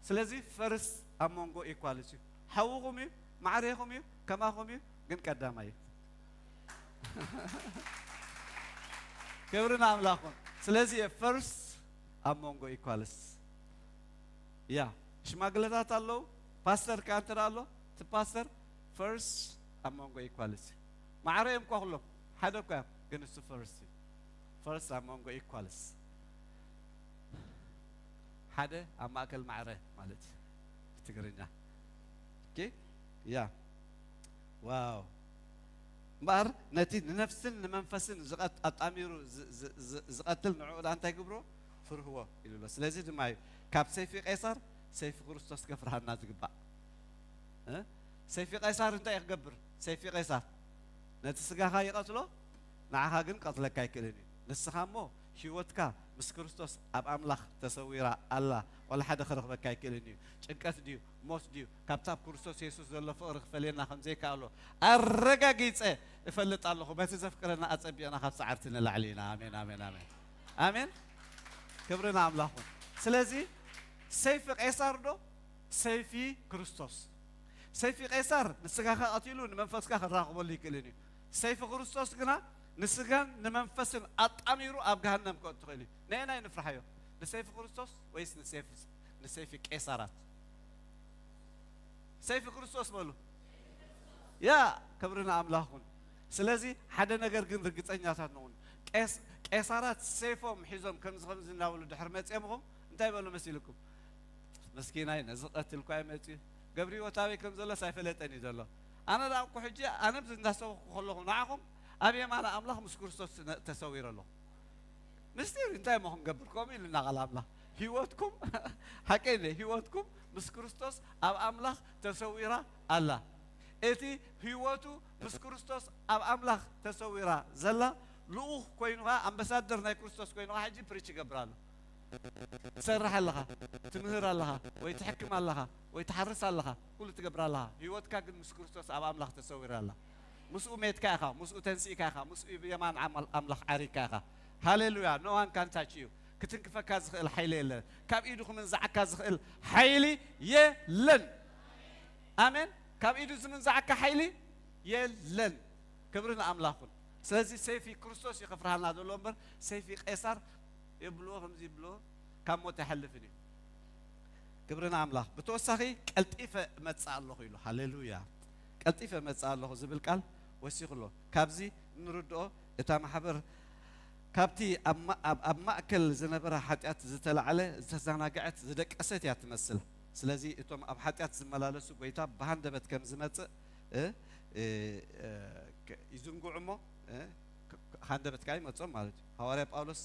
ስለዚ ፈርስ ኣብ መንጎ ኢኳልስ እዩ። ሓውኹም እዩ፣ ማዕሬኹም እዩ፣ ከማኹም እዩ፣ ግን ቀዳማይ እዩ። ክብሪ ንኣምላኽ ይኹን። ስለዚ ፈርስ ኣብ መንጎ ኢኳልስ። ያ፣ ሽማግለታት ኣለዉ፣ ፓስተር ከኣ እንተ ደኣ ኣሎ፣ እቲ ፓስተር ፈርስ ኣብ መንጎ ኢኳልስ። ማዕረ እዮም እኳ ኩሎም፣ ሓደ እኳ እዮም፣ ግን እሱ ፈርስ እዩ። ፈርስ ኣብ መንጎ ኢኳልስ። ሓደ ኣብ ማእከል ማዕረ ማለት እዩ ብትግርኛ። ኦኬ? ያ። ዋው። እምበኣር ነቲ ንነፍስን ንመንፈስን ዝቐት-፣ ኣጣሚሩ ዝ-፣ ዝ-፣ ዝ-፣ ዝቐትል ንዕኡ ደኣ እንታይ ግብሮ? ፍርህዎ ኢሉ ኣሎ። ስለዚ ድማ እዩ ካብ ሰይፊ ቄሳር ሰይፊ ክርስቶስ ከፍርሃና ዝግባእ። እ? ሰይፊ ቄሳር እንታይ እዩ ክገብር? ሰይፊ ቄሳር ነቲ ስጋኻ ይቐትሎ፣ ንዓኻ ግን ክቐትለካ ኣይክእልን እዩ። ንስኻ እሞ ህይወትካ ምስ ክርስቶስ ኣብ ኣምላኽ ተሰዊራ ኣላ። ዋላ ሓደ ክረኽበካ ኣይክእልን እዩ። ጭንቀት ድዩ? ሞት ድዩ? ካብቲ ኣብ ክርስቶስ የሱስ ዘሎ ፍቕሪ ክፈልየና ከም ዘይከኣሎ ኣረጋጊጸ እፈልጥ ኣለኹ። በቲ ዘፍቅረና ኣጸቢቕና ካብ ሰዓርቲ ንላዕሊ ኢና። ኣሜን፣ ኣሜን፣ ኣሜን። ኣሜን። ክብሪ ንኣምላኽ ይኹን። ስለዚ ሰይፊ ቄሳር ዶ ሰይፊ ክርስቶስ? ሰይፊ ቄሳር ንስጋኻ ቀቲሉ ንመንፈስካ ክራኽበሉ ይክእልን እዩ። ሰይፊ ክርስቶስ ግና ንስጋን ንመንፈስን ኣጣሚሩ ኣብ ገሃነም ከእቱ ይኽእል እዩ። ነየናይ ንፍርሓዮ? ንሰይፊ ክርስቶስ ወይስ ንሰይፊ፣ ንሰይፊ ቄሳራት? ሰይፊ ክርስቶስ በሉ። ያ፣ ክብሪ ንኣምላኽ ይኹን። ስለዚ ሓደ ነገር ግን ርግጸኛታት ንኹን። ቄስ-፣ ቄሳራት ሰይፎም ሒዞም ከምዚ ከምዚ እናበሉ ድሕሪ መጺኦም ኢኹም እንታይ በሉ መሲልኩም? መስኪናይ ነዚ ቀትል እኳ እዩ መጺኡ። ገብረ ህይወት ኣበይ ከም ዘሎስ ኣይፈለጠን እዩ ዘሎ። ኣነ ደኣ እኮ ሕጂ ኣነ ብዚ እንዳሰበኽኩ ከለኹ ንዓኹም ኣብ የማነ ኣምላኽ ምስ ክርስቶስ ነ-፣ ተሰዊረ ኣለኹ። ምስጢር እንታይ እሞ ክንገብር? ከምኡ ኢሉና ቃል ኣምላኽ። ህይወትኩም፣ ሓቀይ ነይ፣ ህይወትኩም ምስ ክርስቶስ ኣብ ኣምላኽ ተሰዊራ ኣላ። እቲ ህይወቱ ምስ ክርስቶስ ኣብ ኣምላኽ ተሰዊራ ዘላ ልኡኽ ኮይኑ ኸዓ፣ ኣምባሳደር ናይ ክርስቶስ ኮይኑ ኸዓ ሕጂ ፕሪች ይገብር ኣሎ። ትሰርሕ ኣለኻ፣ ትምህር ኣለኻ፣ ወይ ትሕክም ኣለኻ፣ ወይ ትሓርስ ኣለኻ፣ ኩሉ ትገብር ኣለኻ። ህይወትካ ግን ምስ ክርስቶስ ኣብ ኣምላኽ ተሰዊራ ኣላ። ምስኡ ሜትካ ኢኻ፣ ምስኡ ተንሲእካ ኢኻ፣ ምስኡ ብየማን ኣማል-፣ ኣምላኽ ዓሪግካ ኢኻ። ሃሌሉያ! No one can touch you። ክትንክፈካ ዝኽእል ሓይሊ የለን። ካብ ኢዱ ክምንዝዓካ ዝኽእል ሓይሊ የለን። ኣሜን። ካብ ኢዱ ዝምንዝዓካ ሓይሊ የለን። ክብሪ ንኣምላኽ ይኹን። ስለዚ ሰይፊ ክርስቶስ እዩ ከፍርሃልና ዘሎ እምበር ሰይፊ ቄሳር የብልዎ፣ ከምዚ ይብልዎ፣ ካብ ሞት ኣይሓልፍን እዩ። ክብሪ ንኣምላኽ። ብተወሳኺ ቀልጢፈ እመጽእ ኣለኹ ኢሉ። ሃሌሉያ። ቀልጢፈ እመጽእ ኣለኹ ዝብል ቃል ወሲኹ ኣሎ። ካብዚ እንርድኦ እታ ማሕበር ካብቲ ኣብ ማ-፣ ኣብ፣ ኣብ ማእከል ዝነበረ ሓጢኣት ዝተላዕለ ዝተዘናግዐት ዝደቀሰት እያ ትመስል። ስለዚ እቶም ኣብ ሓጢኣት ዝመላለሱ ጎይታ ብሃንደበት ከም ዝመጽእ፣ እ፣ እ፣ እ፣ ከ-፣ ይዝንግዑ እሞ፣ እ፣ ከ-፣ ከ-፣ ሃንደበት ከኣ ይመጾም ማለት እዩ። ሃዋርያ ጳውሎስ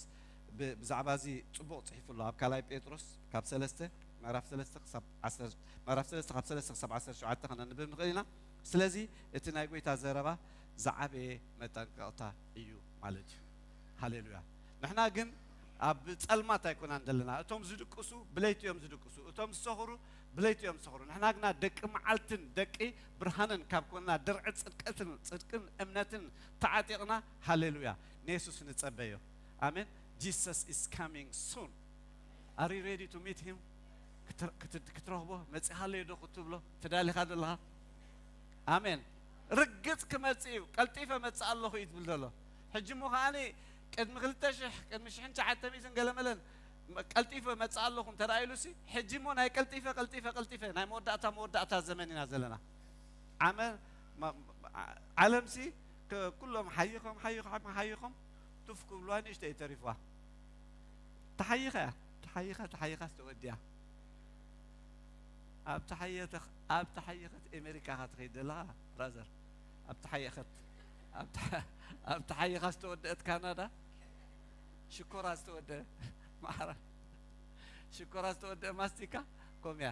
ብ-፣ ብዛዕባ እዚ ጽቡቕ ጽሒፉ ኣሎ። ኣብ ካልኣይ ጴጥሮስ ካብ ሰለስተ፣ ምዕራፍ ሰለስተ ክሳብ ዓሰርተ፣ ምዕራፍ ሰለስተ ካብ ሰለስተ ክሳብ ዓሰርተ ሸውዓተ ከነንብብ ንኽእል ኢና። ስለዚ እቲ ናይ ጎይታ ዘረባ ዝዓበየ መጠንቀቕታ እዩ ማለት እዩ። ሃሌሉያ። ንሕና ግን ኣብ ጸልማት ኣይኮናን ዘለና። እቶም ዝድቅሱ ብለይቲ እዮም ዝድቅሱ፣ እቶም ዝሰኽሩ ብለይቲ እዮም ዝሰኽሩ። ንሕና ግና ደቂ መዓልትን ደቂ ብርሃንን ካብ ኮንና ድርዒ ጽድቀትን፣ ጽድቅን እምነትን ተዓጢቕና፣ ሃሌሉያ፣ ንየሱስ ንጸበዮ። ኣሜን። Jesus is coming soon. Are you ready to meet him? ክት-፣ ክት-፣ ክትረኽቦ መጺኻለዮ ዶ ክትብሎ ተዳሊኻ ዘለኻ? ኣሜን። ርግጽ ክመጽእ እዩ። ቀልጢፈ መጽእ ኣለኹ እዩ ትብል ዘሎ። ሕጂ እሞ ከኣኒ ቅድሚ ክልተ ሽሕ፣ ቅድሚ ሽሕን ትሽዓተ ሚእትን ገለመለን ቀልጢፈ መጽእ ኣለኹ እንተ ደኣ ኢሉሲ፣ ሕጂ እሞ ናይ ቀልጢፈ፣ ቀልጢፈ፣ ቀልጢፈ፣ ናይ መወዳእታ፣ መወዳእታ ዘመን ኢና ዘለና። ዓመ-፣ ማ-፣ ዓለምሲ፣ ከ-፣ ኩሎም ሓይኾም፣ ሓይኾም፣ ሓይኾም፣ ቱፍ ክብልዋ ንእሽተይ ተሪፍዋ። ተሓይኻ እያ፣ ተሓይኻ፣ ተሓይኻ ዝተወድያ። ኣብ ተሓየተ-፣ ኣብ ተሓየኸት ኣሜሪካ ኢኻ ትኸይድ ዘለኻ ብራዘር። ኣብ ተሓየኸት፣ ኣብ ተሓ-፣ ኣብ ተሓየኻ ዝተወደአት ካናዳ፣ ሽኮራ ዝተወደአ ማዕረ፣ ሽኮራ ዝተወደአ ማስቲካ ኮምያ።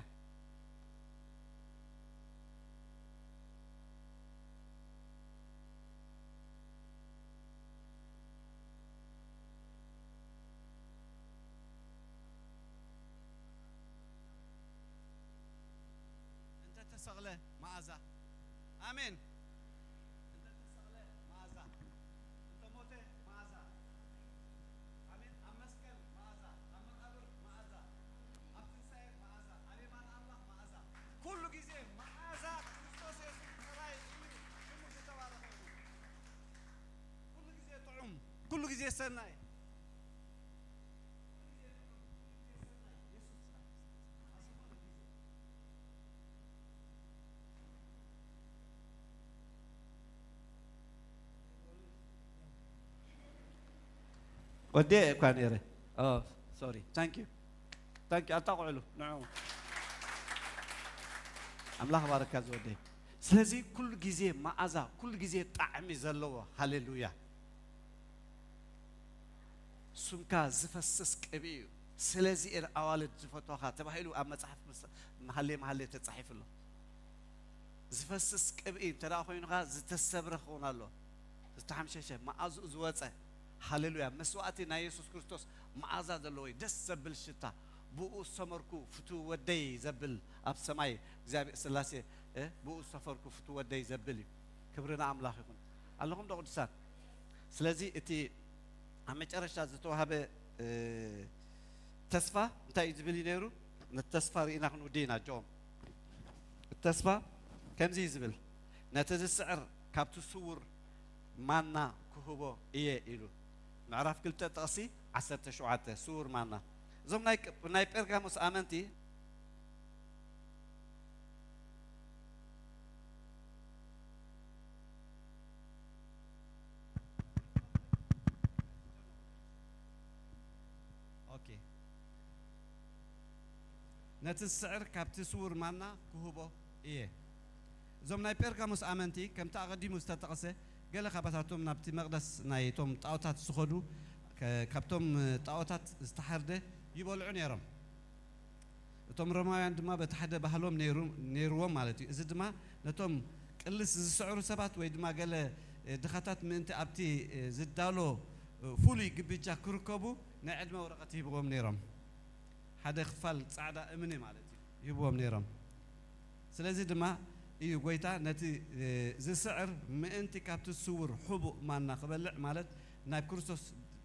እንተ ተሰቕለ መኣዛ። ኣሜን። እንተ ተሰቕለ መኣዛ። እንተ ሞተ መኣዛ። ኣሜን። ኣብ መስቀል መኣዛ፣ ኣብ መቓብር መኣዛ፣ ኣብ ትንሳኤ መኣዛ፣ ኣብ የማን ኣምላኽ መኣዛ። ኩሉ ግዜ መኣዛ ክርስቶስ የሱስ ጥራይ እዩ። ሽሙ ዝተባረኸ ይኹን። ኩሉ ግዜ ጥዑም፣ ኩሉ ግዜ ሰናይ። ወዲኤ እኳ ነይረ። ኦ፣ ሶሪ። ታንክ ዩ። ታንክ ዩ። ኣጣቕዕሉ ንዑ። ኣምላኽ ባረካ ዝወደይ። ስለዚ ኩሉ ግዜ መኣዛ፣ ኩሉ ግዜ ጣዕሚ ዘለዎ። ሃሌሉያ። ስምካ ዝፈስስ ቅብኢ እዩ። ስለዚ እየን ኣዋልድ ዝፈትዋኻ ተባሂሉ ኣብ መጽሓፍ ምስ-፣ መሃሌ መሃሌ ተጻሒፉ ኣሎ። ዝፈስስ ቅብኢ እንተ ደኣ ኮይኑኻ ዝተሰብረ ክኸውን ኣሎ። ዝተሓምሸሸ መኣዝኡ ዝወጸ። ሃሌሉያ። መስዋእቲ ናይ የሱስ ክርስቶስ መኣዛ ዘለዎ እዩ። ደስ ዘብል ሽታ። ብኡ ዝሰመርኩ ፍቱው ወደይ ዘብል ኣብ ሰማይ እግዚኣብሔር ስላሴ፣ እ፣ ብኡ ዝሰፈርኩ ፍቱው ወደይ ዘብል እዩ። ክብሪ ንኣምላኽ ይኹን። ኣለኹም ዶ ቅዱሳን? ስለዚ እቲ ኣብ መጨረሻ ዝተዋህበ፣ እ፣ ተስፋ እንታይ እዩ ዝብል እዩ ነይሩ? ነቲ ተስፋ ርኢና ክንውዲ ኢና፣ ጆን። እቲ ተስፋ ከምዚ እዩ ዝብል፣ "ነቲ ዝስዕር ካብቲ ስዉር ማና ክህቦ እየ" ኢሉ። ምዕራፍ ክልተ ጥቕሲ ዓሰርተ ሸውዓተ፣ ስዉር ማና። እዞም ናይ ቅ-፣ ናይ ጴርጋሞስ ኣመንቲ ኦኬ። ነቲ ዝስዕር ካብቲ ስዉር ማና ክህቦ እየ። እዞም ናይ ጴርጋሞስ ኣመንቲ፣ ከምቲ ኣቐዲሙ ዝተጠቕሰ፣ ገለ ካባታቶም ናብቲ መቕደስ ናይቶም ጣኦታት ዝኸዱ፣ ከ-፣ ካብቶም ጣኦታት ዝተሓርደ ይበልዑ ነይሮም። እቶም ሮማውያን ድማ በቲ ሓደ ባህሎም ነይሩ-፣ ነይርዎም ማለት እዩ። እዚ ድማ ነቶም ቅልስ ዝስዕሩ ሰባት ወይ ድማ ገለ፣ እ፣ ድኻታት ምእንቲ ኣብቲ፣ እ፣ ዝዳሎ፣ እ፣ ፍሉይ ግብጃ ክርከቡ ናይ ዕድመ ወረቐት ይህብዎም ነይሮም። ሓደ ክፋል ጻዕዳ እምኒ ማለት እዩ፣ ይህብዎም ነይሮም። ስለዚ ድማ እዩ ጐይታ ነቲ፣ እ፣ ዝስዕር ምእንቲ ካብቲ ስዉር ሕቡእ ማና ክበልዕ፣ ማለት ናብ ክርስቶስ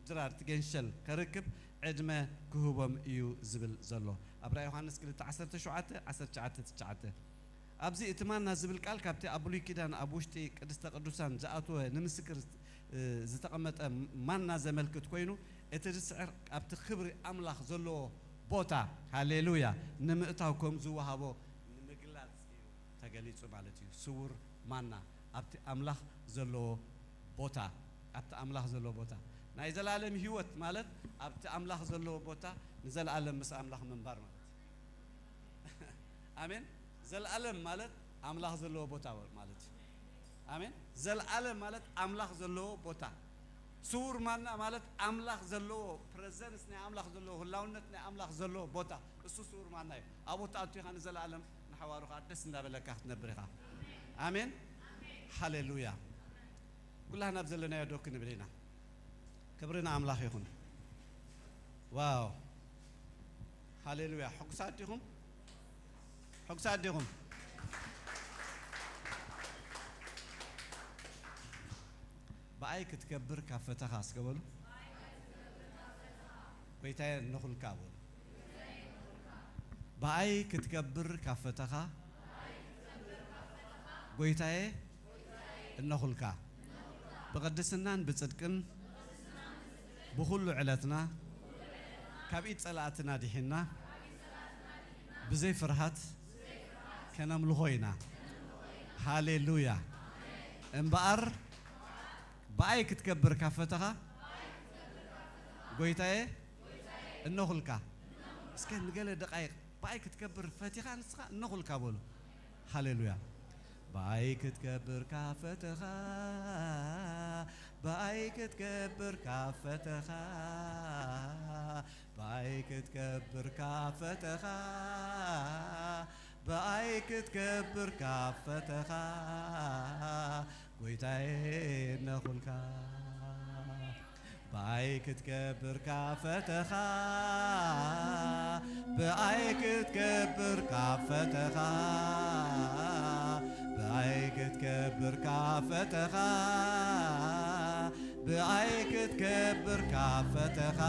ድራር እቲ ገንሸል ከርክብ ዕድመ ክህቦም እዩ ዝብል ዘሎ። ኣብ ራእይ ዮሃንስ ክልተ ዓሰርተ ሸውዓተ፣ ዓሰርተ ትሽዓተ፣ ትሽዓተ። ኣብዚ እቲ ማና ዝብል ቃል ካብቲ ኣብ ብሉይ ኪዳን ኣብ ውሽጢ ቅድስተ ቅዱሳን ዝኣተወ ንምስክር ዝ-፣ ዝተቐመጠ ማና ዘመልክት ኮይኑ፣ እቲ ዝስዕር ኣብቲ ክብሪ ኣምላኽ ዘለዎ ቦታ፣ ሃሌሉያ፣ ንምእታው ከም ዝወሃቦ ንምግላጽ እዩ ተገሊጹ ማለት እዩ። ስዉር ማና ኣብቲ ኣምላኽ ዘለዎ ቦታ፣ ኣብቲ ኣምላኽ ዘለዎ ቦታ። ናይ ዘላለም ህይወት ማለት ኣብቲ ኣምላኽ ዘለዎ ቦታ ንዘላለም ምስ ኣምላኽ ምንባር ማለት እዩ። ኣሜን። ዘላለም ማለት ኣምላኽ ዘለዎ ቦታ ማለት እዩ። ኣሜን። ዘላለም ማለት ኣምላኽ ዘለዎ ቦታ። ስዉር ማና ማለት ኣምላኽ ዘለዎ ፕረዘንስ፣ ናይ ኣምላኽ ዘለዎ ህላውነት፣ ናይ ኣምላኽ ዘለዎ ቦታ። እሱ ስዉር ማና እዩ። ኣብኡ ተኣቱ ኢኻ ንዘላለም ንሓዋሩኻ ደስ እንዳበለካ ክትነብር ኢኻ። ኣሜን። ሃሌሉያ። ኩላህና ኣብ ዘለናዮ ዶ ክንብል ኢና። ክብሪ ንኣምላኽ ይኹን። ዋው። ሃሌሉያ። ሕጉሳት ዲኹም? ሕጉሳት ዲኹም? ብኣይ ክትከብር ካብ ፈተኻ እስከ በሉ። ጎይታየ እነኹልካ በሉ። ብኣይ ክትከብር ካብ ፈተኻ ጎይታየ እነኹልካ። ብቕድስናን ብጽድቅን ብኹሉ ዕለትና ካብ ኢድ ጸላእትና ድሒና ብዘይ ፍርሃት ከነምልኾ ኢና። ሃሌሉያ። እምበኣር ብኣይ ክትከብር ካብ ፈተኻ፣ ጎይታየ እነኹልካ። እስከ ንገለ ደቓይቕ ብኣይ ክትከብር ፈቲኻ ንስኻ እነኹልካ በሉ። ሃሌሉያ። ብኣይ ክትከብር ካብ ፈተኻ፣ ብኣይ ክትከብር ካብ ፈተኻ፣ ብኣይ ክትከብር ካብ ፈተኻ፣ ብኣይ ክትከብር ካብ ፈተኻ፣ ጎይታየ እነኹልካ። ብኣይ ክትከብር ካብ ፈተኻ፣ ብኣይ ክትከብር ካብ ፈተኻ፣ ብኣይ ክትከብር ካብ ፈተኻ፣ ብኣይ ክትከብር ካብ ፈተኻ፣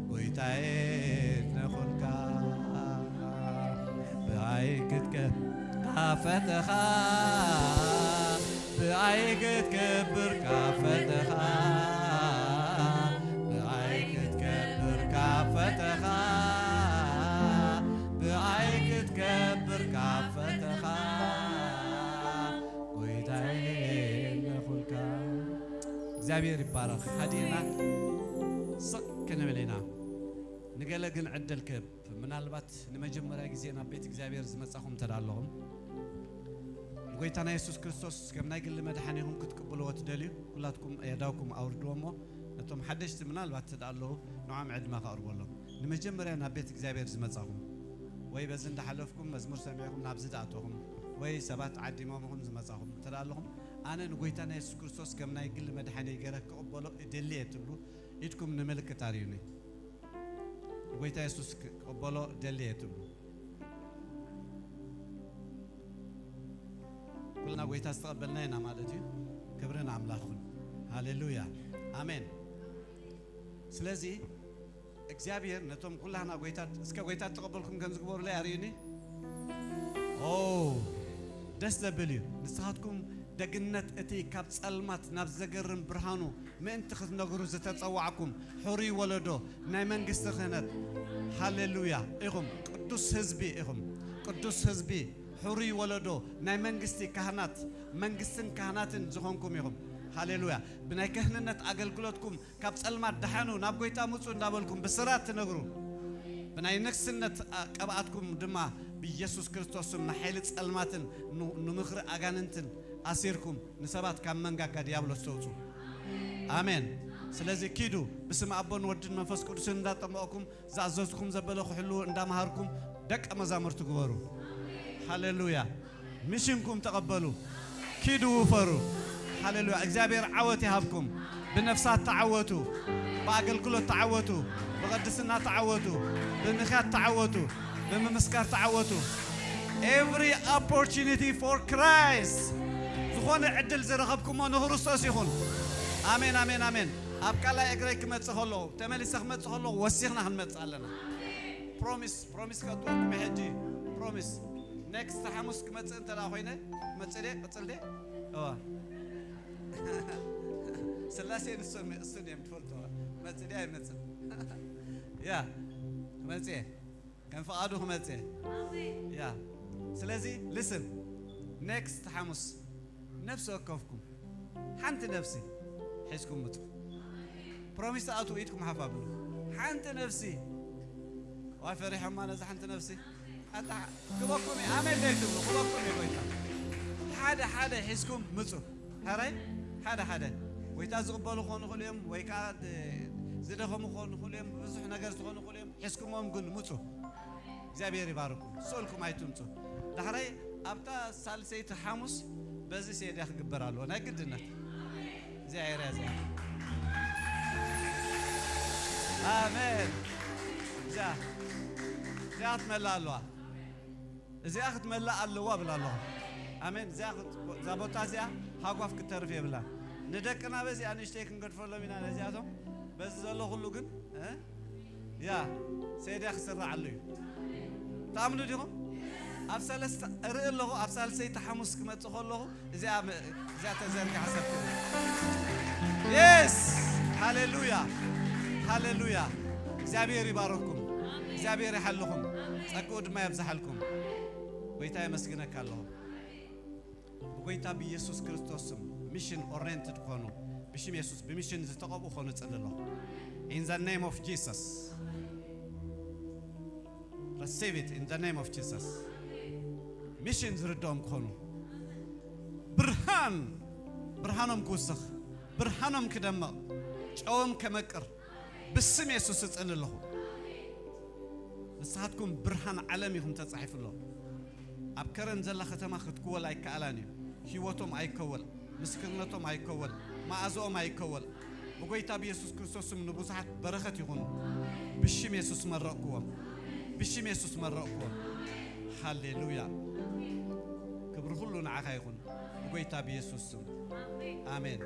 ጎይታየ እነኹልካ። ብኣይ ክትከብር ካብ ፈተኻ፣ ብኣይ ክትከብር ካብ ፈተኻ፣ ብኣይ ክትከብር ካብ ፈተኻ፣ ብኣይ ክትከብር ካብ ፈተኻ፣ ጎይታየ እነኹልካ። እግዚኣብሔር ይባረኽ። ሃዲእና ስቕ ክንብል ኢና። ንገለ ግን ዕድል ክህብ፣ ምናልባት ንመጀመርያ ግዜ ናብ ቤት እግዚኣብሔር ዝመጻኹም እንተ ደኣ ኣለኹም፣ ንጎይታና የሱስ ክርስቶስ ከም ናይ ግሊ መድሓኒኹም ክትቅብልዎ ትደልዩ፣ ኩላትኩም የእዳውኩም ኣውርድዎ እሞ፣ ነቶም ሓደሽቲ ምናልባት እንተ ደኣ ኣለዉ፣ ንዖም ዕድመ ከቕርበሎም። ንመጀመርያ ናብ ቤት እግዚኣብሔር ዝመጻኹም፣ ወይ በዚ እንዳሓለፍኩም መዝሙር ሰሚዕኹም ናብዚ ዝኣተኹም፣ ወይ ሰባት ዓዲሞምኹም ዝመጻኹም እንተ ደኣ ኣለኹም፣ ኣነ ንጎይታና የሱስ ክርስቶስ ከም ናይ ግሊ መድሓኒይ ገይረ ክቕበሎ እደሊ እየ ትብሉ፣ ኢድኩም ንምልክት ኣርእዩኒ። ጎይታ የሱስ ክቕበሎ ደሊ እየ ትብሉ። ኩልና ጎይታ ዝተቐበልና ኢና ማለት እዩ። ክብሪ ንኣምላኽ ይኹን። ሃሌሉያ። ኣሜን። ስለዚ እግዚኣብሔር ነቶም ኩላህና ጎይታ፣ እስከ ጎይታ ተቐበልኩም ከም ዝግበሩለይ ኣርእዩኒ። ኦ፣ ደስ ዘብል እዩ። ንስኻትኩም ደግነት እቲ ካብ ጸልማት ናብ ዘገርም ብርሃኑ ምእንቲ ክትነግሩ ዝተጸዋዕኩም ሕሩይ ወለዶ ናይ መንግስቲ ክህነት፣ ሃሌሉያ፣ ኢኹም። ቅዱስ ህዝቢ ኢኹም። ቅዱስ ህዝቢ፣ ሕሩይ ወለዶ ናይ መንግስቲ ካህናት፣ መንግስትን ካህናትን ዝኾንኩም ኢኹም። ሃሌሉያ። ብናይ ክህንነት ኣገልግሎትኩም ካብ ጸልማት ደሓኑ፣ ናብ ጎይታ ምጹ እንዳበልኩም ብስራት ትነግሩ፣ ብናይ ንግስነት ቅብኣትኩም ድማ ብኢየሱስ ክርስቶስ ስም ንሓይሊ ጸልማትን ን-፣ ንምኽሪ ኣጋንንትን ኣሲርኩም ንሰባት ካብ መንጋጋ ዲያብሎስ ተውጹ። ኣሜን። ስለዚ ኪዱ፣ ብስም ኣቦን ወድን መንፈስ ቅዱስን እንዳጠመቕኩም፣ ዝኣዘዝኩም ዘበለ ክሕልዉ እንዳመሃርኩም ደቀ መዛሙርቲ ግበሩ። ሃሌሉያ። ሚሽንኩም ተቐበሉ። ኪዱ ውፈሩ። ሃሌሉያ። እግዚኣብሔር ዓወት ይሃብኩም። ብነፍሳት ተዓወቱ። ብኣገልግሎት ተዓወቱ። ብቕድስና ተዓወቱ። ብምኽያድ ተዓወቱ። ብምምስካር ተዓወቱ። Every opportunity for Christ። ዝኾነ ዕድል ዝረኸብኩሞ ንክርስቶስ ይኹን። ኣሜን፣ ኣሜን፣ ኣሜን። ኣብ ካልኣይ እግረይ ክመጽእ ከለኹ፣ ተመሊሰ ክመጽእ ከለኹ ወሲኽና ክንመጽእ ኣለና። ፕሮሚስ፣ ፕሮሚስ ከእትወኩም ሕጂ። ፕሮሚስ። ኔክስት ሓሙስ ክመጽእ እንተ ደኣ ኮይነ፣ ክመጽእ ድየ? ቅጽል ድየ? እዋ። ስላሴ ንሶም፣ እሱን እዮም ትፈልጥዎ። ክመጽእ ድየ ኣይመጽእ? ያ፣ ክመጽእ እየ። ከም ፍቓዱ ክመጽእ እየ። ያ። ስለዚ፣ ሊስን። ኔክስት ሓሙስ፣ ነፍሲ ወከፍኩም፣ ሓንቲ ነፍሲ፣ ሒዝኩም ምጹ። ፕሮሚስ ትኣትዉ ኢድኩም ሓፍ ኣብሉ። ሓንቲ ነፍሲ። ዋይ ፈሪሖማ ነዛ ሓንቲ ነፍሲ። ኣታ ክበኩም እዩ፣ ኣሜን ዘይትብሉ፣ ክበኩም እዩ ጎይታ። ሓደ ሓደ ሒዝኩም ምጹ። ሕራይ ሓደ ሓደ። ጎይታ ዝቕበሉ ክኾኑ ይኽእሉ እዮም፣ ወይ ከኣ ድ-፣ ዝደኸሙ ክኾኑ ይኽእሉ እዮም፣ ብዙሕ ነገር ዝኾኑ ይኽእሉ እዮም። ሒዝኩሞም ግን ምጹ። እግዚኣብሔር ይባርኩም። ስእልኩም ኣይትምጹ። ዳሕራይ ኣብታ ሳልሰይቲ ሓሙስ በዚ ሴድያ ክግበር ኣለዎ። ናይ ግድነት። እዚኣ ኤርያ እዚኣ። ኣሜን። እዚኣ፣ እዚኣ ክትመልእ ኣለዋ። እዚኣ ክትመልእ ኣለዋ እብል ኣለኹ። ኣሜን። እዚኣ ክት-፣ እዛ ቦታ እዚኣ ሃጓፍ ክትተርፍ የብላን። ንደቅና በዚኣ ንእሽተይ ክንገድፈሎም ኢና ነዚኣቶም። በዚ ዘሎ ኩሉ ግን፣ እ? ያ፣ ሴድያ ክስራዓሉ እዩ። ትኣምኑ ዲኹም? ኣብ ሰለስተ፣ እርኢ ኣለኹ፣ ኣብ ሳልሰይቲ ሓሙስ ክመጽእ ከለኹ፣ እዚኣ መ-፣ እዚኣ ተዘርግሓ ሰብ ትብል። የስ! ሃሌሉያ! ሃሌሉያ! እግዚኣብሔር ይባረኩም። እግዚኣብሔር ይሓልኹም። ጸግኡ ድማ የብዝሓልኩም። ጎይታ የመስግነካ ኣለኹ። ብጎይታ ብኢየሱስ ክርስቶስ ስም ሚሽን ኦሬንትድ ክኾኑ፣ ብሽም የሱስ ብሚሽን ዝተቐብኡ ክኾኑ እጽሊ ኣለኹ። In the name of Jesus. Receive it in the name of Jesus. ሚሽን ዝርድኦም ክኾኑ፣ ብርሃን ብርሃኖም ክውስኽ፣ ብርሃኖም ክደምቕ፣ ጨዎም ከመቅር ብስም የሱስ እጽሊ ኣለኹ። ንስኻትኩም ብርሃን ዓለም ኢኹም ተጻሒፉ ኣሎ። ኣብ ከረን ዘላ ከተማ ክትክወል ኣይከኣላን እዩ። ህይወቶም ኣይከወል፣ ምስክርነቶም ኣይከወል፣ መኣዝኦም ኣይከወል። ብጎይታ ብየሱስ ክርስቶስ ስም ንብዙሓት በረኸት ይኹኑ። ብሽም የሱስ መረቕክዎም። ብሽም የሱስ መረቕክዎም። ሃሌሉያ። ክብሪ ኩሉ ንዓኻ ይኹን። ብጎይታ ብየሱስ ስም። ኣሜን።